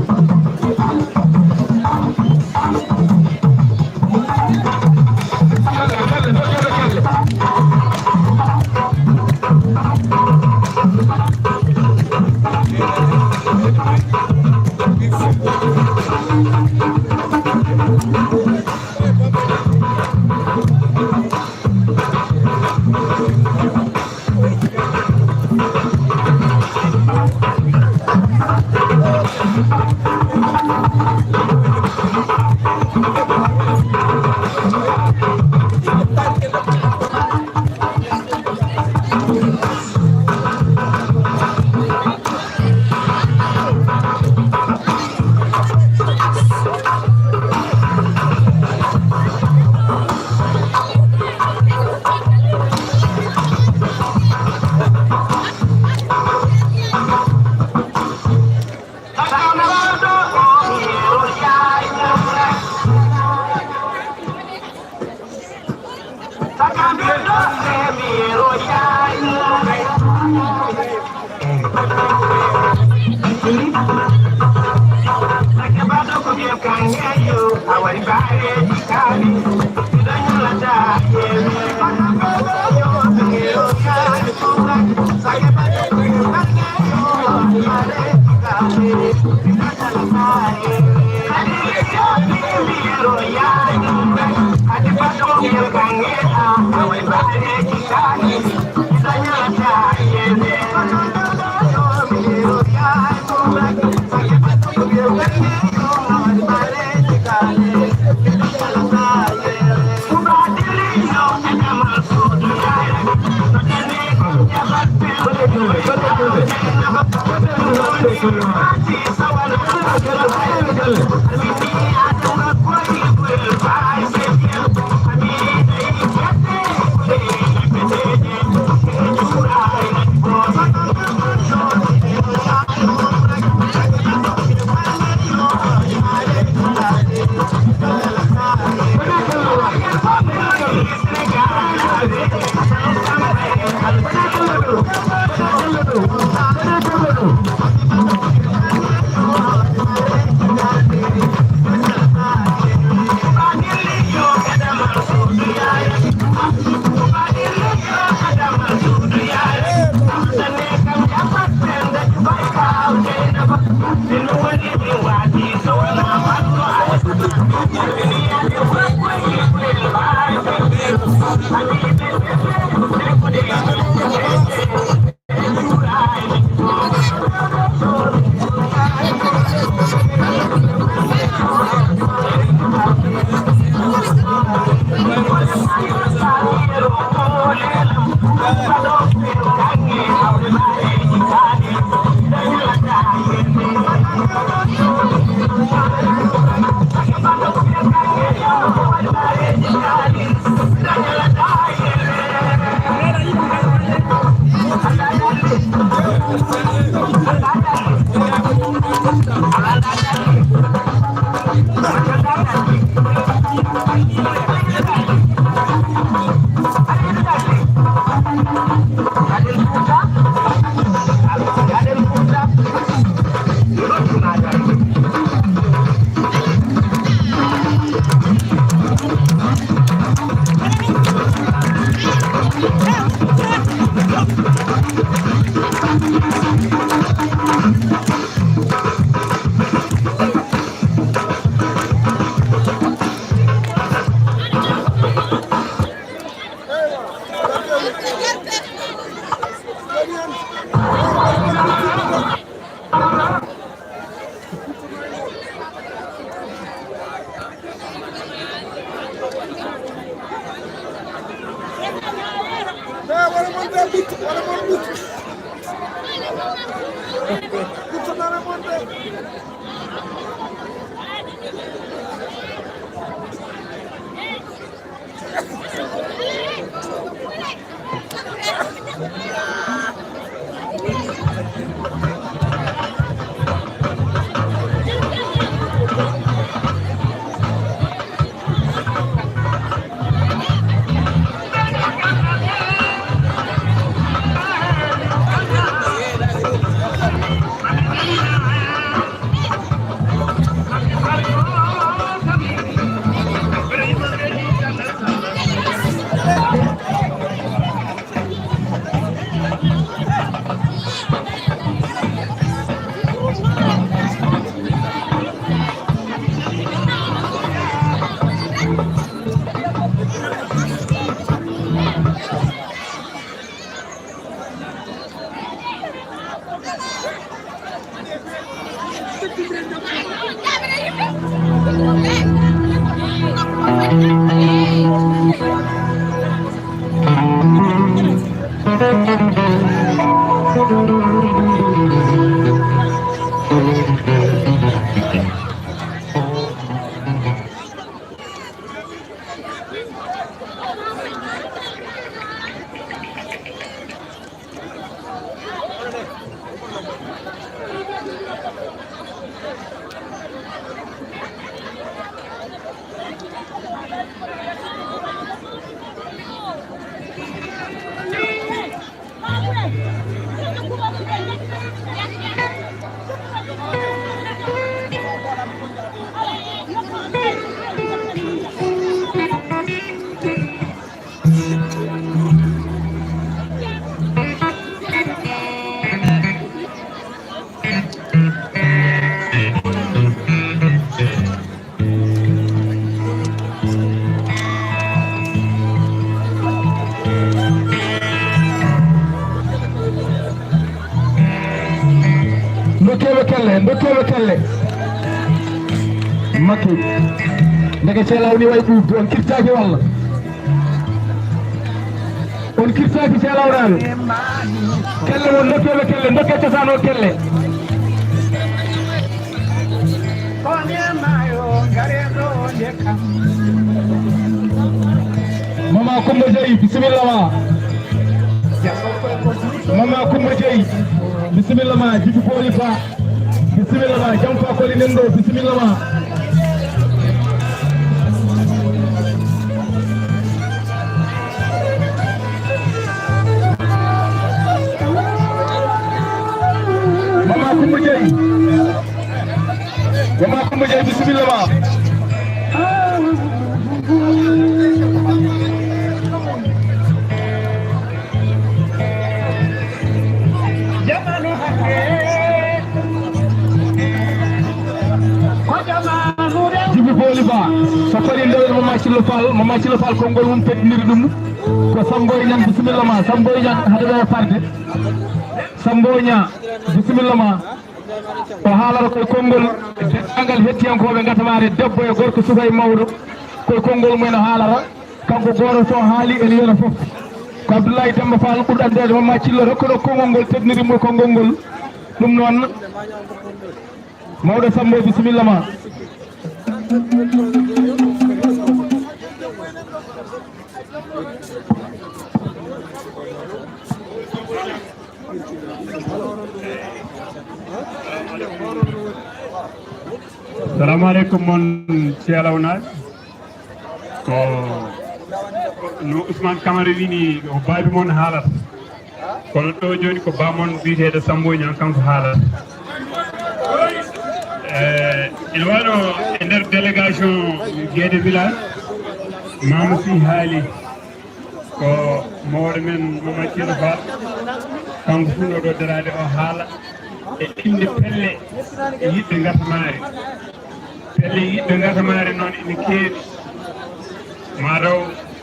Dokkeeɓe kelle, dokkeeɓe kelle. Makki. Ndeke ceelaaw ni way ɓuuɓde, on kirtaaki walla? On kirtaaki ceelaaw naaɓe. Kelle won, dokkeeɓe kelle, dokke cosaan o kelle. Mama Kumba Jeyi, bisimilla ma. Mama Kumba Jeyi, bisimilla ma. Jibi Booli Ba, bisimilla ma. Jam Fa Koli Nendo, bisimilla ma. Bisimilla ma. Jibi Booli Ba, so fari ndewel Mama Cillo Fall, Mama Cillo Fall konngol mum teddiniri ɗum ko Samboy Ñan, bisimilla ma, Samboy Ñan, hade ɗo farde. Samboy Ñan, bisimilla ma. O haalata koye konngol denndaangal hettiyankooɓe Ngatamaare, debbo e gorko, suka e mawɗo, koye konngol mumen o haalata. Kanko gooto so haali ene yona fof. Ko Abdoulaye Demba Fall ɓurɗo anndeede Mama Cillo, rokkuɗo konngol ngol, teddiniri mo konngol ngol. Ɗum noon, mawɗo Sambo, bisimilla ma. Salamu aleykum mon Ceelawnaaɓe. Ko no Ousmane Camara wini, o baabi mon haalata. Kono ɗo jooni ko baamon biyeteeɗo Sambo Ñan kanko haalata. Eh, ina wano e nder délégation Guédé Village, Mamadou Sy haali ko mawɗo men Mamadou Thierno Fall, kanko fuɗɗo ɗo daraade o haala e innde pelle yiɗɓe Ngatamaare. Pelle yiɗɓe Ngatamaare noon ene keewi. Maa taw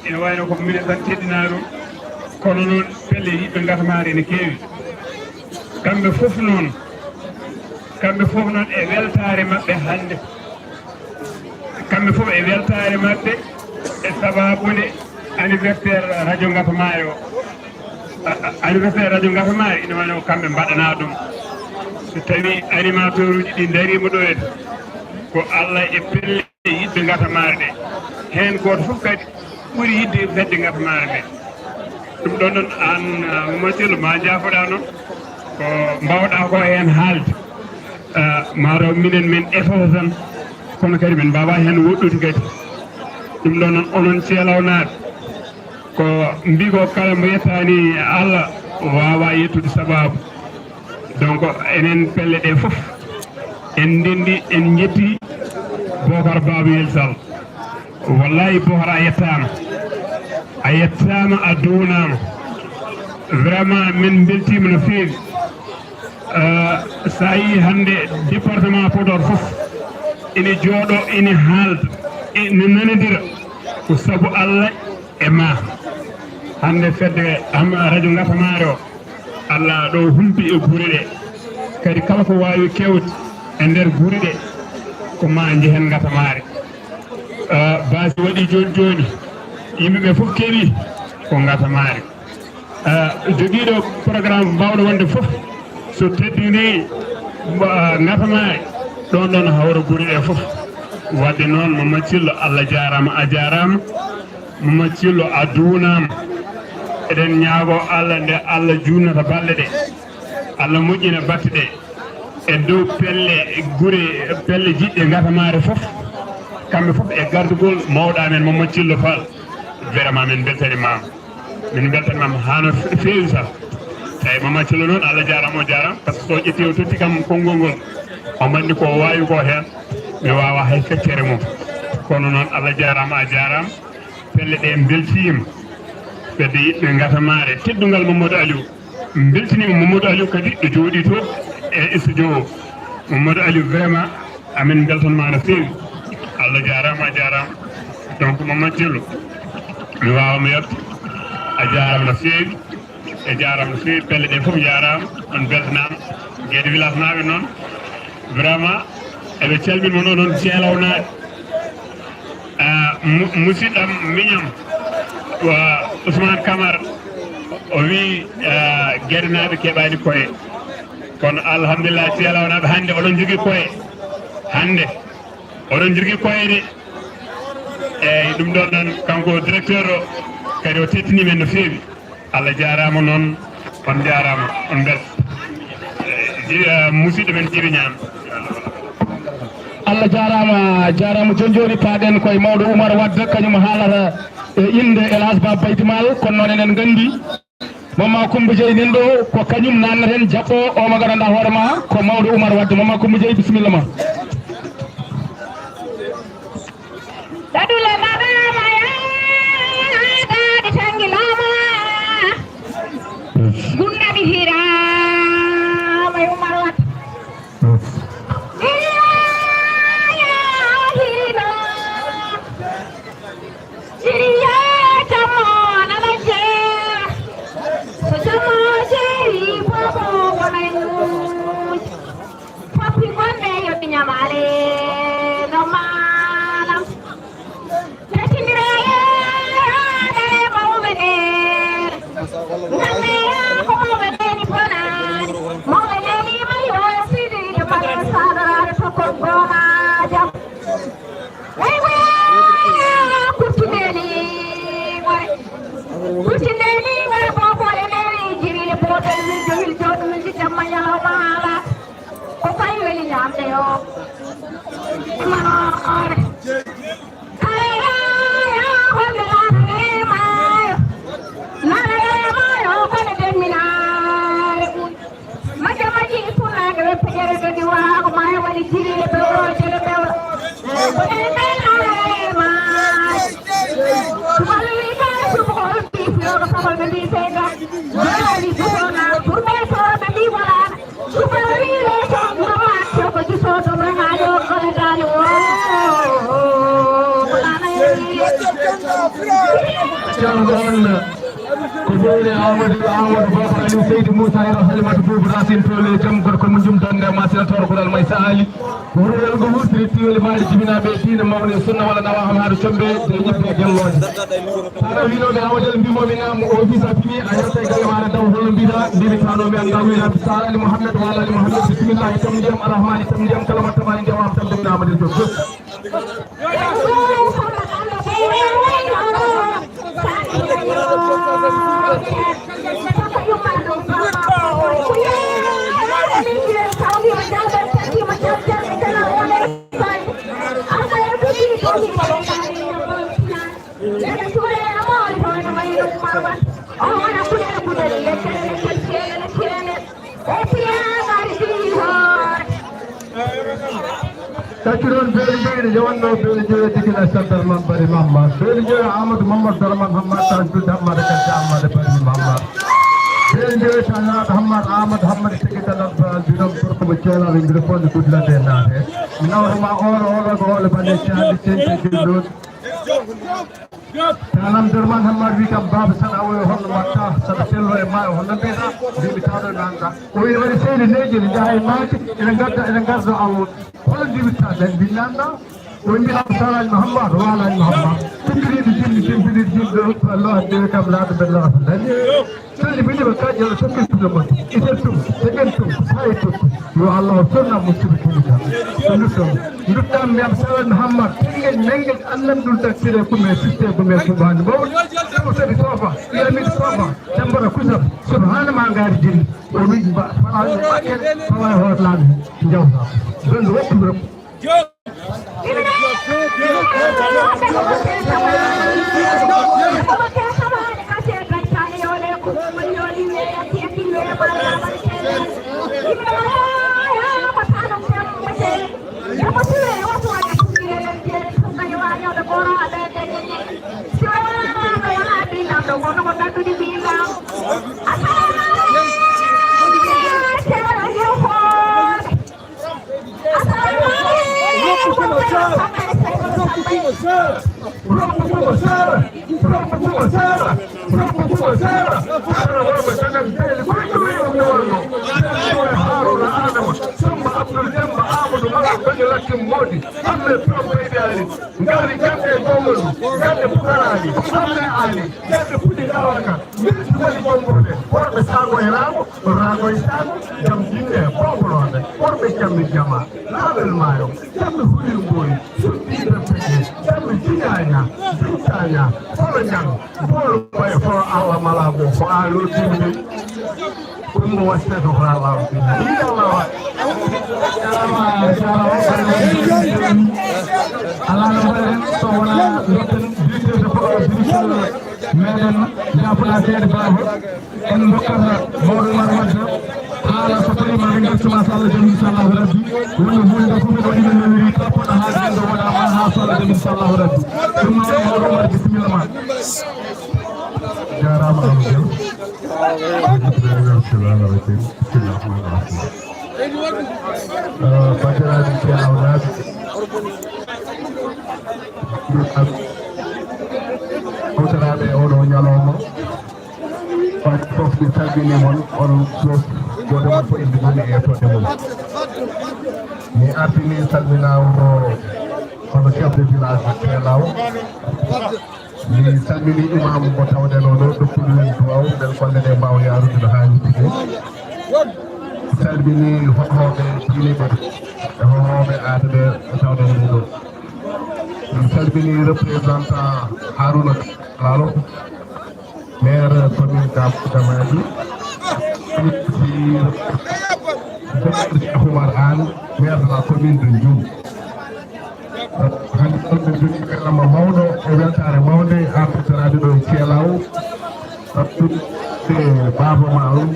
ene wayno ko minen tan teddinaa ɗum, kono noon pelle yiɗɓe Ngatamaare ene keewi. Kamɓe fof noon, kamɓe fof noon e weltaare maɓɓe hannde. Kamɓe fof e weltaare maɓɓe e sabaabu nde anniversaire Radio Ngatamaare o. A-, a-, anniversaire Radio Ngatamaare ina wano kamɓe mbaɗanaa ɗum. So tawii animateur uji ɗi ndariima ɗo en, ko Allah e pelle yiɗɓe Ngatamaare ɗe. Heen gooto fof kadi ɓuri yiɗde fedde Ngatamaare nde. Ɗum ɗon noon aan, ah, Mamadou Sello, ma njaafoɗaa noon. Ko mbaawɗaa ko heen haalde. Ah, maa taw minen min efoto tan, kono kadi min mbaawaa heen woɗɗude kadi. Ɗum ɗon noon onon Ceelawnaaɓe, ko mbii ko kala mbo yettaani Allah waawaa yettude sabaabu. Donc enen pelle ɗe fof en ndenndi, en njetti Bocar Babayel Sall. Wallahi Bocar a yettaama, a yettaama, a duunaama. Vraiment min mbeltiima no feewi. Euh, so a yii hannde département Podor fof ene jooɗo, ene haalda, ene nanondira, ko sabu Allah e ma. Hannde fedde am radio Ngatamaare o, Allah ɗo hulɓi e gure ɗe. Kadi kala ko waawi kewde e nder gure ɗe, ko ma njehen Ngatamaare. Ah, baasi waɗi jooni jooni, yimɓe ɓe fof keewi ko Ngatamaare. Ah, jogiiɗo programme mbaawɗo wonde fof, so teddini mba-, ah, Ngatamaare, ɗon ɗon hawra gure ɗe fof. Wadde noon, Mamadou Thillo, Allah jaaraama, a jaaraama. Mamadou Thillo, a duunaama. Eɗen ñaagoo Allah nde Allah juutnata balɗe ɗe, Allah moƴƴina batte ɗe. E dow pelle gure, pelle jiɗɗe Ngatamaare fof, kamɓe fof e gardugol mawɗo amen Mamadou Thillo Fall, vraiment min mbeltanimaama. Min mbeltanimaama haa no fe-, feewi sah. Eeyi, Mamadou Thillo noon, Allah jaaraama, o jaaraama, par ce que so ƴetti o totti kam konngol ngol, o mbanni ko o waawi ko heen, mi waawaa hay feccere mum. Kono noon, Allah jaaraama, a jaaraama. Pelle ɗe mbeltiima. Fedde yiɗɓe Ngatamaare, teddungal Mamadou Aliou. Mbeltiniima Mamadou Aliou kadi ɗo jooɗii to e studio o. Mamadou Aliou, vraiment, amin mbeltanmaa no feewi. Allah jaaraama, a jaaraama. Donc, Mamadou Thillo, mi waawaa mo yettude. A jaaraama no feewi. E jaaraama no feewi. Pelle ɗe fof njaaraama. On mbeltanaama. Guédé village naaɓe noon. Vraiment, eɓe calmini mon onon Ceelawnaaɓe. Ah, mu-, musidɗam, miñam, wa Ousmane Camara, o wii, ah, Guédé naaɓe keɓaani koye. Kono alhamdulillah, Ceelawnaaɓe hannde oɗon njogii koye. Hannde oɗon njogii koye de. Eeyi, ɗum ɗoon noon, kanko directeur o, kadi o teddinii men no feewi. Allah jaaraama noon, on njaaraama, on mbelta. Eh, ji-, eh, musidɗo men Jibi Ñaan. Allah jaaraama, jaaraama. Jooni jooni paaɗen koye mawɗo Oumar Wade, kañum haalata e innde El Hadj Baba Baydi Maal, kono noon enen nganndi Mama Coumba Dieye nen ɗo ko kañum naatneten jaɓɓo o mo nganndanɗaa hoore ma ko mawɗo Oumar Wade. Mama Coumba Dieye, bisimilla ma. Adule mama maya dadi tangi lama. Gunda bihira mayu marwat. Iya ya hino. Siriya tamo nanaje. So tamo jeri bobo wanayu. Foppi gonɗe yo ɓe ñamaale no maalam. Tetindiraaye dare mawɓe ɗe. Ngalle ko mawɓe ɗe ni bonaani. Mawɓe ɗe ni mari o sidi de mari saɗoraade tokkol goma jam. Way way kurtinde ni gore. Kurtinde ni gore bobole ne jirile botel min jogil joɗo min jamma yalawma haala. Ko fay weli ñamde o. Manoore. Kala ya ya holde laare maayo. Laare maayo kono demminaare un. Majja majji funnaage we pejere de diwa ko maayo wali jiri le be o jere be o. Ko de be laare maayo. Ko wali ka su ko bi fiyo ko ko be bi fega. Wali ko na pour be so be bi wala. Calgo on ko jeyre Amadou Amadou Baba Aliou Seydi Moussa Yero Halimata Boubou Racine Tole jam gorko mo jum dande ma sina toro kural may sa ali. Wural ngo wurtiri tiwel maari jibinaɓe diine mawne sunna wala nawa ham haɗa combe de ñibbe gellooje. Hara winoɓe awodel mbimomi namu o visa fini a yewta e galle maɗa daw holno mbiɗa mbimi tano mi anda wira salani mouhammed walani mouhammed bisimillahi tam ndiyam arahmani tam ndiyam kala ma tamani ndiyam am tam debnama nder joggo. Taccuɗon beeli joyi ne yawanno beeli joyi digila sandar man bari mamma beeli joyi amadou mamadou darman hammad tajud hammad kante hammad bari mamma beeli joyi tanat hammad amadou hammad tigi tanat bal binom torko mo ceelaɓe ngir fonde gudlande naate mi nawtama oro oro ko ole bane candi tente jilɗon. Tanam Derman Hammar wi kam baba saɗa awoyo holno mbatta saɗa sello e maayo holno mbiyata mbimi tawɗo nanga o wi waɗi seydi leydi ne jaha e maaki ene gadda ene gadda awo holno ndiwitta ɓen mbinnanɗa o wi mbiɗa salani Mouhammad walani Mouhammad tukkiriɗo jimmi jimpiɗiɗo jimɗo lohat ndewi kam laaɗo mbeɗa lohat dañi Sali bini ba kaji ala sokki su da mutu. Ita tum, ta gen tum, ta yi tum. Yo Allah sunna mutu bi kini ka. Ndu tum, ndu tam mi am sala Muhammad. Tengen nengen Allah ndu ta kire ku me siste ku me ku ban. Bo, ko sadi sofa, ya mi sofa. Tambara kusab. Subhana ma ngari jin. O mi ba, fala ni bakel, fala hot lan. Jawsa. Don waktu berapa? Ngari jamɗe gomol, jamɗe pukaraani, jamɗe aani, jamɗe puɗi garaka. Min woni gomboɓe worɓe sago e rago rago e sago jam jinne bobolode worɓe jammi jama lawel mayo jammi hulil mboyi suddiɓe peƴe jammi jiñaña duñtaña folo jang bolo mbaye folo allah malago ko alo dimde kumbo waste to fala law ilawa ala no mbaɗen so wona dokken directeur de directeur meɗen jafna seede baba en dokkata mawɗo mar wadde haala so tawi maɓe gartuma so allah jam inchallahu rabbi wonno hulde fof ko ɗiɗo newiri tappoɗo ha gendo wona ma ha Inchallahu rabbi. Ɗum noon, mawɗo Umar, bisimilla ma. Jaaraama, Amadou Diallo. Bismillahir rahmanir rahim. Eh, banndiraaɓe Ceerno Awlaaɓe, hawtoraaɓe e oɗo ñalawma, on fof mi salmini mon, on fof gooto mon fof innde mum e yettoode mum. Mi artini salminaango hono chef de village Teelaw. Mi salmini imam mo tawɗen oo ɗo, dokkuɗo en duwaaw, mbele golle ɗe mbaawa yaarude no haanirta ni. Mi salmini hohooɓe diine ɓe e hohooɓe aada ɓe tawɗen ɓe ɗo. Mi salmini représentant Haruna Lalo, maire commune Gam-, Gamadi. Docteur Cheikh Oumar Anne, maire de la commune de Ndioum. Hannde ɗon ɓe njogii karama mawɗo e weltaare mawnde artirtoraaɓe ɗo e Ceelaw, artirde baaba ma on.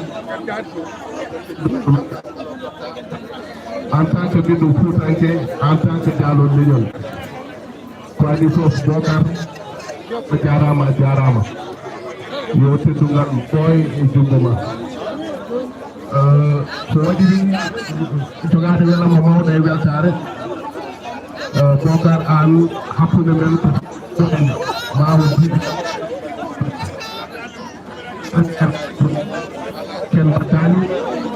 En tant que ɓiɗɗo Fuutanke, en tant que Diallo leñol, ko adii fof, Bokar, a jaaraama, a jaaraama. Yo teddungal ɓooy e junngo ma. Eh, so waɗi ɗum, jogaade welama mawɗo e weltaare. Eh, Bokar, aan hakkunde men ko ɗum, maawo jiiɗi. Ken mbaɗaani,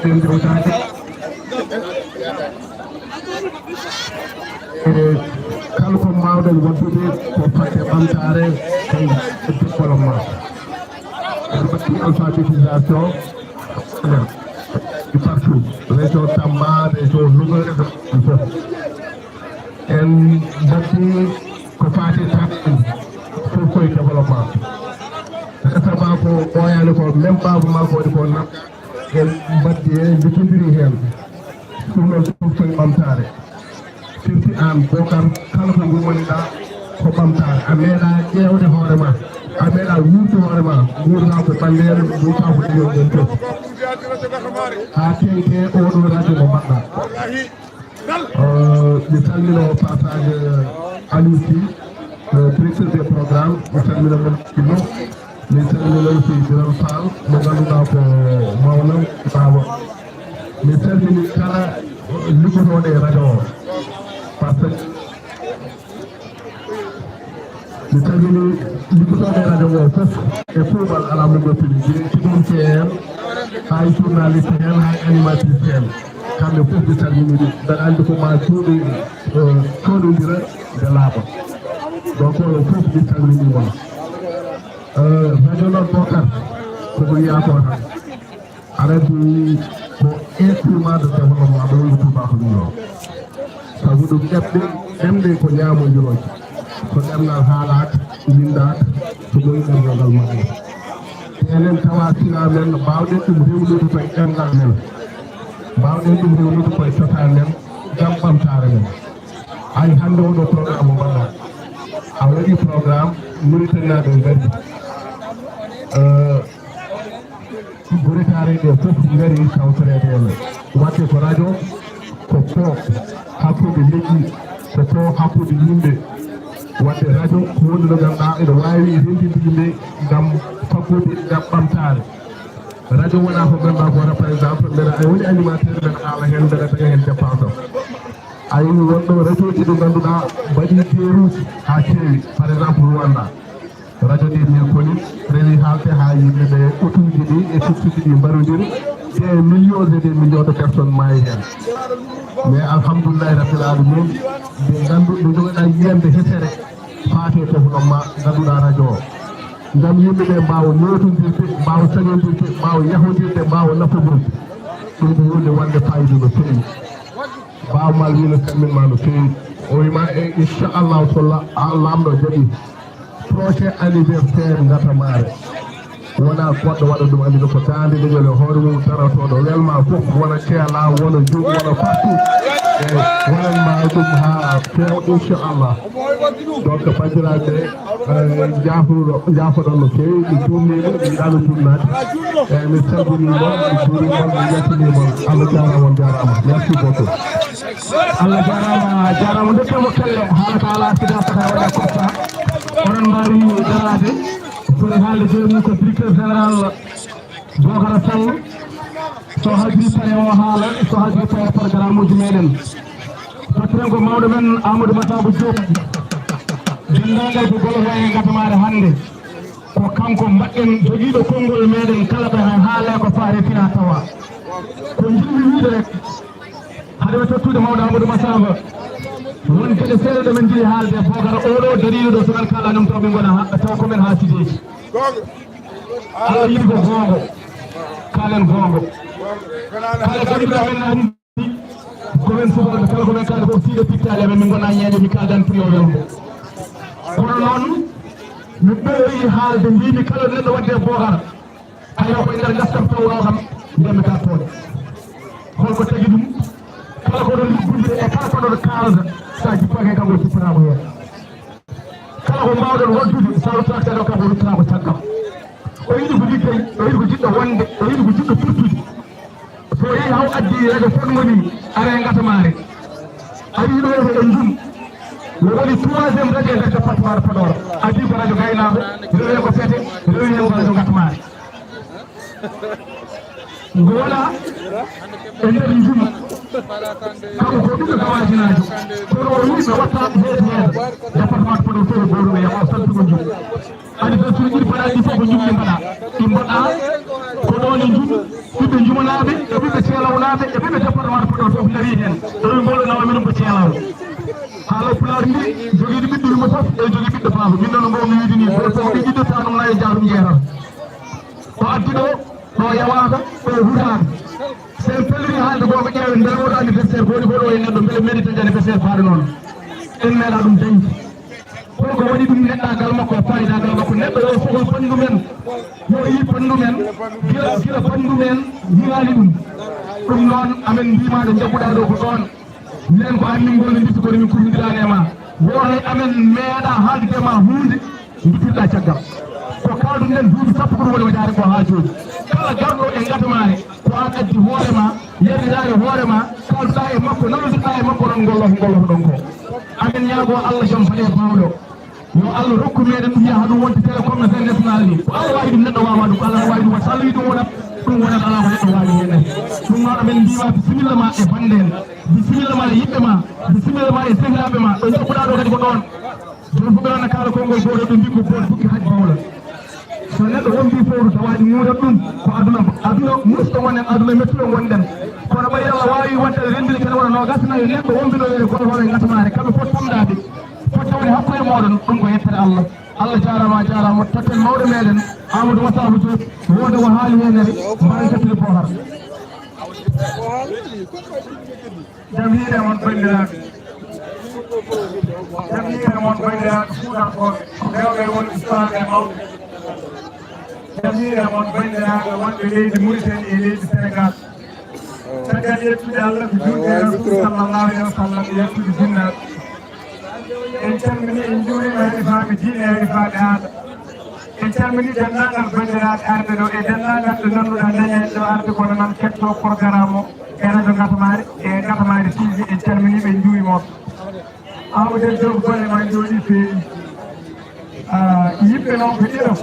en ndewtaade. E kala ko mbaawɗen waɗude ko fadde ɓamtaare e développement. En mbaɗi alphabétisation e partout, région Tamba, région Louga, région fof. En mbaɗi ko faati tan fof koye développement. Resa ma ko ɓooyaani ko, même baaba ma ko waɗi ko nan. En mbaddi heen, njotondiri heen. Ɗum noon fof koye ɓamtaare. Firti aan, Bokar, kala ko ngumani-ɗaa ko ɓamtaare. A meeɗaa ƴeewde hoore ma. A meeɗaa wuurde hoore ma. Nguurdaa ko ɓalleeɗo, nguurdaa ko leñol ngol fof. Haa teŋti oo ɗoo radio mo mbaɗɗaa. Euh, mi salmina au passage, euh, Aliou Sy, euh, directeur des programmes, mi salmina mon ɗo. Mi salmina aussi Bilal Fall, mo ngannduɗaa ko mawnam, baaba. Mi salmini kala liggotooɗo e radio o. Par ce que mi salmini liggotooɓe radio o fof, e kuuɓal alaa mo goppini, jeyi technicien en, hay journaliste en, hay animatrice en. Kamɓe fof mi salmini ɓe. Mbeɗa anndi ko ma juuɗe, eh, coɗodira nde laaɓa. Donc, onon fof mi salmini mon. Eh, radio noon, Bokar, koko yiya ko tan. Aɗa anndi ko instrument de développement ɗo woni tubaako ɗum ɗo. Sabu ɗum ɗemɗe, ɗemɗe ko ñaamondirooje. So ɗemngal haalaaka, winndaaka, so ɓooyi ɗemngal ngal maayata. Te enen tawa sila men, mbaawɗen ɗum rewnude koye ɗemngal men. Mbaawɗen ɗum rewnude koye cosaan men, ngam ɓamtaare men. Hay hannde oɗo programme mo mbaɗɗaa. A waɗi programme, Mauritanienaaɓe ngari. Euh, Gure Taaree ɗe fof ngari tawtoreede en. Waɗde ko radio, ko pont hakkunde leƴƴi, ko pont hakkunde yimɓe. Waɗde radio ko huunde nde ngannduɗaa ene waawi renndinde yimɓe ngam faggude ngam ɓamtaare. Radio wonaa ko ngannduɗaa ko wata, par exemple, mbeɗa, a woni animateur, mbeɗa haala heen, mbeɗa daña heen dépense am. A yii wonɗo radio ji ɗi ngannduɗaa mbaɗi guerre uji haa keewi, par exemple, Rwanda. Radio des Mille Collines rewi haalde haa yimɓe ɓe, otuuji ɗi e softuji ɗi mbarondiri, des millions et des millions de personnes maayi heen. Mais alhamdulillahi rabbil alamin, nde nganndu-, nde njogoɗaa yiyannde hesere faate ko hono ma ngannduɗaa radio o. Ngam yimɓe ɓe mbaawa nootondirde, mbaawa sañondirde, mbaawa yahodirde, mbaawa nafodirde. Ɗum ko huunde wonde faayiida no feewi. Baaba Maal wii no salmin ma no feewi. O wii ma e inchallahu so la-, a-, laamɗo jaɓi. Prochain anniversaire Ngatamaare. Wona goɗɗo waɗa ɗum, anndi ɗo ko daande leñol e hoore mum, darotooɗo welma fof, wona Keela, wona Jum, wona partout. E wonanma ɗum haa feewa, inchallah. Donc, banndiraaɓe, eh, jaafuɗo, jaafoɗon no feewi, mi juulniima, mi yiɗaano juulnaade. Eh, mi salminiima, mi juuriima, mi yaltiniima. Allah jaaraama, on jaaraama. Merci beaucoup. Allah jaaraama, jaaraama. Ndokkee mo kelle, haala ka alaa sida, fota waɗa kosta. Oɗon mbaawi daraade. Foti haalde jooni ko directeur général Bocar Sall, so hajri pare o haala, so hajri pare programme uji meɗen. Tottiren ko mawɗo men Amadou Massamba Diop, denndaangal ko golloto e ngatamaare hannde. Ko kanko mbaɗɗen jogiiɗo konngol meɗen kala ko haalee ko faare fina tawa. Ko njiɗmi wiide rek, hade mi tottude mawɗo Amadou Massamba, won geɗe seeɗa ɗe min njiɗi haalde e Bocar oɗo dariiɗo ɗo, so men kaalani ɗum taw min ngona ha-, taw ko men haa sideeji. Allah yiɗi ko goonga. Kaalen goonga. Kala ko yiɗi men nani ko men subalɓe, kala ko men kaali fof, siide pittaali amen, min ngona ñeeño, mi kaaldan prix o welmo. Kono noon, mi ɓeyoyi haalde, mbimi kala neɗɗo wadde e Bocar, hay o ko e nder ngastam taw wawa kam, ndemmi gartooɗe. Holko tagi ɗum? Kala ko ɗon liggude e kala ko ɗon kaalda, sa jippake kam o jippata ko heen. Kala ko mbaawɗon waddude, so a ruttaaki caggal kam, o ruttata ko caggal. O yiɗi ko liggey, o yiɗi ko jiɗɗo wonde, o yiɗi ko jiɗɗo tottude. So o yehi haw addi radio Fodngoni, ara e ngatamaare. A yii ɗo e Njum. O woni troisième radio e nder département de Podor. Adii ko radio Gaynaaɓe, rewi ko Fete, rewi heen ko radio Ngatamaare. Ngo wona e nder Njum. Kanko ko ɓiɗɗo Gawaajinaajo. Kono o wii ɓe watta heeto heeto. Département de Podor fof ko gooto ɓe yaha o saltugo Njum. Adi so suuji ɗiɗi mbaɗa ɗi fof ko Njum ɗi mbaɗa. Ɗi mbaɗa ko ɗoon e Njum. Ɓiɓɓe Njumanaaɓe e ɓiɓɓe Ceelawnaaɓe e ɓiɓɓe département de Podor fof ndarii heen. Ɗo ɓe mboɗo nawa minen ko Ceelaw. Haala Pulaar mbi jogiiɗo ɓiɗɗo yumma fof e jogii ɓiɗɗo baaba. Min noon mbawmi wiide ni, gooto fof ɓe ƴiɗɗo tanum na e jaarum jeeram. Ɗo addi ɗo, ɗo yawaaka, ɗo hutaaka. So en pelliri haalde gooto ƴeewen mbele oɗo anniversaire ko woni ko ɗo e neɗɗo, mbele mérite anniversaire faaɗo noon. En meeɗa ɗum dañde. Kono ko waɗi ɗum neɗɗaagal makko e faayidaagal makko. Neɗɗo yo sohol ɓanndu men, yo yi ɓanndu men, gila, gila ɓanndu men yiyaali ɗum. Ɗum noon, amen mbiimaa ɗo njagguɗaa ɗo ko ɗoon. Minen ko amin gollondirta, kono min kullondiraani e ma. Gooto e amen meeɗaa haaldude e ma huunde, ndutirɗaa caggal. Ko kaalduɗen duuɓi sappo ko ɗum woni wajaare ko haa jooni. Kala garɗo e ngatamaare, ko aan addi hoore ma, yaltiraare hoore ma, kaalduɗaa e makko, nanondirɗaa e makko, onon ngollo ko ngollotoɗon ko. Amin ñaagoo Allah jom faɗe baawɗo. Yo Allah rokku meɗen ɗum yaha ɗum wonde télé comme no Sen National ni. Ko Allah wawi ɗum, neɗɗo wawa ɗum, ko Allah wawi ɗum. So Allah wi ɗum wonat, ɗum wonat, ala ko neɗɗo wawi hen. Ɗum noon amen mbiwa bisimilla ma e bande en, bisimilla ma e yiɓɓe ma, bisimilla ma e sehilaaɓe ma. Ɗo jokkuɗa ɗo kadi ko ɗon. Jooni fof ɓe ɗon kaala konngol gooto, ɓe mbi ko boon bukki haj bawla. So neɗɗo wonti fowru tawaji muurat ɗum ko aduna, aduna musɗo wonen, aduna mettuɗo wonɗen. Kono ɓay Allah wawi waɗde renndiri kene wona noogas nayo neɗɗo wonɓe ɗo e goto hoore ngatamaare, kamɓe fof tamdade. Fodde woni hakkunde mooɗon, ɗum ko yettere Allah. Allah jaaraama, a jaaraama. Totten mawɗo meɗen, Amadou Massamba Diop, wooda ko haali heen, mbaawi sattude Bocar. Jam hiire mon, banndiraaɓe. Jam hiire mon, banndiraaɓe Fuutankooɓe, rewɓe e worɓe, sukaaɓe e mawɓe. Jam hiire mon, banndiraaɓe wonɓe leydi Mauritanie e leydi Sénégal. Caggal yettude Allah, ko juulde e Rasul sallallahu alaihi wa sallam, e yettude jinnaaɓe. En calmini, en njuurima herifaaɓe diine, herifaaɓe aada. En calmini denndaangal banndiraaɓe arɓe ɗo e denndaangal ɓe ngannduɗaa dañani ɗo arde kono noon kettoo programme o e radio Ngatamaare e Ngatamaare T V. En calmini ɓe, en njuurima on. Amadou Diop, golle ma njooɗi, feewi. Ah, yimɓe noon ko ɗiɗo.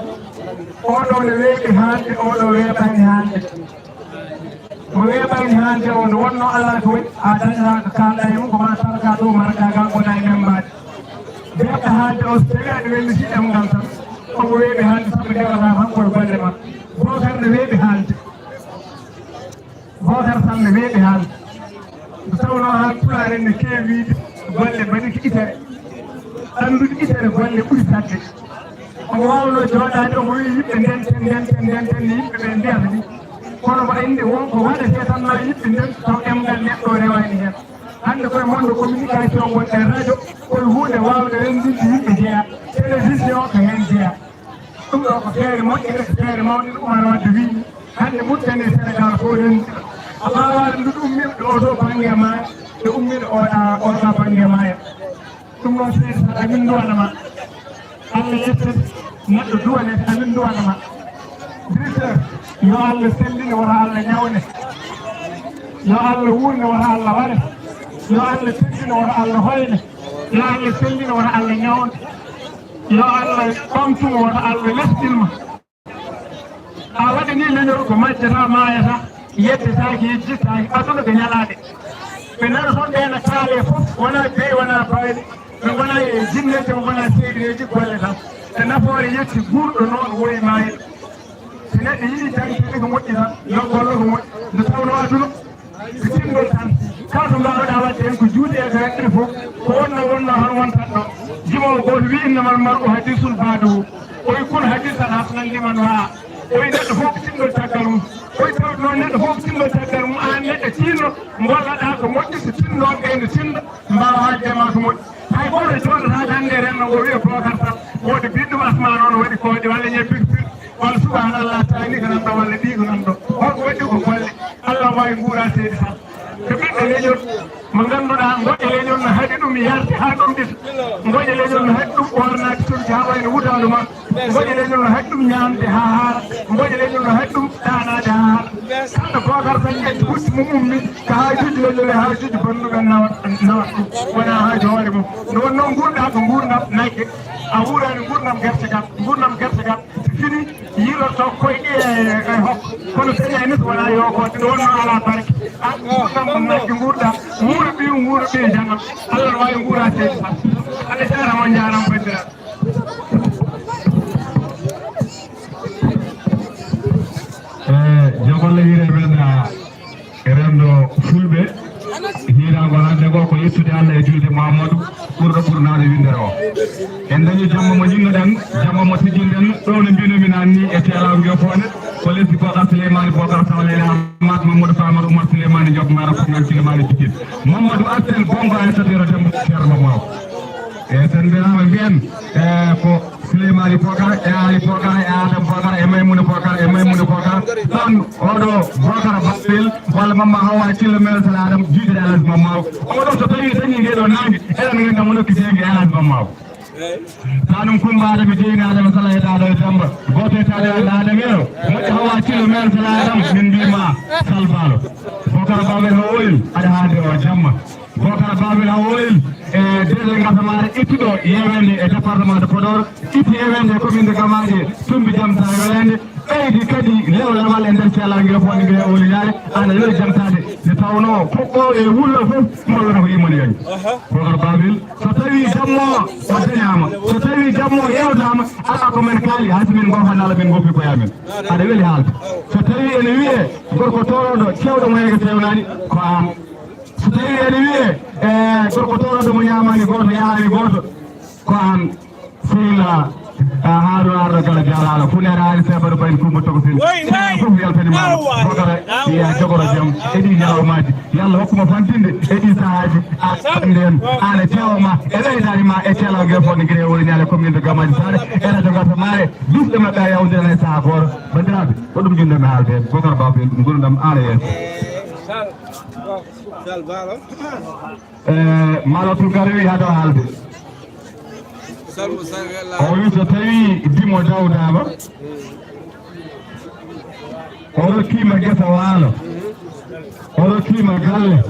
Oɗo ne weeɓi haalde, oɗo weeɓani haalde. Mo weeɓani haalde o, nde wonnoo Allah ko waɗi, a dañataa ko kaalɗaa e mum, ko ma targa ɗo, marga ga, wona e men mbaadi. Weeɓɗo haalde o, so tawii aɗa welliti ɗemngal tan, omo weeɓi haalde, sabu ndewata tan koye golle ma. Bocar ne weeɓi haalde. Bocar Sall ne weeɓi haalde. Nde tawnoo haa Pulaar en ne keewi wiyde golle mbaɗi ko itere. Anndude itere golle ɓuri saɗde. Omo waawnoo jooɗaade, omo wiya yimɓe ndenten, ndenten, ndenten, ni yimɓe ɓe mbiyata ni. Kono mbaɗa inde won ko waɗetee tan, ma yimɓe ndentu taw ɗemngal neɗɗo o rewaani heen. Hannde koye monde communication ngonɗen, radio, koye huunde waawde renndinde yimɓe jeyaa, télévision ko heen jeyaa. Ɗum ɗo ko feere moƴƴere, feere mawɗere. Umar Wadde wiyi, hannde Mauritanie e Sénégal fof renndi. A waawaani ndu umminde ɗo to bannge e maaya, nde umminde o ɗa, o ɗa bannge e maaya. Ɗum noon, seydi Sall, amin nduwana ma. Allah yettet, neɗɗo duwanete, amin nduwana ma. Directeur, yo Allah sellin, wota Allah ñawne. Yo Allah wuurne, wota Allah waɗe. Yo Allah teddine, wota Allah hoyne. Yo Allah sellin, wota Allah ñawne. Yo Allah ɓamtu mo, wota Allah lesɗin mo. A waɗi ni leñol ko majjata, maayata, yeddetaake, yejjitaake, aduna ɓe ñalaaɗe. Ɓe nana toon ɓe na kaale fof, wona beyi, wona bayli, ɓe ngona e jinneeji, ɓe ngona seeɗireeji, golle tan. E nafoore yetti guurɗo noon woyi maayde. So neɗɗo yiɗi jaŋde ko moƴƴi tan, yo gollo ko moƴƴi. Nde tawnoo aduna, ko tinndol tan. Kala ko mbaawɗaa waɗde heen ko juuti e ko waɗde fof, ko wonnoo wonnoo tan wontat ɗo. Jimoowo gooto wiyi, "Innamal mar'u hadiisun ba'dahu." O wiyi, "Kun hadiisan hasanan liman wa'a." O wiyi, "Neɗɗo fof ko tinndol caggal mum." O wiyi, "Tawde noon neɗɗo fof ko tinndol caggal mum, aan neɗɗo tiinno, ngolloɗaa ko moƴƴi, so tinnooɓe ɓee no tinndo, mbaawa haalde e maa ko moƴƴi." Hay gooto jooɗotaako hannde e renndo ngo wiya Bocar Sall, wooda biɗɗum asmaa noon waɗi kooƴe walla ñebbe pir pir. Walla subhanallah, taani ko nan ɗo, walla ɗi ko nan ɗo. Holko waɗi ko golle? Allah waawi nguura seydi Sall. Ko ɓiɓɓe leñol mo ngannduɗaa, ngoƴe leñol no haɗi ɗum yarde haa ɗum ɗita. Ngoƴe leñol no haɗi ɗum ɓoornaade conci haa wayno wutaandu ma. Ngoƴe leñol no haɗi ɗum ñaamde haa haara. Ngoƴe leñol no haɗi ɗum ɗaanaade haa haara. Kamɓe Bocar Sall ƴetti hutti mum ummi ko haajuuji leñol e haajuuji banndum en nawat, nawat ɗum. Wonaa haaju hoore mum. Nde wonnoo nguurɗaa ko nguurndam nagge. A wuuraani nguurndam gerte kam. Nguurndam gerte kam. Fini yiilorto koyɗe e, e hokko. Kono feñaani so wonaa yo ko ɗum wonno alaa barke. A nguurndam ɗum nagge nguurɗa. Wuuro ɓiyum, wuuro ɓiye jangam. Allah no waawi nguura seydi Sall. Allah jaaraama, on njaaraama banndiraaɓe. E, jom Allah hiire men, a, e renndo fulɓe. Hiiraango hannde ngo ko yettude Allah e juulde Muhammadu ɓurɗo ɓurnaade winndere o. En dañi jamma mo njinnoɗen, jamma mo tijjinɗen, ɗo no mbinumi naan ni e teelaange o fof ne, ko lesdi Bocar Souleymane Bocar Sall e Ahmad Mamadou Famara Oumar Souleymane Joop Mara Koungan Souleymane Jikin. Mamadou Astel Bongo e Satiro Demba Ceerno Maw. E sen mbiyama mbiyen, e ko Souleymane Bocar, e Ali Bocar, e Adam Bocar, e Maymouna Bocar, e Maymouna Bocar. Tan oɗo Bocar Babil, walla Mamma Hawa Cillo Mel Saladam, juuɗe Alas Mamma. Oɗo so tawi dañi nde ɗo nangue, eɗen ganda mo nokki jeygue Alas Mamma. Tanum Kumba Adam, jeyni Adam Sala e Dado e Demba. Goto e taɗe Adam e o. Moƴƴo Hawa Cillo Mel Saladam, min mbima Salbalo. Bocar Babil Hawoyel, aɗa haade o jamma. Bocar Babil Hawoyel, e délégué Gasamare ittuɗo yewende e département de Podor, itti yewende e commune de Gamaje, tumbi jam sa welende, ɓeydi kadi lewlamal e nder ceelaange fof nde o liyaare, ana weli jamtaade, nde tawnoo ko ɓooyee wullo fof, mbollata ko yimani yañi. Bocar Babil, so tawii jammoo o dañaama, so tawii jammoo yewtaama, alaa ko men kaali, hay so min ngoofa nala, min ngoofi ko amen. Aɗa weli haalde. So tawii ene wiyee gorko toorooɗo, cewɗo mo yeeso fewnaani, ko aan. So tawii ene wiyee, e, gorko toorooɗo mo ñaamaani gooto, yahaani gooto, ko aan. Sehil, a, Haaruna Arɗo Gala jaaraama, Funeera Aali Seebaɗo Baydi Kumba Togo Sel. Fof yaltanimaama. Bokara, ya jogoro jam e ɗii ñalawmaaji. Yo Allah hokku mo fantinde e ɗii sahaaji. A, nden, aan e teewo ma, e ɓeydaari ma, e teelaw ngel fof, ne ngire woni ñaale commune de Gamaji Saare, e radio Gasamare, duusɗe maɓɓe a yawdirana e sahaa gooto. Banndiraaɓe, ko ɗum njiɗ-mi haalde, Bokar Ba, ko nguurndam aan e yeeso. Sal, Sal Ba, E, Maalo Tunkara wi hada haalde. O wi so tawi dimo dawdaama, o rokkiima gesa waalo, o rokkiima galle,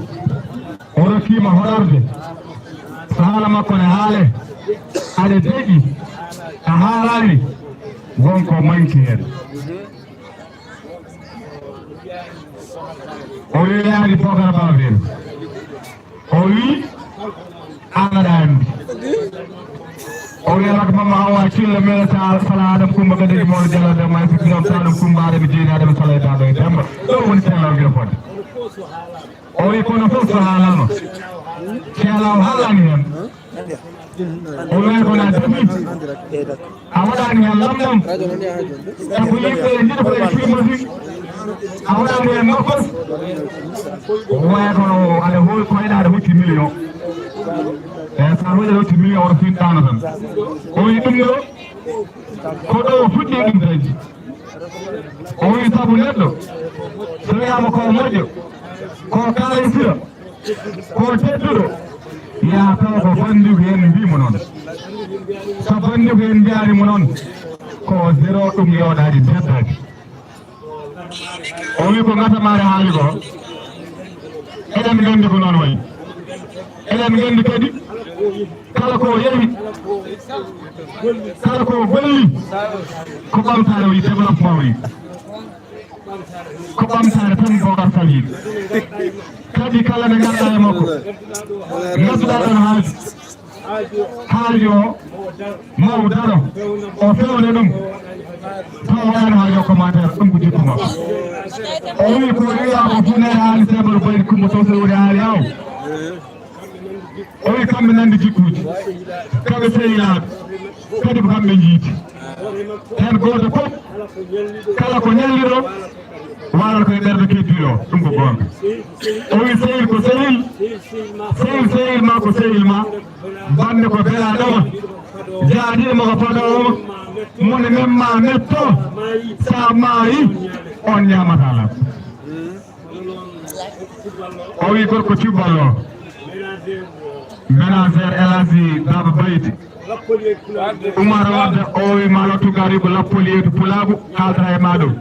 o rokkiima hororde, so haala makko ne haale, aɗa deƴƴi, a haalaani, won ko manki heen. O yeeyaani Bokar Babel. O wi, "Aan aɗa anndi." O wi, "Alak Mamma Hawa Cillo, Mele Sala, Sala Adam Kumba, Gadeji Mawɗo Jallo, Demba, e Sikki Lam, Sala Adam Kumba, Adam Jeyni, Adam Sala e Daado e Demba. Ɗo woni Ceelaw Gila Fodde." O wi, "Kono fof so haalaama, Ceelaw haalaani heen." O wi, "Kono a dañi, a waɗaani heen lamɗam, sabu yimɓe ene njiɗa ko e filmosi, a waɗaani heen nokkos." O waya kono aɗa hooy koyɗa aɗa hocci million. E sa hooƴi aɗa hocci million, oto fin ɗaano tan. O wi ɗum ɗo, Ko ɗo o fuɗɗi ɗum dañde. O wi sabu neɗɗo, so wiyaama ko moƴƴo, ko kalisira, ko tedduɗo, yaa taw ko banndigu en mbii mo noon. So banndigu en mbiyaani mo noon, ko zéro, ɗum yooɗaani, teddaani. O wi ko ngatamaare haali ko. Eɗen nganndi ko noon wayi. Eɗen nganndi kadi kala ko yehi, kala ko golli, ko ɓamtaare o yi, développement o yi. Ko ɓamtaare tan Bocar Sall yi. Kadi kala nde ngarɗa e makko, ngadduɗa ɗon haaju, haaju o, ma o daro, o fewna ɗum. Taw wayano haaju o commentaire, ɗum ko jikku makko. O wi ko wiya ko Funeere Haali Seeɓa no Baydi Kumba Sow, so woni Haali Aw. O wi kamɓe nandi jikkuuji, kamɓe sehilaaɓe, kadi ko kamɓe njiiti. Heen gooto fof, kala ko ñalliɗo, waalata koye ɓernde keddiiɗo o, ɗum ko goonga. O wi sehil ko sehil, sehil sehil ma ko sehil ma, bannde ko belaaɗo ma, jaadiiɗo ma ko fadoowo ma, mo ne memma metto, sa maayi, on ñaamataa laɓ. O wi gorko cuballo, ménagère El Hadji Baba Baydi. Umar Wade, o wi ma lottu garibu lappol yeetu pulaagu, kaldata e ma ɗum.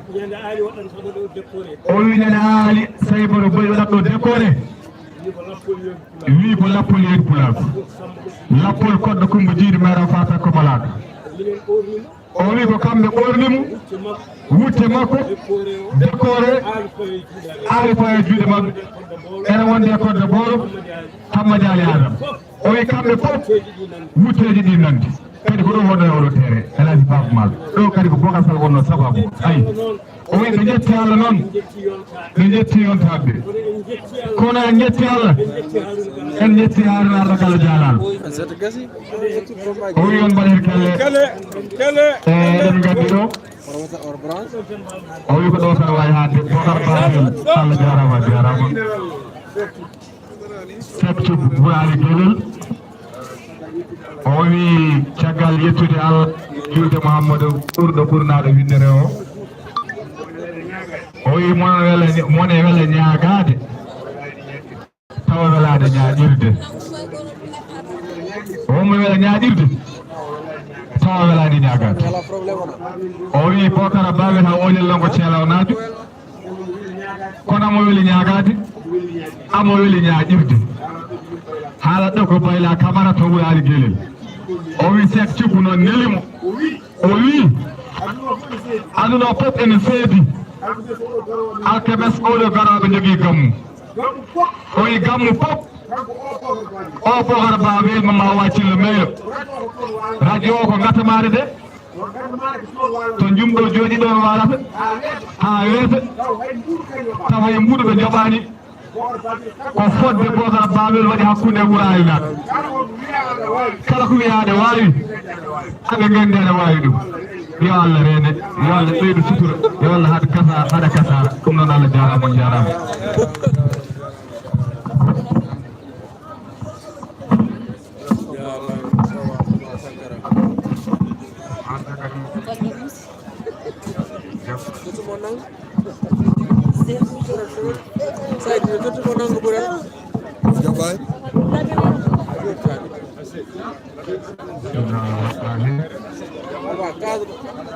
O wi nene aali, Sayboro Boy waɗat ɗo décoré. Wi ko lappol yeetu pulaagu. Lappol koɗɗo Kumba Jiidi Meera Fata ko malaaka. O wi ko kamɓe ɓoorni mo, wutte makko, décoré, aali ko e juuɗe maɓɓe. Ene wonde e kodde booro, Hamma Jaali Adama. O wi kamɓe fof, wutteeji ɗi nandi. Kadi ko ɗum wonno e oɗo tere, El Hadji Baba Maal. Ɗo kadi ko Bocar Sall wonno sababu. Ayi. O wi ɓe njetti Allah noon, ɓe njetti yontaaɓe ɓe. Kono en njetti Allah, en njetti Haruna Allah kala jaalaama. O wi on mbaɗen kelle. Kelle, kelle. E, eɗen nganndi ɗo. O wi ko ɗo tan waawi haalde. Bocar Babel, Allah jaaraama, a jaaraama. Sekki Buraali Gelel. O wi caggal yettude Allah, julde Muhammadu ɓurɗo ɓurnaaɗo winndere o. O wi mon wela, mon e wela ñaagaade, tawa welaade ñaaƴirde. O mo wela ñaaƴirde, tawa welaade ñaagaade. O wi Bokara Babel ha oñel lango ceelawnaajo. Kono amo weli ñaagaade, amo weli ñaaƴirde. Haala ɗo ko Bayla Kamara to Wuraali Gelel. O wi Seek Cubbu noon neli mo. O wi, aduna o fof ene seedi. Alkames oɗo garooɓe jogii gammu. O wi gammu fof. O Bokar Ba welma ma waccillo meylo. Radio o ko ngatamaare de. To jumɗo jooɗi ɗon waalata haa weeta, tawa e mbuɗu ɓe njoɓaani. Ko fodde Bocar Babel waɗi hakkunde e Wuraali Naat. Kala ko wiyaade waawi, aɓe nganndi aɗa waawi ɗum. Yo Allah reene, yo Allah ɓeydu sutura, yo Allah haɗ kasa, haɗa kasaara. Ɗum noon Allah jaaraama, on jaaraama. Jabaay.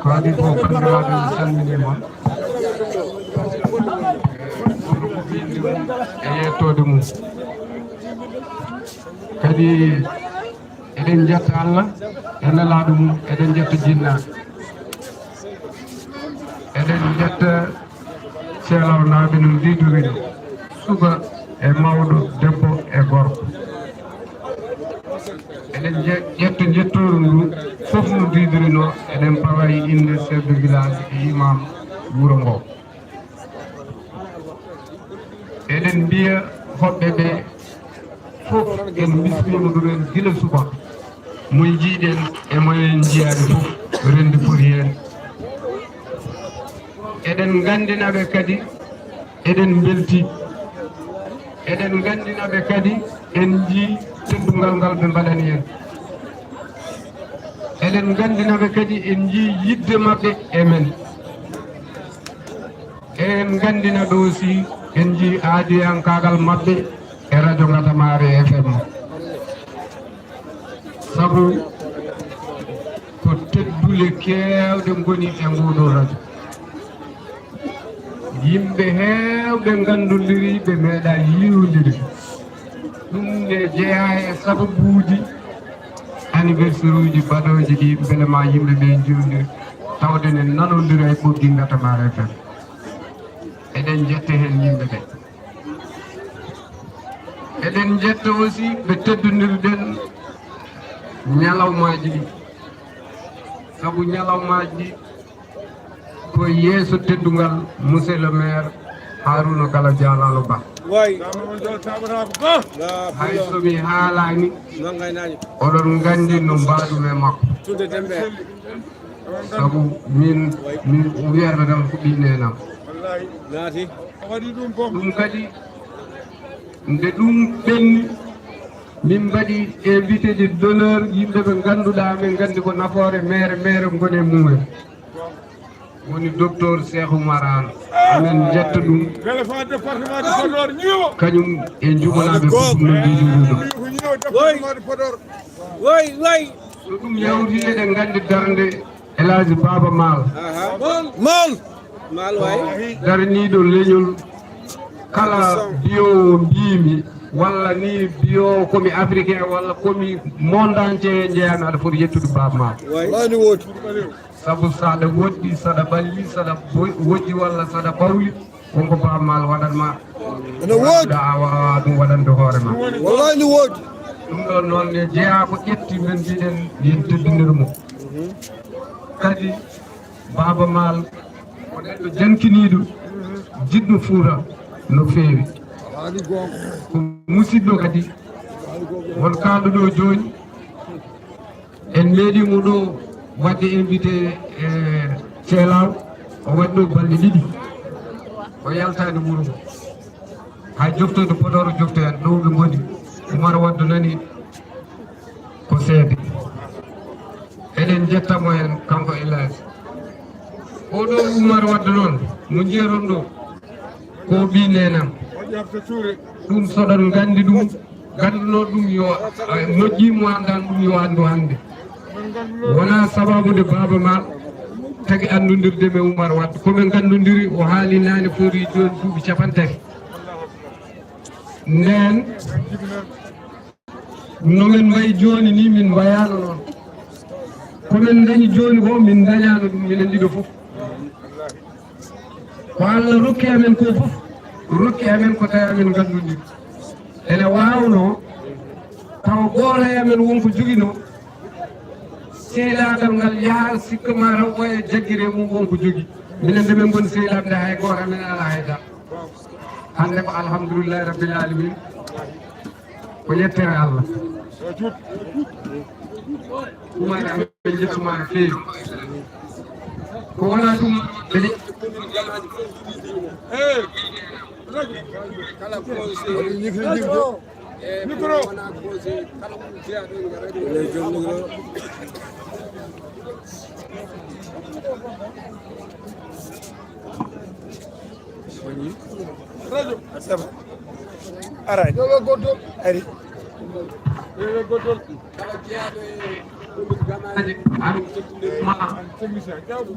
Ko adii fof, banndiraaɓe, mi salminiima. E yettoode mum. Kadi eɗen njetta Allah e Nelaaɗo mum, eɗen njetta jinnaaɓe. Eɗen njetta seelawnaaɓe no ndiidurini, suka e mawɗo, debbo e gorko. Eɗen nje-, ƴetta njettooru ndu fof no ndiidurinoo, eɗen pawa e innde chef de village e imam wuro ngo. Eɗen mbiya hoɓɓe ɓe fof, en mbismiima ɗumen gila subaka. Mo njiiɗen e mo en njiyaani fof, renndi foti heen. Eɗen nganndina ɓe kadi, eɗen mbeltii. Eɗen nganndina ɓe kadi, en njii teddungal ngal ɓe mbaɗani en. Eɗen nganndina ɓe kadi, en njii yiɗde maɓɓe e men. Eɗen nganndina ɓe aussi, en njii aadiyankaagal maɓɓe e radio Ngadamaare F M. Sabu ko teddule keewɗe ngoni e nguu ɗoo radio. Yimɓe heewɓe nganndondiri, ɓe meeɗaa yiiwondiri. Ɗum ne jeyaa e sababuuji anniversaire uji baɗooji ɗi, mbele ma yimɓe ɓe njiwondiri, tawde ne nanondiri e ɓoggi Ngadamaare F M. Eɗen njetta heen yimɓe ɓe. Eɗen njetta aussi ɓe teddondirɗen ñalawmaaji ɗi. Sabu ñalawmaaji ɗi ko yeeso teddungal monsieur le maire Harouna Galo Diallo Ba. Way. Hay so mi haalaani, oɗon nganndi no mbaɗumi e makko. Sabu min, min wiyata tan ko ɓii neenam. Ɗum kadi, nde ɗum ɓenni, min mbaɗi invité ji d'honneur, yimɓe ɓe ngannduɗaa, min nganndi ko nafoore meere, meere ngoni e mumen. Woni docteur Cheikh Oumar Anne. Amin njetta ɗum. Kañum e njuɓanaaɓe fof no mbiɗi ɗum ɗo. Way, way. So ɗum yawti, eɗen nganndi darnde El Hadji Baba Maal. Maal. Maal, way. Darniiɗo leñol kala biyowo mbiimi, walla ni biyowo komi africain, walla komi monde entier njeyaami, aɗa foti yettude Baba Maal. Way. Wani woodi. Sabu saɗa woɗɗi, saɗa ɓalli, saɗa bo-, wojji walla saɗa ɓawli, wonko Baba Maal waɗan ma. Ene woodi. A waawaa ɗum waɗande hoore ma. Wallahi ne woodi. Ɗum ɗon noon ne jeyaa ko ƴetti men mbiɗen yen teddinir mo. Kadi Baba Maal ko neɗɗo jankiniiɗo, jiɗɗo Fuuta no feewi. Ko musidɗo kadi, won kaalɗo ɗo jooni, en meeɗii mo ɗo waɗde invité e Ceelaw, o waɗi ɗo balɗe ɗiɗi, o yaltaani wuro ngo. Hay joftoyde Podor o joftoyaani, ɗo ɓe ngoni, Umar Waddu nani ko seede. Eɗen njetta mo heen, kanko El Hadji. Oɗo Umar Waddu noon, mo njiyaton ɗo, ko ɓii neenam. Ɗum soɗon nganndi ɗum, ngannduno ɗum yo, eh, moƴƴi mo anndan ɗum yo anndu hannde. Wonaa sababu nde Baaba Maal tagi anndondirde men Umar Waddu. Ko men nganndondiri, o haali naane, fori jooni duuɓi cappanɗe tati. Ndeen, no men mbayi jooni ni, min mbayaano noon. Ko men ndañi jooni ko, min ndañaano ɗum, minen ɗiɗo fof. Ko Allah rokki amen ko fof, rokki amen ko tawi amen nganndondiri. Ene waawnoo tawa gooto e amen won ko joginoo, sehilaagal ngal yaha sikka ma taw oya jaggiri e mum won ko jogii. Minen nde min ngoni sehilaaɓe nde hay gooto amen alaa hay dara. Hannde ko alhamdulillahi rabbil alamin. Ko yettere Allah. Umar amin njettuma no feewi. Ko wona ɗum ɓe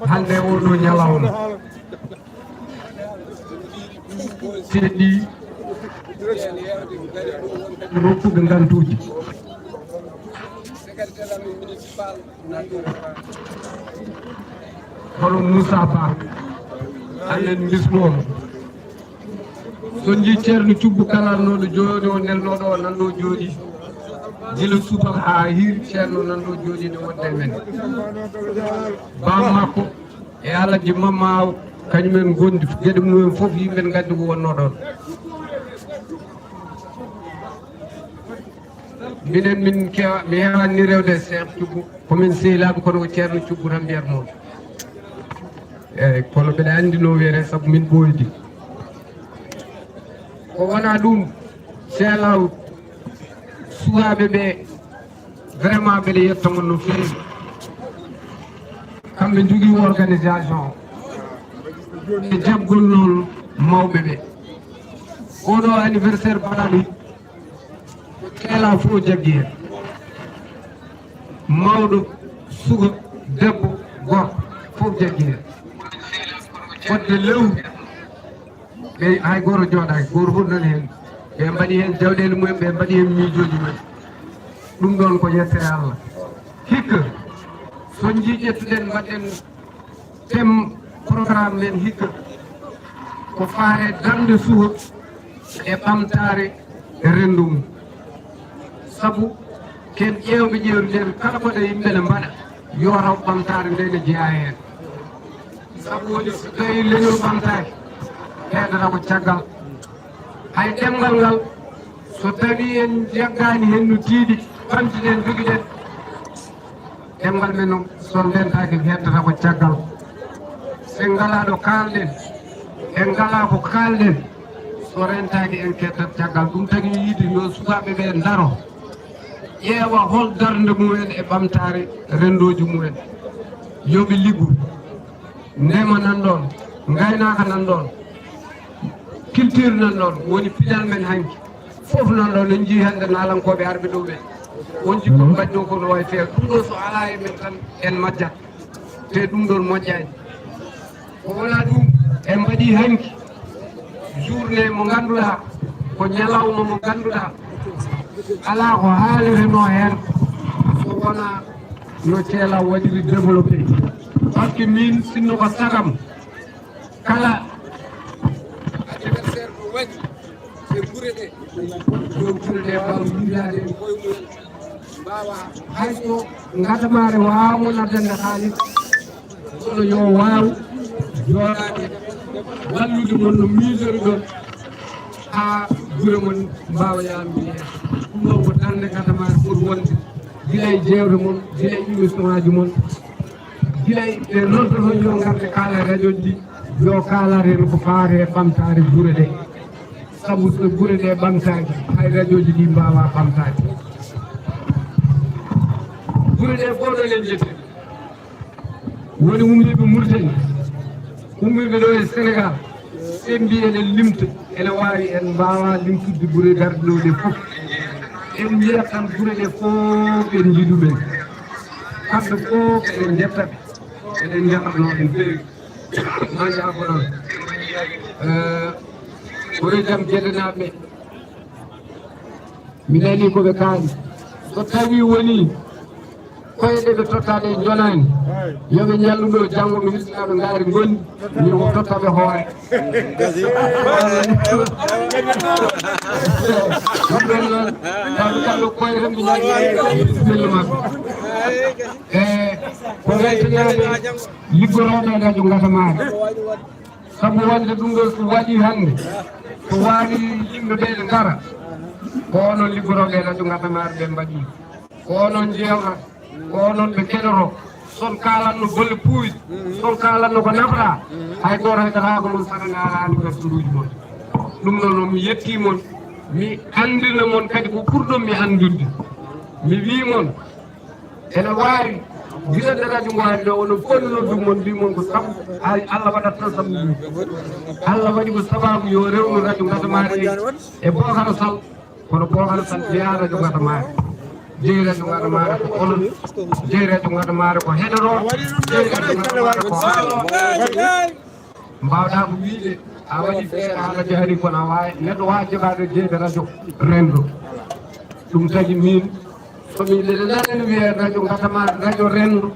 Hannde oo ɗoo ñalawma, seeɗi rokkuɓe ngantuuji. Hono Moussa Ba, annen mbismooma. So njii Ceerno Cubbu kalarnooɗo jooni o nelnooɗo o nanɗo jooɗi. Gila subaka haa hiiri Ceerno nanɗo jooɗi ne wonde e men. Baam makko e Alhaji Mamma Aw, kañumen ngondi geɗe mumen fof yimɓe ngaddi ko wonnoo ɗoon. Minen min kewa, mi heewani rewde Cheikh Cubbu, ko min sehilaaɓe, kono ko Ceerno Cubbu tan mbiyat moon. Eeyi, kono mbeɗa anndi no wiyetee sabu min ɓooydi. Ko wonaa ɗum, Ceelaw, sukaaɓe ɓe, vraiment mbeɗa yetta mon no feewi. Ɓe njogii organisation e jaggol noon mawɓe ɓe. Oɗo anniversaire baɗaɗo, ko teela fof jaggi heen. Mawɗo, suka, debbo, gorko, fof jaggi heen. Fodde lewru, ɓe hay gooto jooɗaaki, gooto fof nani heen. Ɓe mbaɗi heen jawɗeele mumen, ɓe mbaɗi heen miijooji mumen. Ɗum ɗoon ko yettere Allah. Hikka, so njii ƴettuɗen, mbaɗɗen tem programme men hikka, ko faare darnde suka e ɓamtaare renndo mum. Sabu ken ƴeewɓe ƴeewri nden, kala ko ɗe yimɓe ne mbaɗa, yo taw ɓamtaare nde ne jeyaa heen. Sabu woni so tawii leñol ɓamtaaki, heddata ko caggal. Hay ɗemngal ngal, so tawii en njaggaani heen no tiiɗi, ɓamtiɗen, njogiɗen, ɗemngal men noon, so ndentaaki, heddata ko caggal. So en ngalaa ɗo kaalɗen, en ngalaa ko kaalɗen, so rentaaki, en kettat caggal. Ɗum tagi yiide yo sukaaɓe ɓe ndaro, ƴeewa hol darnde mumen e ɓamtaare renndooji mumen. Yo ɓe liggu. Ndema nan ɗoon, ngaynaaka nan ɗoon, culture nan ɗoon, woni pinal men hanki. Fof nan ɗoon, en njii hannde naalankooɓe arɓe ɗo ɓe. On jikku mbaɗno ko no wayi feere. Ɗum ɗo so alaa e men tan, en majjat. Te ɗum ɗoon moƴƴaani. Ko wonaa ɗum, en mbaɗii hanki journée mo ngannduɗaa, ko ñalawma mo ngannduɗaa, alaa ko haalirenoo heen so wonaa no Thiel waɗiri développé. Parce que min, sinno ko sagam, kala anniversaire ɗo waɗi e gure ɗe, yo gure ɗe mbaaw yiidaade e koye mumen, mbaawa hay so ngadamaare waawaa mon addande haalis, kono yo waaw jooɗaade wallude mon no miijoriɗon, haa gure mon mbaawa yaande yeeso. Ɗum ɗo ko darnde ngadamaare foti wonde, gila e jeewte mon, gila e émission aji mon, gila e ɓe noddoton yo ngarde kaala e radio ji ɗi, yo kaalate heen ko faati e ɓamtaare gure ɗe. Sabu so gure ɗe ɓamtaaki, hay radio ji ɗi mbaawaa ɓamtaade. Gure ɗe fof ɗo en njetti. Woni ummiiɓe Mauritanie, ummiiɓe ɗo e Sénégal, en mbii eɗen limta, ene waawi en mbaawaa limtude gure garɗinooɗe fof. En mbiyat tan gure ɗe fof en njiɗu ɗum en. Kamɓe fof eɗen njetta ɓe, eɗen njaɓatnoo en feewi. Maa njaafo noon. Eh, ko e jam geɗenaaɓe ɓe. Mi nanii ko ɓe kaali. So tawii wonii koyɗe ɓe tottaade e njonaani, yo ɓe ñallu ɗo, janngo mi hirsinaa ɓe ngaari ngonndi, mi ko totta ɓe hoore. Ɗum ɗon noon, taw kamɓe koye tan ɓe ñalli bisimilla maɓɓe. E ko weltanaade liggorooɓe e radio Ngatamaare. Sabu wonde ɗum ɗo so waɗii hannde, so waɗii yimɓe ɓe ne ngara, ko onon liggorooɓe e radio Ngatamaare ɓe mbaɗi. Ko onon njeewrata, ko onon ɓe keɗotoo. Son kaalatno golle puuyɗe, son kaalatno ko nafata, hay gooto heɗataako mon saɗanaani berturuuji mon. Ɗum ɗo noon mi yettii mon, mi anndirna mon kadi ko ɓurɗon mi anndude. Mi wii mon, ene waawi, gila nde radio ngo ari ɗo, onon fof no noddu mon, mbii mon ko sabu, ay, Allah waɗat tan sabu ɗum. Allah waɗi ko sababu yo rewnu radio Ngatamaare e Bookara Sal, kono Bookara Sal jeyaa radio Ngatamaare. Jeyi radio Ngatamaare ko onon, jeyi radio Ngatamaare ko heɗotoo, jeyi radio Ngatamaare ko haaloo. Mbaawɗaa ko wiyde, a waɗi feere haa radio ari, kono a waawi, neɗɗo waawi jogaade jeeyde radio renndo. Ɗum tagi min, so mi nde nande no wiyee radio Ngatamaare, radio renndo,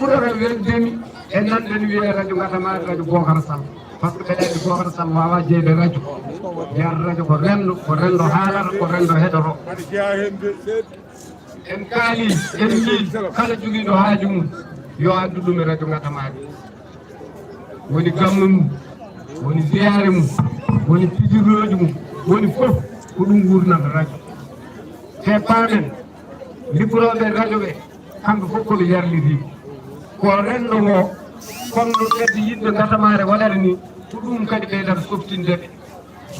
ɓurata welde mi e nande no wiyee radio Ngatamaare, radio Bookara Sal. Par ce que mbeɗa anndi Bookara Sal waawaa jeeyde radio. Jeeyde radio ko renndo, ko renndo haalata, ko renndo heɗotoo. En kaali, en mbii kala jogiiɗo haaju mum, yo addu ɗum e radio Ngatamaare. Woni gammu mum, woni ziyaare mum, woni pijirlooji mum, woni fof ko ɗum wuurnata radio. Te paamen, liggorooɓe radio ɓe, kamɓe fof ko ɓe yarlitiiɓe. Ko renndo ngo, kono no ɓedde yiɗɓe Ngatamaare waɗata ni, ko ɗum kadi ɓeydata softinde ɓe.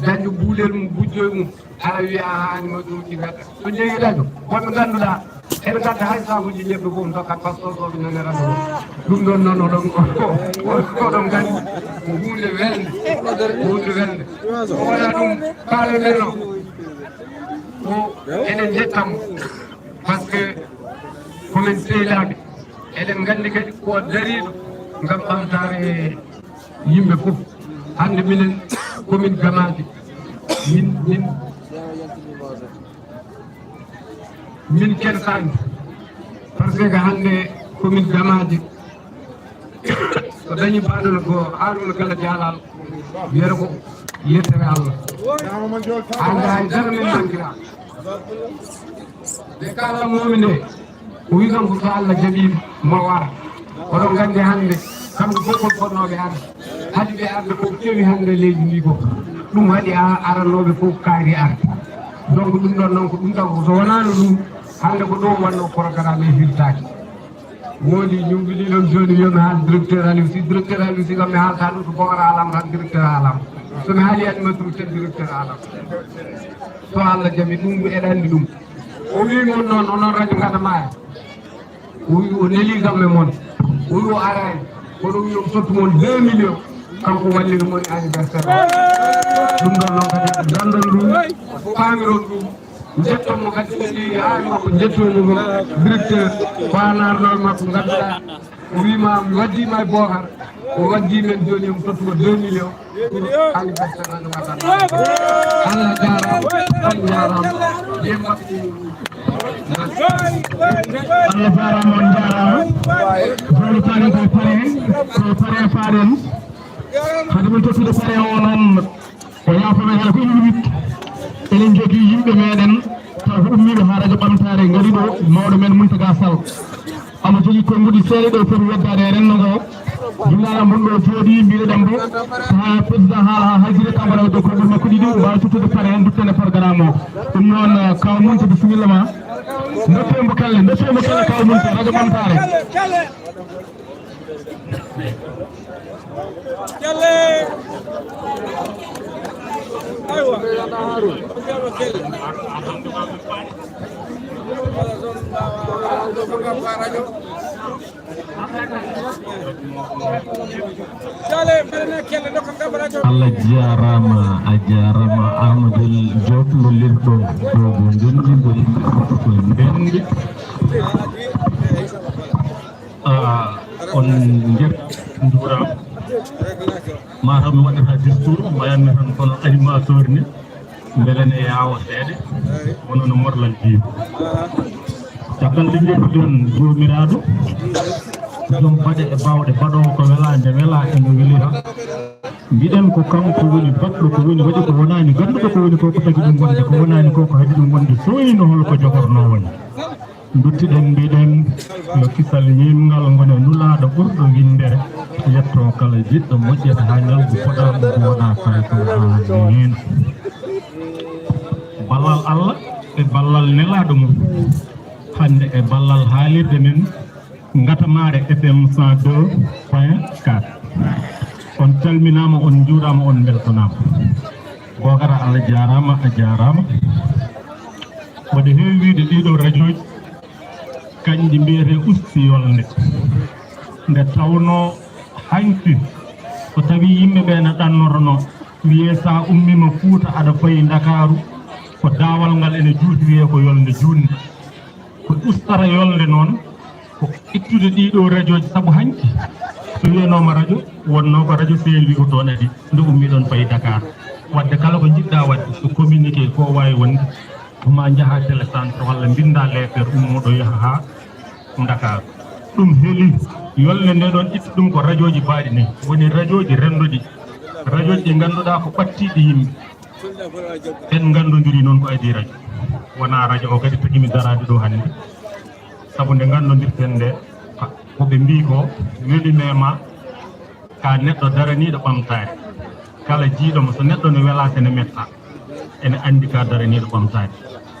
Dañde buulel mum, gujjo e mum, hara wiya a haani ma ɗum ɗi ngaɗa. So jeeyi radio, wonɓe ngannduɗaa, Eɓe gadda hay saakuuji ñebbe fof, ndokkat pastorɗooɓe nanirande ɗum. Ɗum ɗon noon, oɗon, oɗon nganndi ko huunde welnde, ko huunde welnde. Ko wonaa ɗum kaaleten o, ko eɗen njetta mo, par ce que ko men sehilaaɓe. Eɗen nganndi kadi ko dariiɗo ngam ɓamtaare yimɓe fof. Hannde minen commune Gamaaji, min, min, min kersaani, par ce que hannde commune Gamaaji so dañi baɗono ko Haruna Gala Jalal, wiyata ko yettere Allah. Hannde hay dara min mankira. Nde kaalatnoomi nde, o wi kanko so Allah jaɓiima mo wara. Oɗon nganndi hannde, kamɓe fof ko fotnooɓe arde. Haɗi ɓe arde fof kewi hannde leydi ndi fof. Ɗum haɗi a aranooɓe fof kaari arde. Donc ɗum ɗon noon ko ɗum tan, so wonaano ɗum, hannde ko ɗo wonno programme e hirtaaki. Woodi ñumbi ɗiɗon jooni yo mi haal directeur Aliou Sy. Directeur Aliou Sy kam mi haalta ɗum, so Bokar haalam tan directeur haalam. So mi haali animateur tan directeur haalam. So Allah jaɓi ɗum, eɗen anndi ɗum. O wii mon noon, onon radio Gadamari. O wii o neli kam e mon. O wii o araani. Kono o wii o sottu mon deux millions. Kanko walliri mon anniversaire o. Ɗum ɗon noon kadi, nganndon ɗum, paamiron ɗum. Njetton mo kadi, kadi haa makko, njetton mo, directeur, ko an arno e makko, ngannduɗaa, o wiima mi waddii ma e Bookar, o waddii men jooni, omo tottugo deux millions pour anniversaire radio Matam. Allah jaaraama, on njaaraama, yemma. Allah jaaraama, on njaaraama. Jooni pare ko pare, ko pare faɗen. Hade min tottude pare o noon, o yaafo men hara ko ina wit. Eɗen njogii yimɓe meɗen, taw ko ummiiɓe haa radio Ɓamtaare ngari ɗo, mawɗo men Muntaga Sall. Omo jogii konnguɗi seeɗa ɗo foti weddaade e renndo ngo. Ginnaaw mun ɗo jooɗi, mbiɗo ɗam ɗo, haa président haala haa haydire kamɓe ɗo ko ɓuri makko ɗiɗi, o waawi tottude pare en, duttene programme o. Ɗum noon, kaw Munta, bisimilla ma. Ndokkee mo kelle, ndokkee mo kelle, kaw Munta, radio Ɓamtaare. Kelle. Aywa. Kelle, mbaɗen kelle, ndokken kam radio. Allah jaaraama, a jaaraama Amadou Diop, lollirɗo dogo ndenndi, ndenndi. Ah, on njetti nduuraama. Mataw mi waɗata discours, mbayanmi tan kono animateur ni, mbele ne yaawa seeɗa, wano no morlal jiiba. Caggal nde njettuɗen Joomiraaɗo, joom baɗe e baawɗe, baɗoowo ko welaa nde welaa e no welira. Mbiɗen ko kanko woni baɗɗo, ko woni waɗi ko wonaani, gannduɗo ko woni ko, ko tagi ɗum wonde, ko wonaani ko, ko haɗi ɗum wonde, sooyino hol ko jogornoo woni. Nduttiɗen mbiɗen yo kisal ñiimngal ngone nulaaɗo ɓurɗo winndere, yetto kala jiɗɗo moƴƴere haa ñalngu foɗaaɗo ngu wona fayto. Aamiin. Ballal Allah e ballal nelaaɗo mum, hannde e ballal haalirde men Ngatamaare F M cent deux point quatre. On calminaama, on njuuraama, on mbeltanaama. Bookara, Allah jaaraama, a jaaraama. Mboɗo heewi wiyde ɗiɗo rajooji, kanji mbiyetee usti yolnde. Nde tawnoo hanki so tawii yimɓe ɓee na ɗannotonoo, wiyee so a ummiima Fuuta aɗa fayi Ndakaaru, ko daawal ngal ene juuti, wiyee ko yolnde juutnde. Ko ustata yolnde noon, ko ittude ɗiɗo rajooji, sabu hanki so wiyanooma rajo, wonnoo ko rajo Saint-Louis ko toon adi, nde ummi ɗoon fayi Dakar. Waɗde kala ko njiɗɗaa waɗde, so communiqué ko waawi wonde, ko maa njahaa télécentre walla mbinndaa leeter ummoo ɗo yaha haa Ndakaaru. Ɗum heli yolnde nde ɗoon itta ɗum ko rajooji baaɗi ni, woni rajooji renndoɗi, rajooji ɗi ngannduɗaa ko ɓattiiɗi yimɓe. En nganndondirii noon ko adii rajo. Wonaa rajo o kadi tagimi daraade ɗo hannde. Sabu nde nganndondirten nde, ko ɓe mbii ko, weli mema ka neɗɗo daraniiɗo ɓamtaare. Kala jiiɗo mo, so neɗɗo no welaa, so ne mettaa, ene anndi ka daraniiɗo ɓamtaare.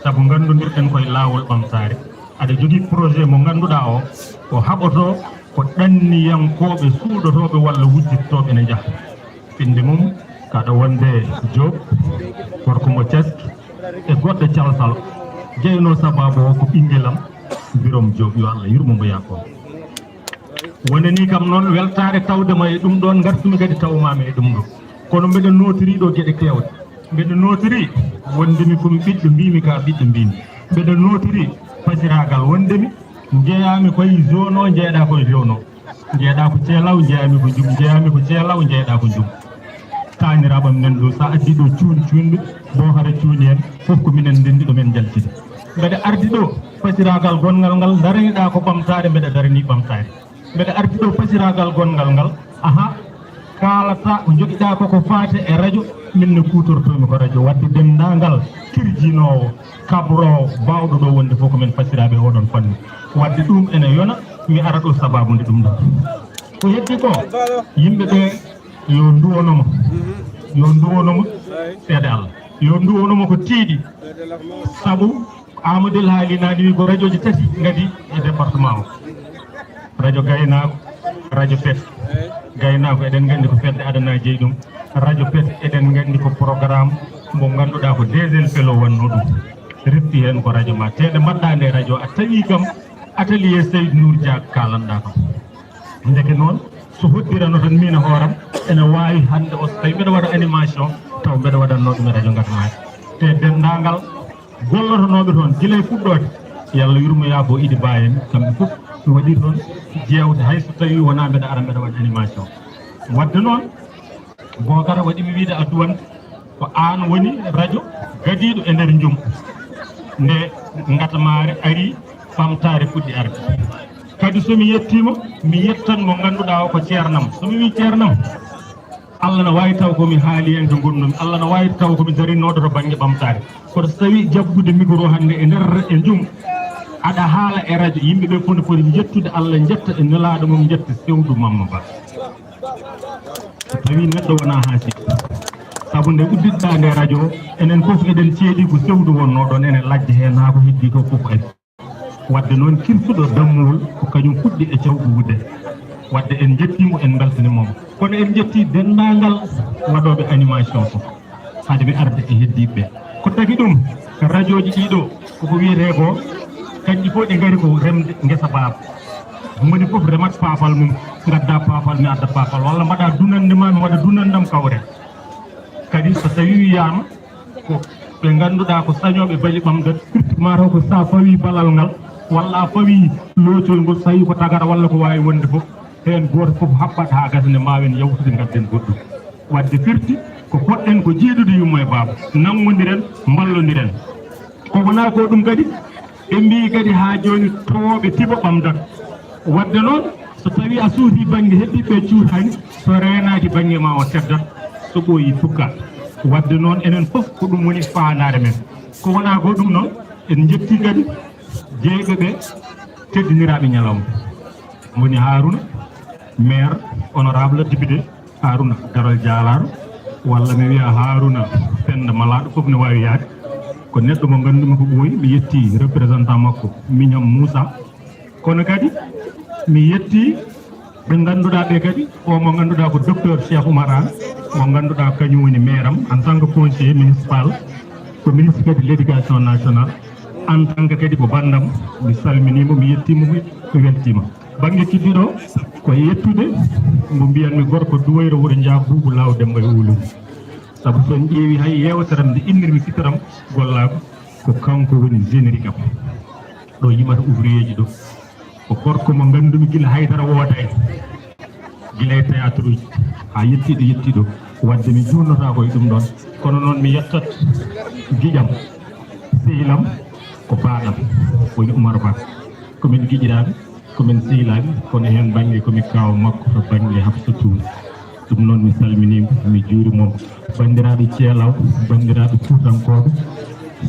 Sabu nganndondirɗen koye laawol ɓamtaare. Aɗa jogii projet mo ngannduɗaa o, o haɓotoo ko ɗanniyankooɓe suuɗotooɓe walla wujjittooɓe ne njaha. Innde mum kaɗa wonde Diop, gorko mo Cesk, e goɗɗo calsal. Jeynoo sabaabu o ko ɓinngelam, Birom Diop, yo Allah yurmo mo yaafo. Wonani kam noon weltaare tawde ma e ɗum ɗoon, ngartumi kadi tawmaama e ɗum ɗo. Kono mbeɗa nootiri ɗo geɗe keewɗe. Mbeɗa nootiri wondemi ko mi ɓiɗɗo, mbimi ka ɓiɗɗo mbimi. Mbeɗa nootiri pasiraagal wondemi njeyaami koye zone o, njeeɗa koye zone o. Njeeɗa ko Ceelaw, njeyaami ko Njum, njeyaami ko Ceelaw, njeeɗa ko Njum. Taaniraaɓam nan ɗo, so a addi ɗo cuun cuunɓe, bookara cuuni en, fof ko minen ndenndi ɗo men njaltide. Mbeɗa ardi ɗo pasiraagal gonngal ngal, daraniɗa ko ɓamtaare, mbeɗa darani ɓamtaare. Mbeɗa ardi ɗo pasiraagal gonngal ngal, aha, kaalata ko njogiɗa ko, ko faate e radio, min ne kuutortoomi ko radio. Wadde denndaangal kirjinoowo, kabroowo, baawɗo ɗo wonde fof ko men pasiraaɓe e oɗon fannu. Wadde ɗum ene yona, mi ara ɗo sabaabu nde ɗum ɗo. Ko heddi ko, yimɓe ɓe yo nduwono mo, yo nduwono mo seede Allah, yo nduwono mo ko tiiɗi, sabu Amadou El Haali nani wi ko radioji tati ngadi e département o. Radio Gaynaako, Radio Pes. Gaynaako eɗen nganndi ko fedde adana jeyi ɗum. Radio Pes eɗen nganndi ko programme mo ngannduɗaa ko deuxième felo wonno ɗum. Refti heen ko radio ma. Te nde mbaɗɗaa nde radio a tawi kam atelier Seydou Nour Dia kalanɗaa kam. Ndeke noon so hoddirano tan min e hooram ene waawi hannde o so tawi mbeɗa waɗa animation taw mbeɗa waɗatnoo ɗum e radio Ngatamaari. Te denndaangal gollotonooɓe toon gila e fuɗɗoode, yo Allah yurmo yaafo Idi Ba en, kamɓe fof ɓe waɗi toon jeewte, hay so tawii wonaa mbeɗa ara mbeɗa waɗa animation. Wadde noon, Bookara waɗi mi wiide adduwante ko aan woni radio gadiiɗo e nder Njum. Nde Ngatamaari ari, ɓamtaare fuɗɗi arde. Kadi so mi yettiima, mi yettan mo ngannduɗaa o ko ceernam. So mi wii ceernam, Allah na waawi taw ko mi haaliyanke ngonnumi, Allah na waawi taw ko mi darinnooɗo to bannge ɓamtaare. Kono so tawii jaggude micro hannde e nder e Njum, aɗa haala e radio, yimɓe ɓe fof ne poti njettude Allah, njetta e Nelaaɗo mum, njetta Sewdu Mamma Ba. So tawii neɗɗo wonaa haasiiɗo, sabu nde uddiɗɗaa nde radio, enen fof eɗen ceedi ko Sewdu wonnoo ɗoon, ene lajja heen haa ko heddii ko fof ari. Wadde noon, kirsuɗo dammuwol ko kañum fuɗɗi e cawɗo wudde. Wadde en njettii mo, en mbeltaniima mo. Kono en njettii denndaangal waɗooɓe animation fof, hade mi arde e heddiiɓe ɓe. Ko tagi ɗum, rajooji ɗii ɗoo, koko wiyetee ko, kanƴi fof ɗi ngari ko remde ngesa baaba. Moni fof remat paapal mum, ngadda paapal, mi adda paapal, walla mbaɗa dunande ma, mi waɗa dunandam, kawren. Kadi so tawii wiyaama ko ɓe ngannduɗaa ko sañooɓe bali ɓamdat, firti maa taw ko so a fawii balal ngal, walla a fawii loocol ngol, so tawii ko tagara walla ko waawi wonde fof, heen gooto fof haɓɓat haa gasa nde mbaawen yawtude, ngadden goɗɗum. Wadde firti ko poɗɗen ko jiidude yumma e baaba, nanngondiren, mballondiren. Ko wonaa ko ɗum kadi, ɓe mbiyi kadi haa jooni towooɓe tiba ɓamdat. Wadde noon, so tawii a suutii bannge heddiiɓe cuutaani, so reenaaki bannge ma o teddat, so ɓooyii tukka. Wadde noon, enen fof ko ɗum woni faandaare men. Ko wonaa ko ɗum noon, en njettii kadi jeyɓe ɓe teddiniraaɓe ñalawma. Woni Haaruna, maire, honorable, député, Haaruna Daral Jaalaaɗo, walla mi wiya Haaruna Pennda Malaaɗo, fof ne waawi yahde. Ko neɗɗo mo nganndumi ko ɓooyi, mi yetti représentant makko, Miñam Moussa. Kono kadi mi yetti ɓe ngannduɗaa ɓe kadi, o mo ngannduɗaa ko docteur Cheikh Oumar Anne, mo ngannduɗaa kañum woni maire am en tant que conseiller municipal, ko ministre kadi de l'éducation nationale, en tant que kadi ko banndam, mi salminiimo, mi yettiimo, mi weltiima. Bannge kiddiɗo ko yettude mbo mbiyanmi gorko Duwayra Wuro Njaab Buubu Laaw Demba e Wuluri. Sabu so en ƴeewi hay yeewtere am nde innirmi fitaram gollaagu, ko kanko woni générique am. Ɗo yimata ouvrier ji ɗo. Ko gorko mo nganndumi gila haydara woodaani. Gila e théâtre uji haa yettiiɗo yettiiɗo. Wadde mi juulnotaako e ɗum ɗoon. Kono noon mi yettat giƴam, sehilam, ko baaɗam, woni Umar Ba. Ko min giƴiraaɓe, ko min sehilaaɓe, kono heen bannge ko mi kaaw makko to bannge Hafsatu. Ɗum noon mi salminiima, mi juuriima. Banndiraaɓe Ceelaw, banndiraaɓe Fuutankooɓe,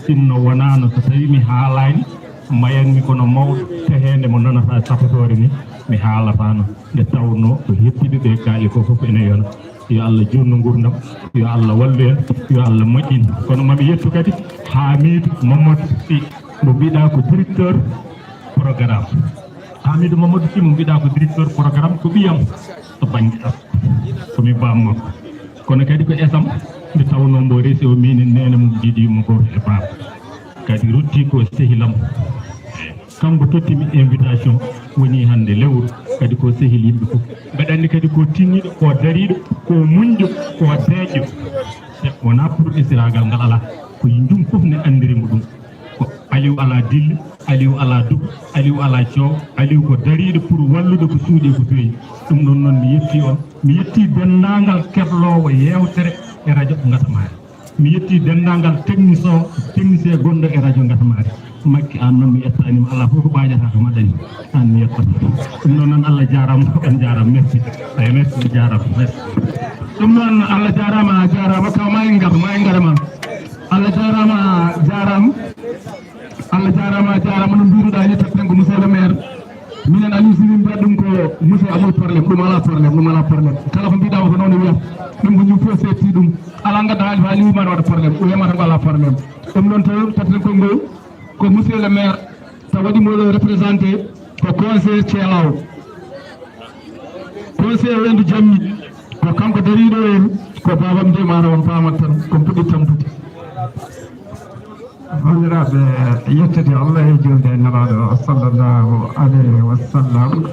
sinno wonaano so tawii mi haalaani, mbayatmi kono mawɗo teheende mo nanataa sapatoore ni, mi haalataano. Nde tawnoo ko hettiiɓe ɓe kaali ko fof ene yona. Yo Allah juutnu nguurndam, yo Allah wallu en, yo Allah moƴƴin. Kono mami yettu kadi Hamidou Mamadou Sy, mo mbiɗaa ko directeur programme. Hamidou Mamadou Sy, mo mbiɗaa ko directeur programme, ko ɓiyam to bannge as, ko mi baam makko. Kono kadi ko esam, nde tawnoo mbo resi o miin e neene mum jiidi yumma gooto e baaba. Kadi rutti ko sehilam. Kambo tottimi invitation, woni hannde lewru, kadi ko sehil yimɓe fof. Mbeɗa anndi kadi ko tinniiɗo, ko dariiɗo, ko muñɗo, ko deeƴɗo. Te wonaa pour esiragal ngal alaa, ko yimɓe fof ne anndiri mo ɗum. Ko Aliou alaa dille, Aliou alaa duko, Aliou alaa coow, Aliou ko dariiɗo pour wallude ko suuɗi e ko feeñi. Ɗum ɗon noon mi yetti on, mi yetti denndaangal kebloowo yeewtere e radio Ngatamaari. Mi yetti denndaangal technicien, technicien gonɗo e radio Ngatamaari. Makki, aan noon mi yettaani ma, alaa fof ko ɓaaƴataa ko ma dañi. Aan mi yettata. Ɗum ɗon noon Allah jaaraama, on jaaraama, merci. Eyi, merci, on jaaraama, merci. Ɗum noon Allah jaaraama, a jaaraama, kaw ma en ngar, ma en ngar ma. Allah jaaraama, jaaraama. Allah jaaraama, jaaraama no mbiiruɗaa ni, tatten ko monsieur le maire. Minen Aliou Sy min mbiyat ɗum ko monsieur amul problème, ɗum alaa problème, ɗum alaa problème. Kala ko mbiɗaa ko noon o wiyat. Ɗum ko ñum fof seetti ɗum. Alaa ngadda haali fa Aliou ma waɗa problème, o wiyama tan ko alaa problème. Ɗum ɗon to tatten konngol ko monsieur le maire, taw waɗi mo ɗo représenté ko conseil Ceelaw. Conseil Weendu Jammi, ko kanko dariiɗo en, ko baabam de maaro on paamat tan, ko puɗɗi tampude. Banndiraaɓe, yettude Allah e juulde e Nelaaɗo sallallahu alayhi wa sallam.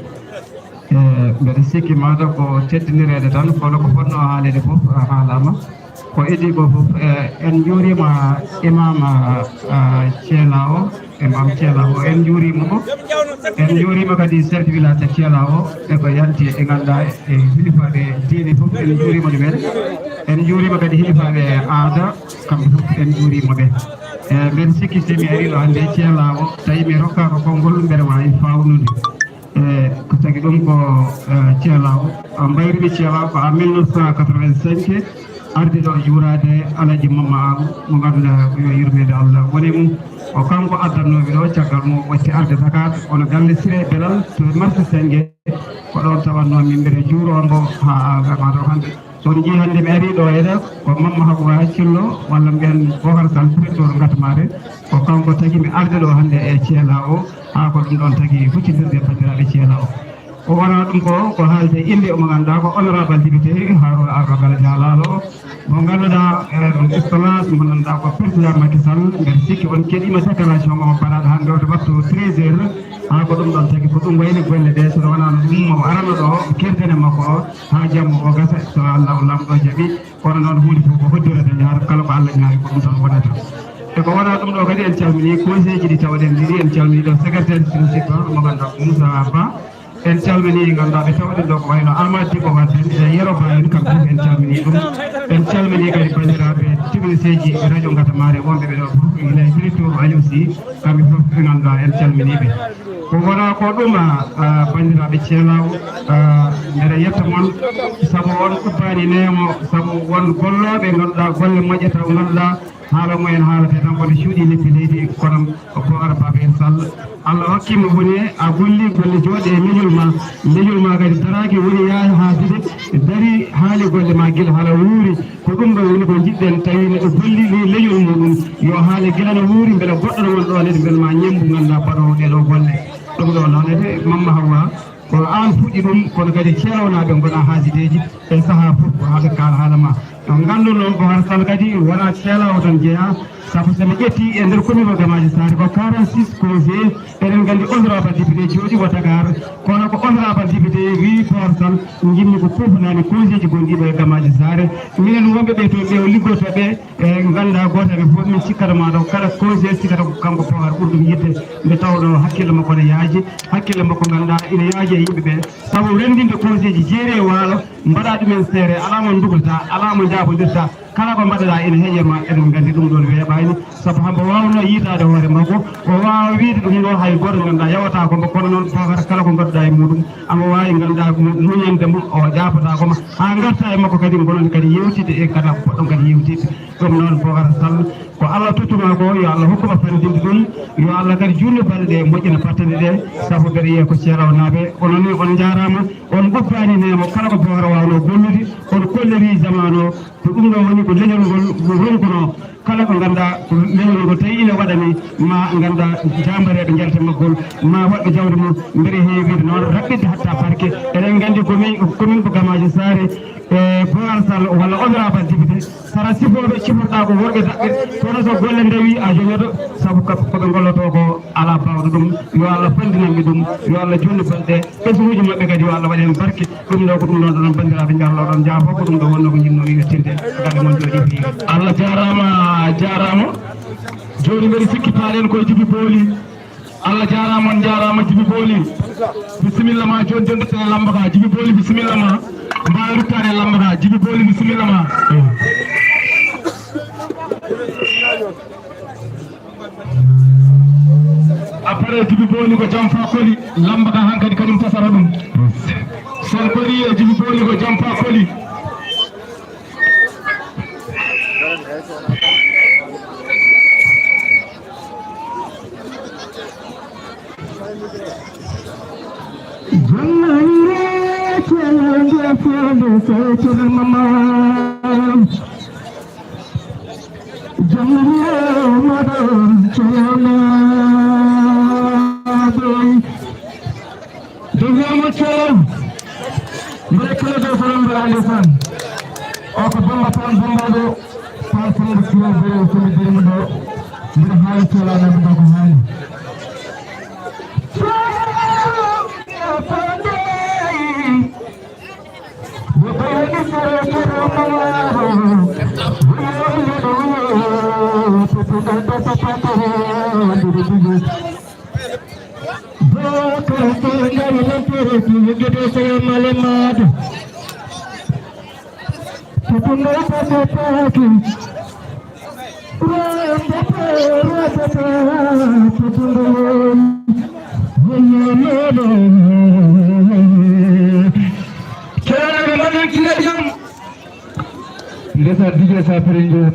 E, mbeɗa sikki maɗa ko teddinireede tan, kono ko fotnoo haaleede fof haalaama. Ko idii ko fof, e, en njuuriima Imaam, a, Ceelaa o, Imaam Ceelaa o, en njuuriima mo. En njuuriima kadi chef de village Ceelaa o, e ko yanti e ngannduɗaa e hilifaaɓe diine fof, en njuuriima ɗumen. En njuuriima kadi hilifaaɓe aada, kamɓe fof en njuuriima ɓe. E, mbeɗa sikki so mi arii ɗo hannde Ceelaa o, tawi mi rokkaaka konngol, mbeɗa waawi faawnude. E, ko tagi ɗum ko, e, Ceelaa o, o mbayri mi Ceelaa o ko en mille neuf cent quatre-vingt-cinq, ardi ɗo juuraade Alhaji Mamma Aw, mo ngannduɗaa ko yo yurmeende Allah wone mum. Ko kanko addannoomi ɗo, caggal mum o watti arde Dakar, kono galle Siré Belal to marché Sengue, ko ɗoon tawatnoo min mbeɗa juuroo mbo haa gama ɗo hannde. So on njii hannde mi arii ɗo, ene ko Mamma Hawa Cillo, walla mbiyen Bocar Sall, président Ngatamaare, ko kanko tagi mi arde ɗo hannde e Ceelaa o, haa ko ɗum ɗoon tagi huccindirde e banndiraaɓe Ceelaa o. O wonaa ɗum ko, ko haalde innde mo ngannduɗaa ko honorable député Harouna Ardo Galadia Laalo, mo ngannduɗaa, eh, excellence mo ngannduɗaa ko président Macky Sall, mbeɗa sikki on keɗiima déclaration mo mbaɗaɗo hannde o to waktu treize heures, haa ko ɗum ɗoon tagi ko ɗum wayni golle ɗe, so wonaa ɗum mo arano ɗo, kirtane makko o, haa jamma o gasa, so Allah o Laamɗo jaɓi, kono noon huunde fof ko hoddorede ñaar, kala ko Allah ñaari ko ɗum tan wonata. E ko wonaa ɗum ɗo kadi en calminii conseil ji ɗi tawɗen ɗiɗi, en calminii ɗo secrétaire principal mo ngannduɗaa ko Moussa Ba, en calminii ngannduɗaa ɓe tawɗen ɗo ko wayno Amadou Djibo Wadden e Yero Ba en, kamɓe fof en calminii ɗum. En calminii kadi banndiraaɓe technicien ji radio Ngatamaare wonɓe ɓe ɗo fof, gila e directeur Aliou Sy, kamɓe fof ɓe ngannduɗaa en calminii ɓe. Ko wonaa ko ɗum, a, a, banndiraaɓe Ceelaa o, a, mbeɗa yetta mon, sabu on ubbaani neemo, sabu won gollooɓe ngannduɗaa golle moƴƴe taw ngannduɗaa haala mumen haalate tan kono cuuɗi leppi leydi, kono ko Bocar Baba en Sall. Allah hokki mo woni a golli golle jooɗe e leñol ma, leñol ma kadi daraaki woni yaha haaside, dari haali golle ma gila hala wuuri. Ko ɗum ɗo woni ko njiɗɗen, tawi neɗɗo golli ni leñol muɗum, yo haale gila no wuuri, mbele goɗɗo no won ɗo ne, mbele ma ñembu ngannduɗaa baɗoowo ɗee ɗoo golle. Ɗum ɗo noon ne, Mamma Hawa, ko aan fuɗɗi ɗum, kono kadi Ceelawnaaɓe ngona haasideeji e sahaa fof ko haa ɓe kaala haala ma. Ɗo nganndu noon ko Harsal kadi wonaa Ceelaawo tan jeyaa, sabu so mi ƴetti e nder commune o Gamaaji Saare ko quarante-six conseillers, eɗen nganndi honorable député jooɗi ko Dakar, kono ko honorable député wii Bocar Sall njimmi ko kuufanami conseil ji gonɗi ɗo e Gamaaji Saare. Minen wonɓe ɓe toon ɓe o liggotoo ɓe, e nganndaa gooto e ɓe fof min cikkata ma ɗo, kala conseil cikkata ko kanko Bocar ɓuri ɗum yiɗde, nde tawnoo hakkille makko ne yaaji, hakkille makko nganndaa ina yaaji e yimɓe ɓe, sabu renndinde conseil ji jeeri e waalo, mbaɗa ɗumen seere, alaa mo nduglata, alaa mo njaabondirta, kala ko mbaɗaɗaa ina heƴe ma, eɗen nganndi ɗum ɗoon weeɓaani, sabu hambo waawnoo yiitaade hoore makko, o waawa wiide ɗum ɗo hay gooto nganndaa yawata ko mbo, kono noon Bocar kala ko mbaɗaɗaa e muɗum, amo waawi nganndaa mu-, muñande mo, o jaabotaako ma, haa ngarta e makko kadi, ngonon kadi yewtidde e kala ko poɗɗon kadi yewtidde. Ɗum noon Bocar Sall, ko Allah tottuma ko, yo Allah hokku ma fanndinde ɗum, yo Allah kadi juutnu balɗe ɗe, moƴƴina battane ɗe, sabu mbeɗa yiya ko Ceelawnaaɓe, onon ne on njaaraama, on ngoppaani neemo, kala ko Bocar waawnoo gollude, on kolliri jamaanu o, Ko ɗum ɗo woni ko leñol ngol no ronkunoo. Kala ko ngannduɗaa ko leñol ngol tawi ina waɗani ma ngannduɗaa jaambareeɓe njalta maggol, ma waɗɓe jawdi mum, mbere heewi wiide noon raɓɓiɗde hatta barke. Eɗen nganndi ko min, ko min ko Gamaaji Saare, e Boowal Sall walla honorable député, sara sifooɓe ciforɗaa ko worɓe daɓɓe, kono so golle ndawi a joñoto, sabu ko ɓe ngollotoo ko alaa baawɗo ɗum. Yo Allah fanndinan ɓe ɗum, yo Allah juutnu balɗe, ɓesnguuji maɓɓe kadi yo Allah waɗ heen barke. Ɗum ɗo ko ɗum ɗon ɗon banndiraaɓe njaarlo ɗon njaafo, ko ɗum ɗo wonno ko njiɗno yettinde. Galle mon jooɗi peewi. Allah jaaraama, jaaraama. Jooni mbeɗa sikki paaɗen koye Jibi Booli. Allah jaaraama, on njaaraama Jibi Booli. Bisimilla ma jooni, jonde tene lamba ka. Jibi Booli, bisimilla ma. Mbaawi ruttaade lamba ka. Jibi Booli, bisimilla ma. Après Jibi Booli ko Jamfa Koli, lamba ka hankadi kañum tasata ɗum. Sol Koli e Jibi Booli ko Jamfa Koli. Jannayre celande fele seytene mama. Jannayre moɗon celanaɓe. Dewgama celam. Mbeɗa kala ɗo ko ɗon mbaɗa ndesan. O ko Bamba Pan Bambaɗo. Pan Samba Siro Bere Sumi Birima ɗo. Mbeɗa haala celanaɓe ɗo ko haali. Ceerno ɓe mbaɗi hakkille jam. Ndesa Dj Sapere Ndiol.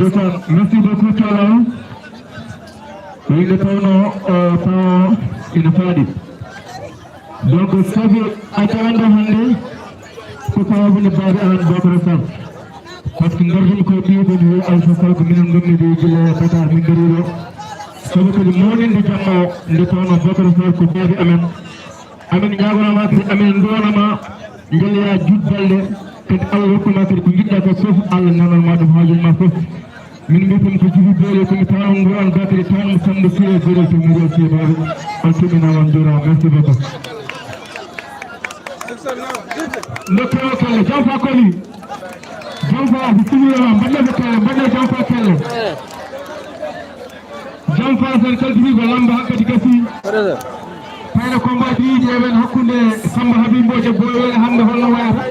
Merci beaucoup, Thialaw. Wi nde tawno, euh, tawo ina faaɗi. Donc, sabi a jaando hannde, ko sababu nde baabi amen Bocar Sarr. Par ce que ngartumi ko ɓiyɗo mi wiya Alpha Sall, ko minen ngonmi ɗo gila Dakar, min ngari ɗo. Sabu kadi mawninde jamma o, nde tawno Bocar Sarr ko baabi amen. Amin ñaagoraama kadi, amin nduwanaama, njalloyaa juutbalɗe, kadi Allah rokkuma kadi ko njiɗɗaa ko fof, Allah newnanma ɗum haajum ma fof. Min mbiyetee ko Jibi Boole, ko mi tawnoo Nguuraan Bakary, tawnoo Samba Siré, Gorel to Mouriel Siré Baba. On calminaama, on njuuraama. Merci beaucoup. Ndokkee o kelle, Jamfa koli. Jamfa, bisimilla ma, mbaɗɗee ko kelle, mbaɗɗee Jamfa kelle. Jam Faa, sen kalditii ko lamba hakkadi gasi. Fayda combat ɗi yiɗi e men hakkunde Samba Habib Mboje Boy Wele hannde holno wayata.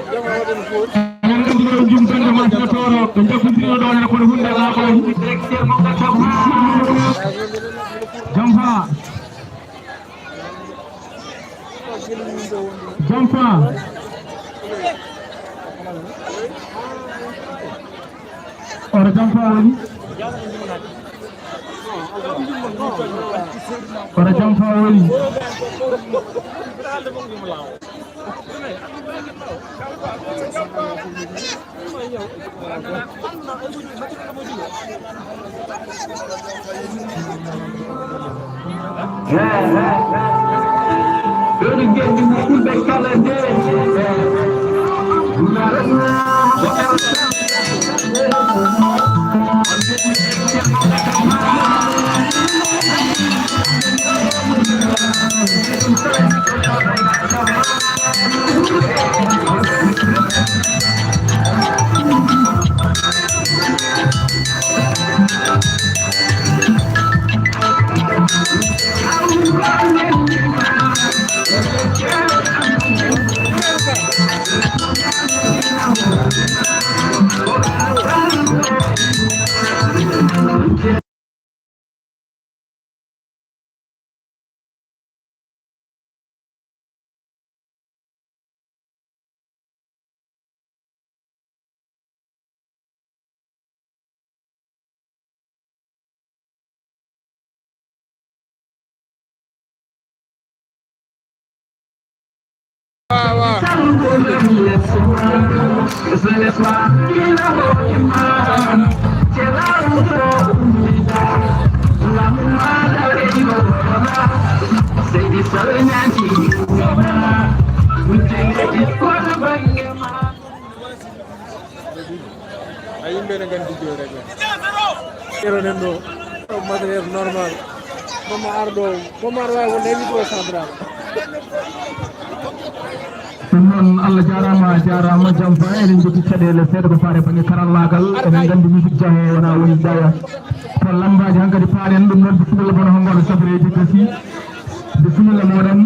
Eɗen anndi ɗo jum bande ma sino tooro ɓe jaggondirino ɗo ne kono hunde laaɓaani. Jam Faa. Jam Faa. Ora Jam Faa woni? Ora Jam Faa woni? A yimɓe ne nganndi joyi rek. Keronen ɗo matériel normal. Mama ar ɗo, mama ar wawi wonde huit central. Ɗum noon, Allah jaaraama, a jaaraama. Jam Faa, eɗen njogi caɗeele seeɗa ko faare bannge karallaagal. Eɗen nganndi musique jaho wona woni daya. Ko lambaaji hankadi paaren ɗum noon, bisimilla bono hongo no safreeji gasi. Bisimilla mooɗon.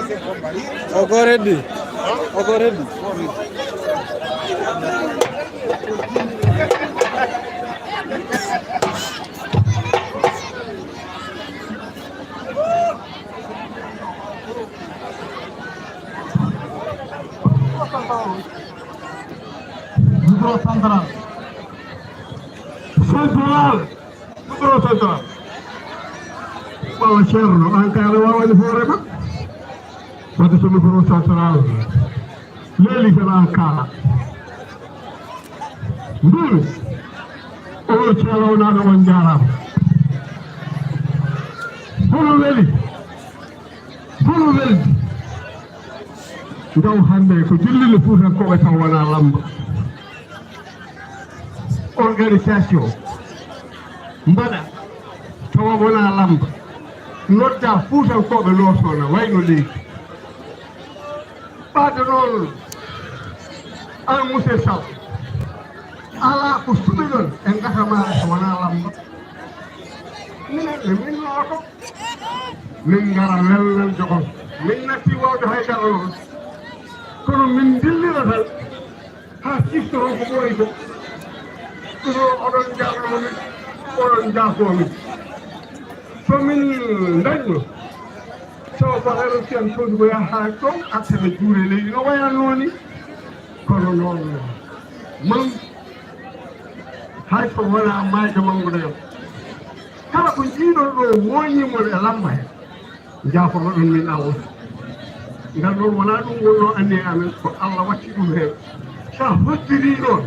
O ko reddi. O ko reddi. Micro central. Central. Micro central. Walla Ceerno, an ka aɗa waawani hoore ma. Wadde so micro central leeli tan an kaala. Mbimi, oɗo ceerno wonaaɗo on njaaraama. Hono weli? Hono weldi? Ndaw hannde ko jillinde Fuutankooɓe taw wonaa lamba. Organisation mbaɗa tawa wonaa lamba. Nodda Fuutankooɓe lootoo na wayno leydi. Ɓaade noon, aan Monsieur Sall, alaa ko suɓiɗon e ngasa maa so wonaa lamba. Minen ne min looto, min ngara lelnande on. Min natti waawde hay dara noon. Kono min ndillira tan haa siftoroo ko ɓooyi ko. Ɗum o oɗon njaarnoo min, oɗon njaafoo min. So min ndañno, tawa ko aéroplan toni ko yaha haa ɗon, artana juure leydi no wayatnoo ni. Kono noon, mangu, hay so wonaa maayde mangu ɗo, kala ko njiiɗon ɗo wooñii mon e lamba he, njaafotoɗon min Allah. Ngal noon wonaa ɗum wonnoo anniya amen, ko Allah watti ɗum heen. So a hoddirii ɗoon,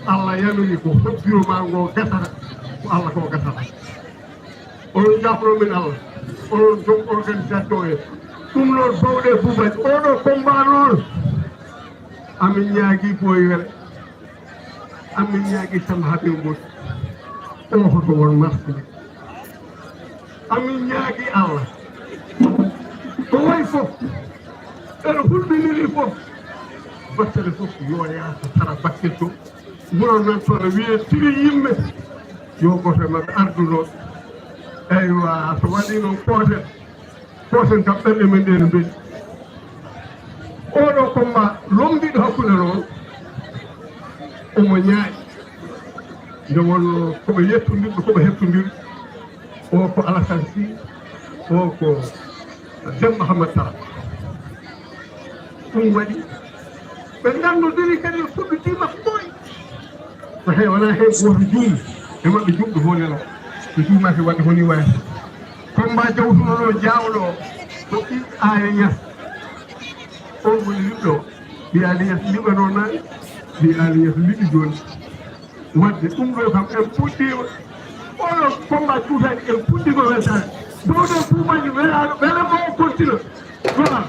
Allah yamiri ko hoddiro maa ngoo gasata, ko Allah ko gasata. Onon njaafnoo min Allah, onon joom organisation en. Ɗum noon, bawɗe buubaji, oɗo combat noon, amin ñaagii Boy Wele, amin ñaagii Samba Habib Mbodj, o hoto won masde. Amin ñaagii Allah, ko wayi fof, ene hulɓiniri fof, battane fof yo yaasa tara bakkil to. Mburon nan toon no wiyee tiri yimɓe, yo gooto e maɓɓe ardu noon. Eywa, so waɗii noon, pooten, pooten kam ɓerɗe men ɗe no mbeli. Oɗo combat lombiɗo hakkunde noon, omo ñaaƴi. Nde wonnoo ko ɓe yettondirɓe, ko ɓe heɓtondirɓe. O ko Alassane Sy, o ko Demba Hammat Tall. Ɗum waɗi ɓe nganndodiri kadi, ɓe puɗɗitii makko ɓooy. So hay wonaa heen gooto juumi e maɓɓe, juɓɓe fof nela. Ɓe juumaaki waɗde ko nii wayata. Combat jawtuɗo ɗo, jaawɗo o, ko ɓiɗɗo Aali Ñas. On woni liɓɗo o. Ɓiya Aali Ñas liɓanoo naane, ɓiya Aali Ñas liɓi jooni. Wadde ɗum ɗo kam en puɗɗiima. Oɗo combat tuutaani, en puɗɗiima weltaade. Bawɗe buubaji welaaɗo, wela ko o continue. Voilà.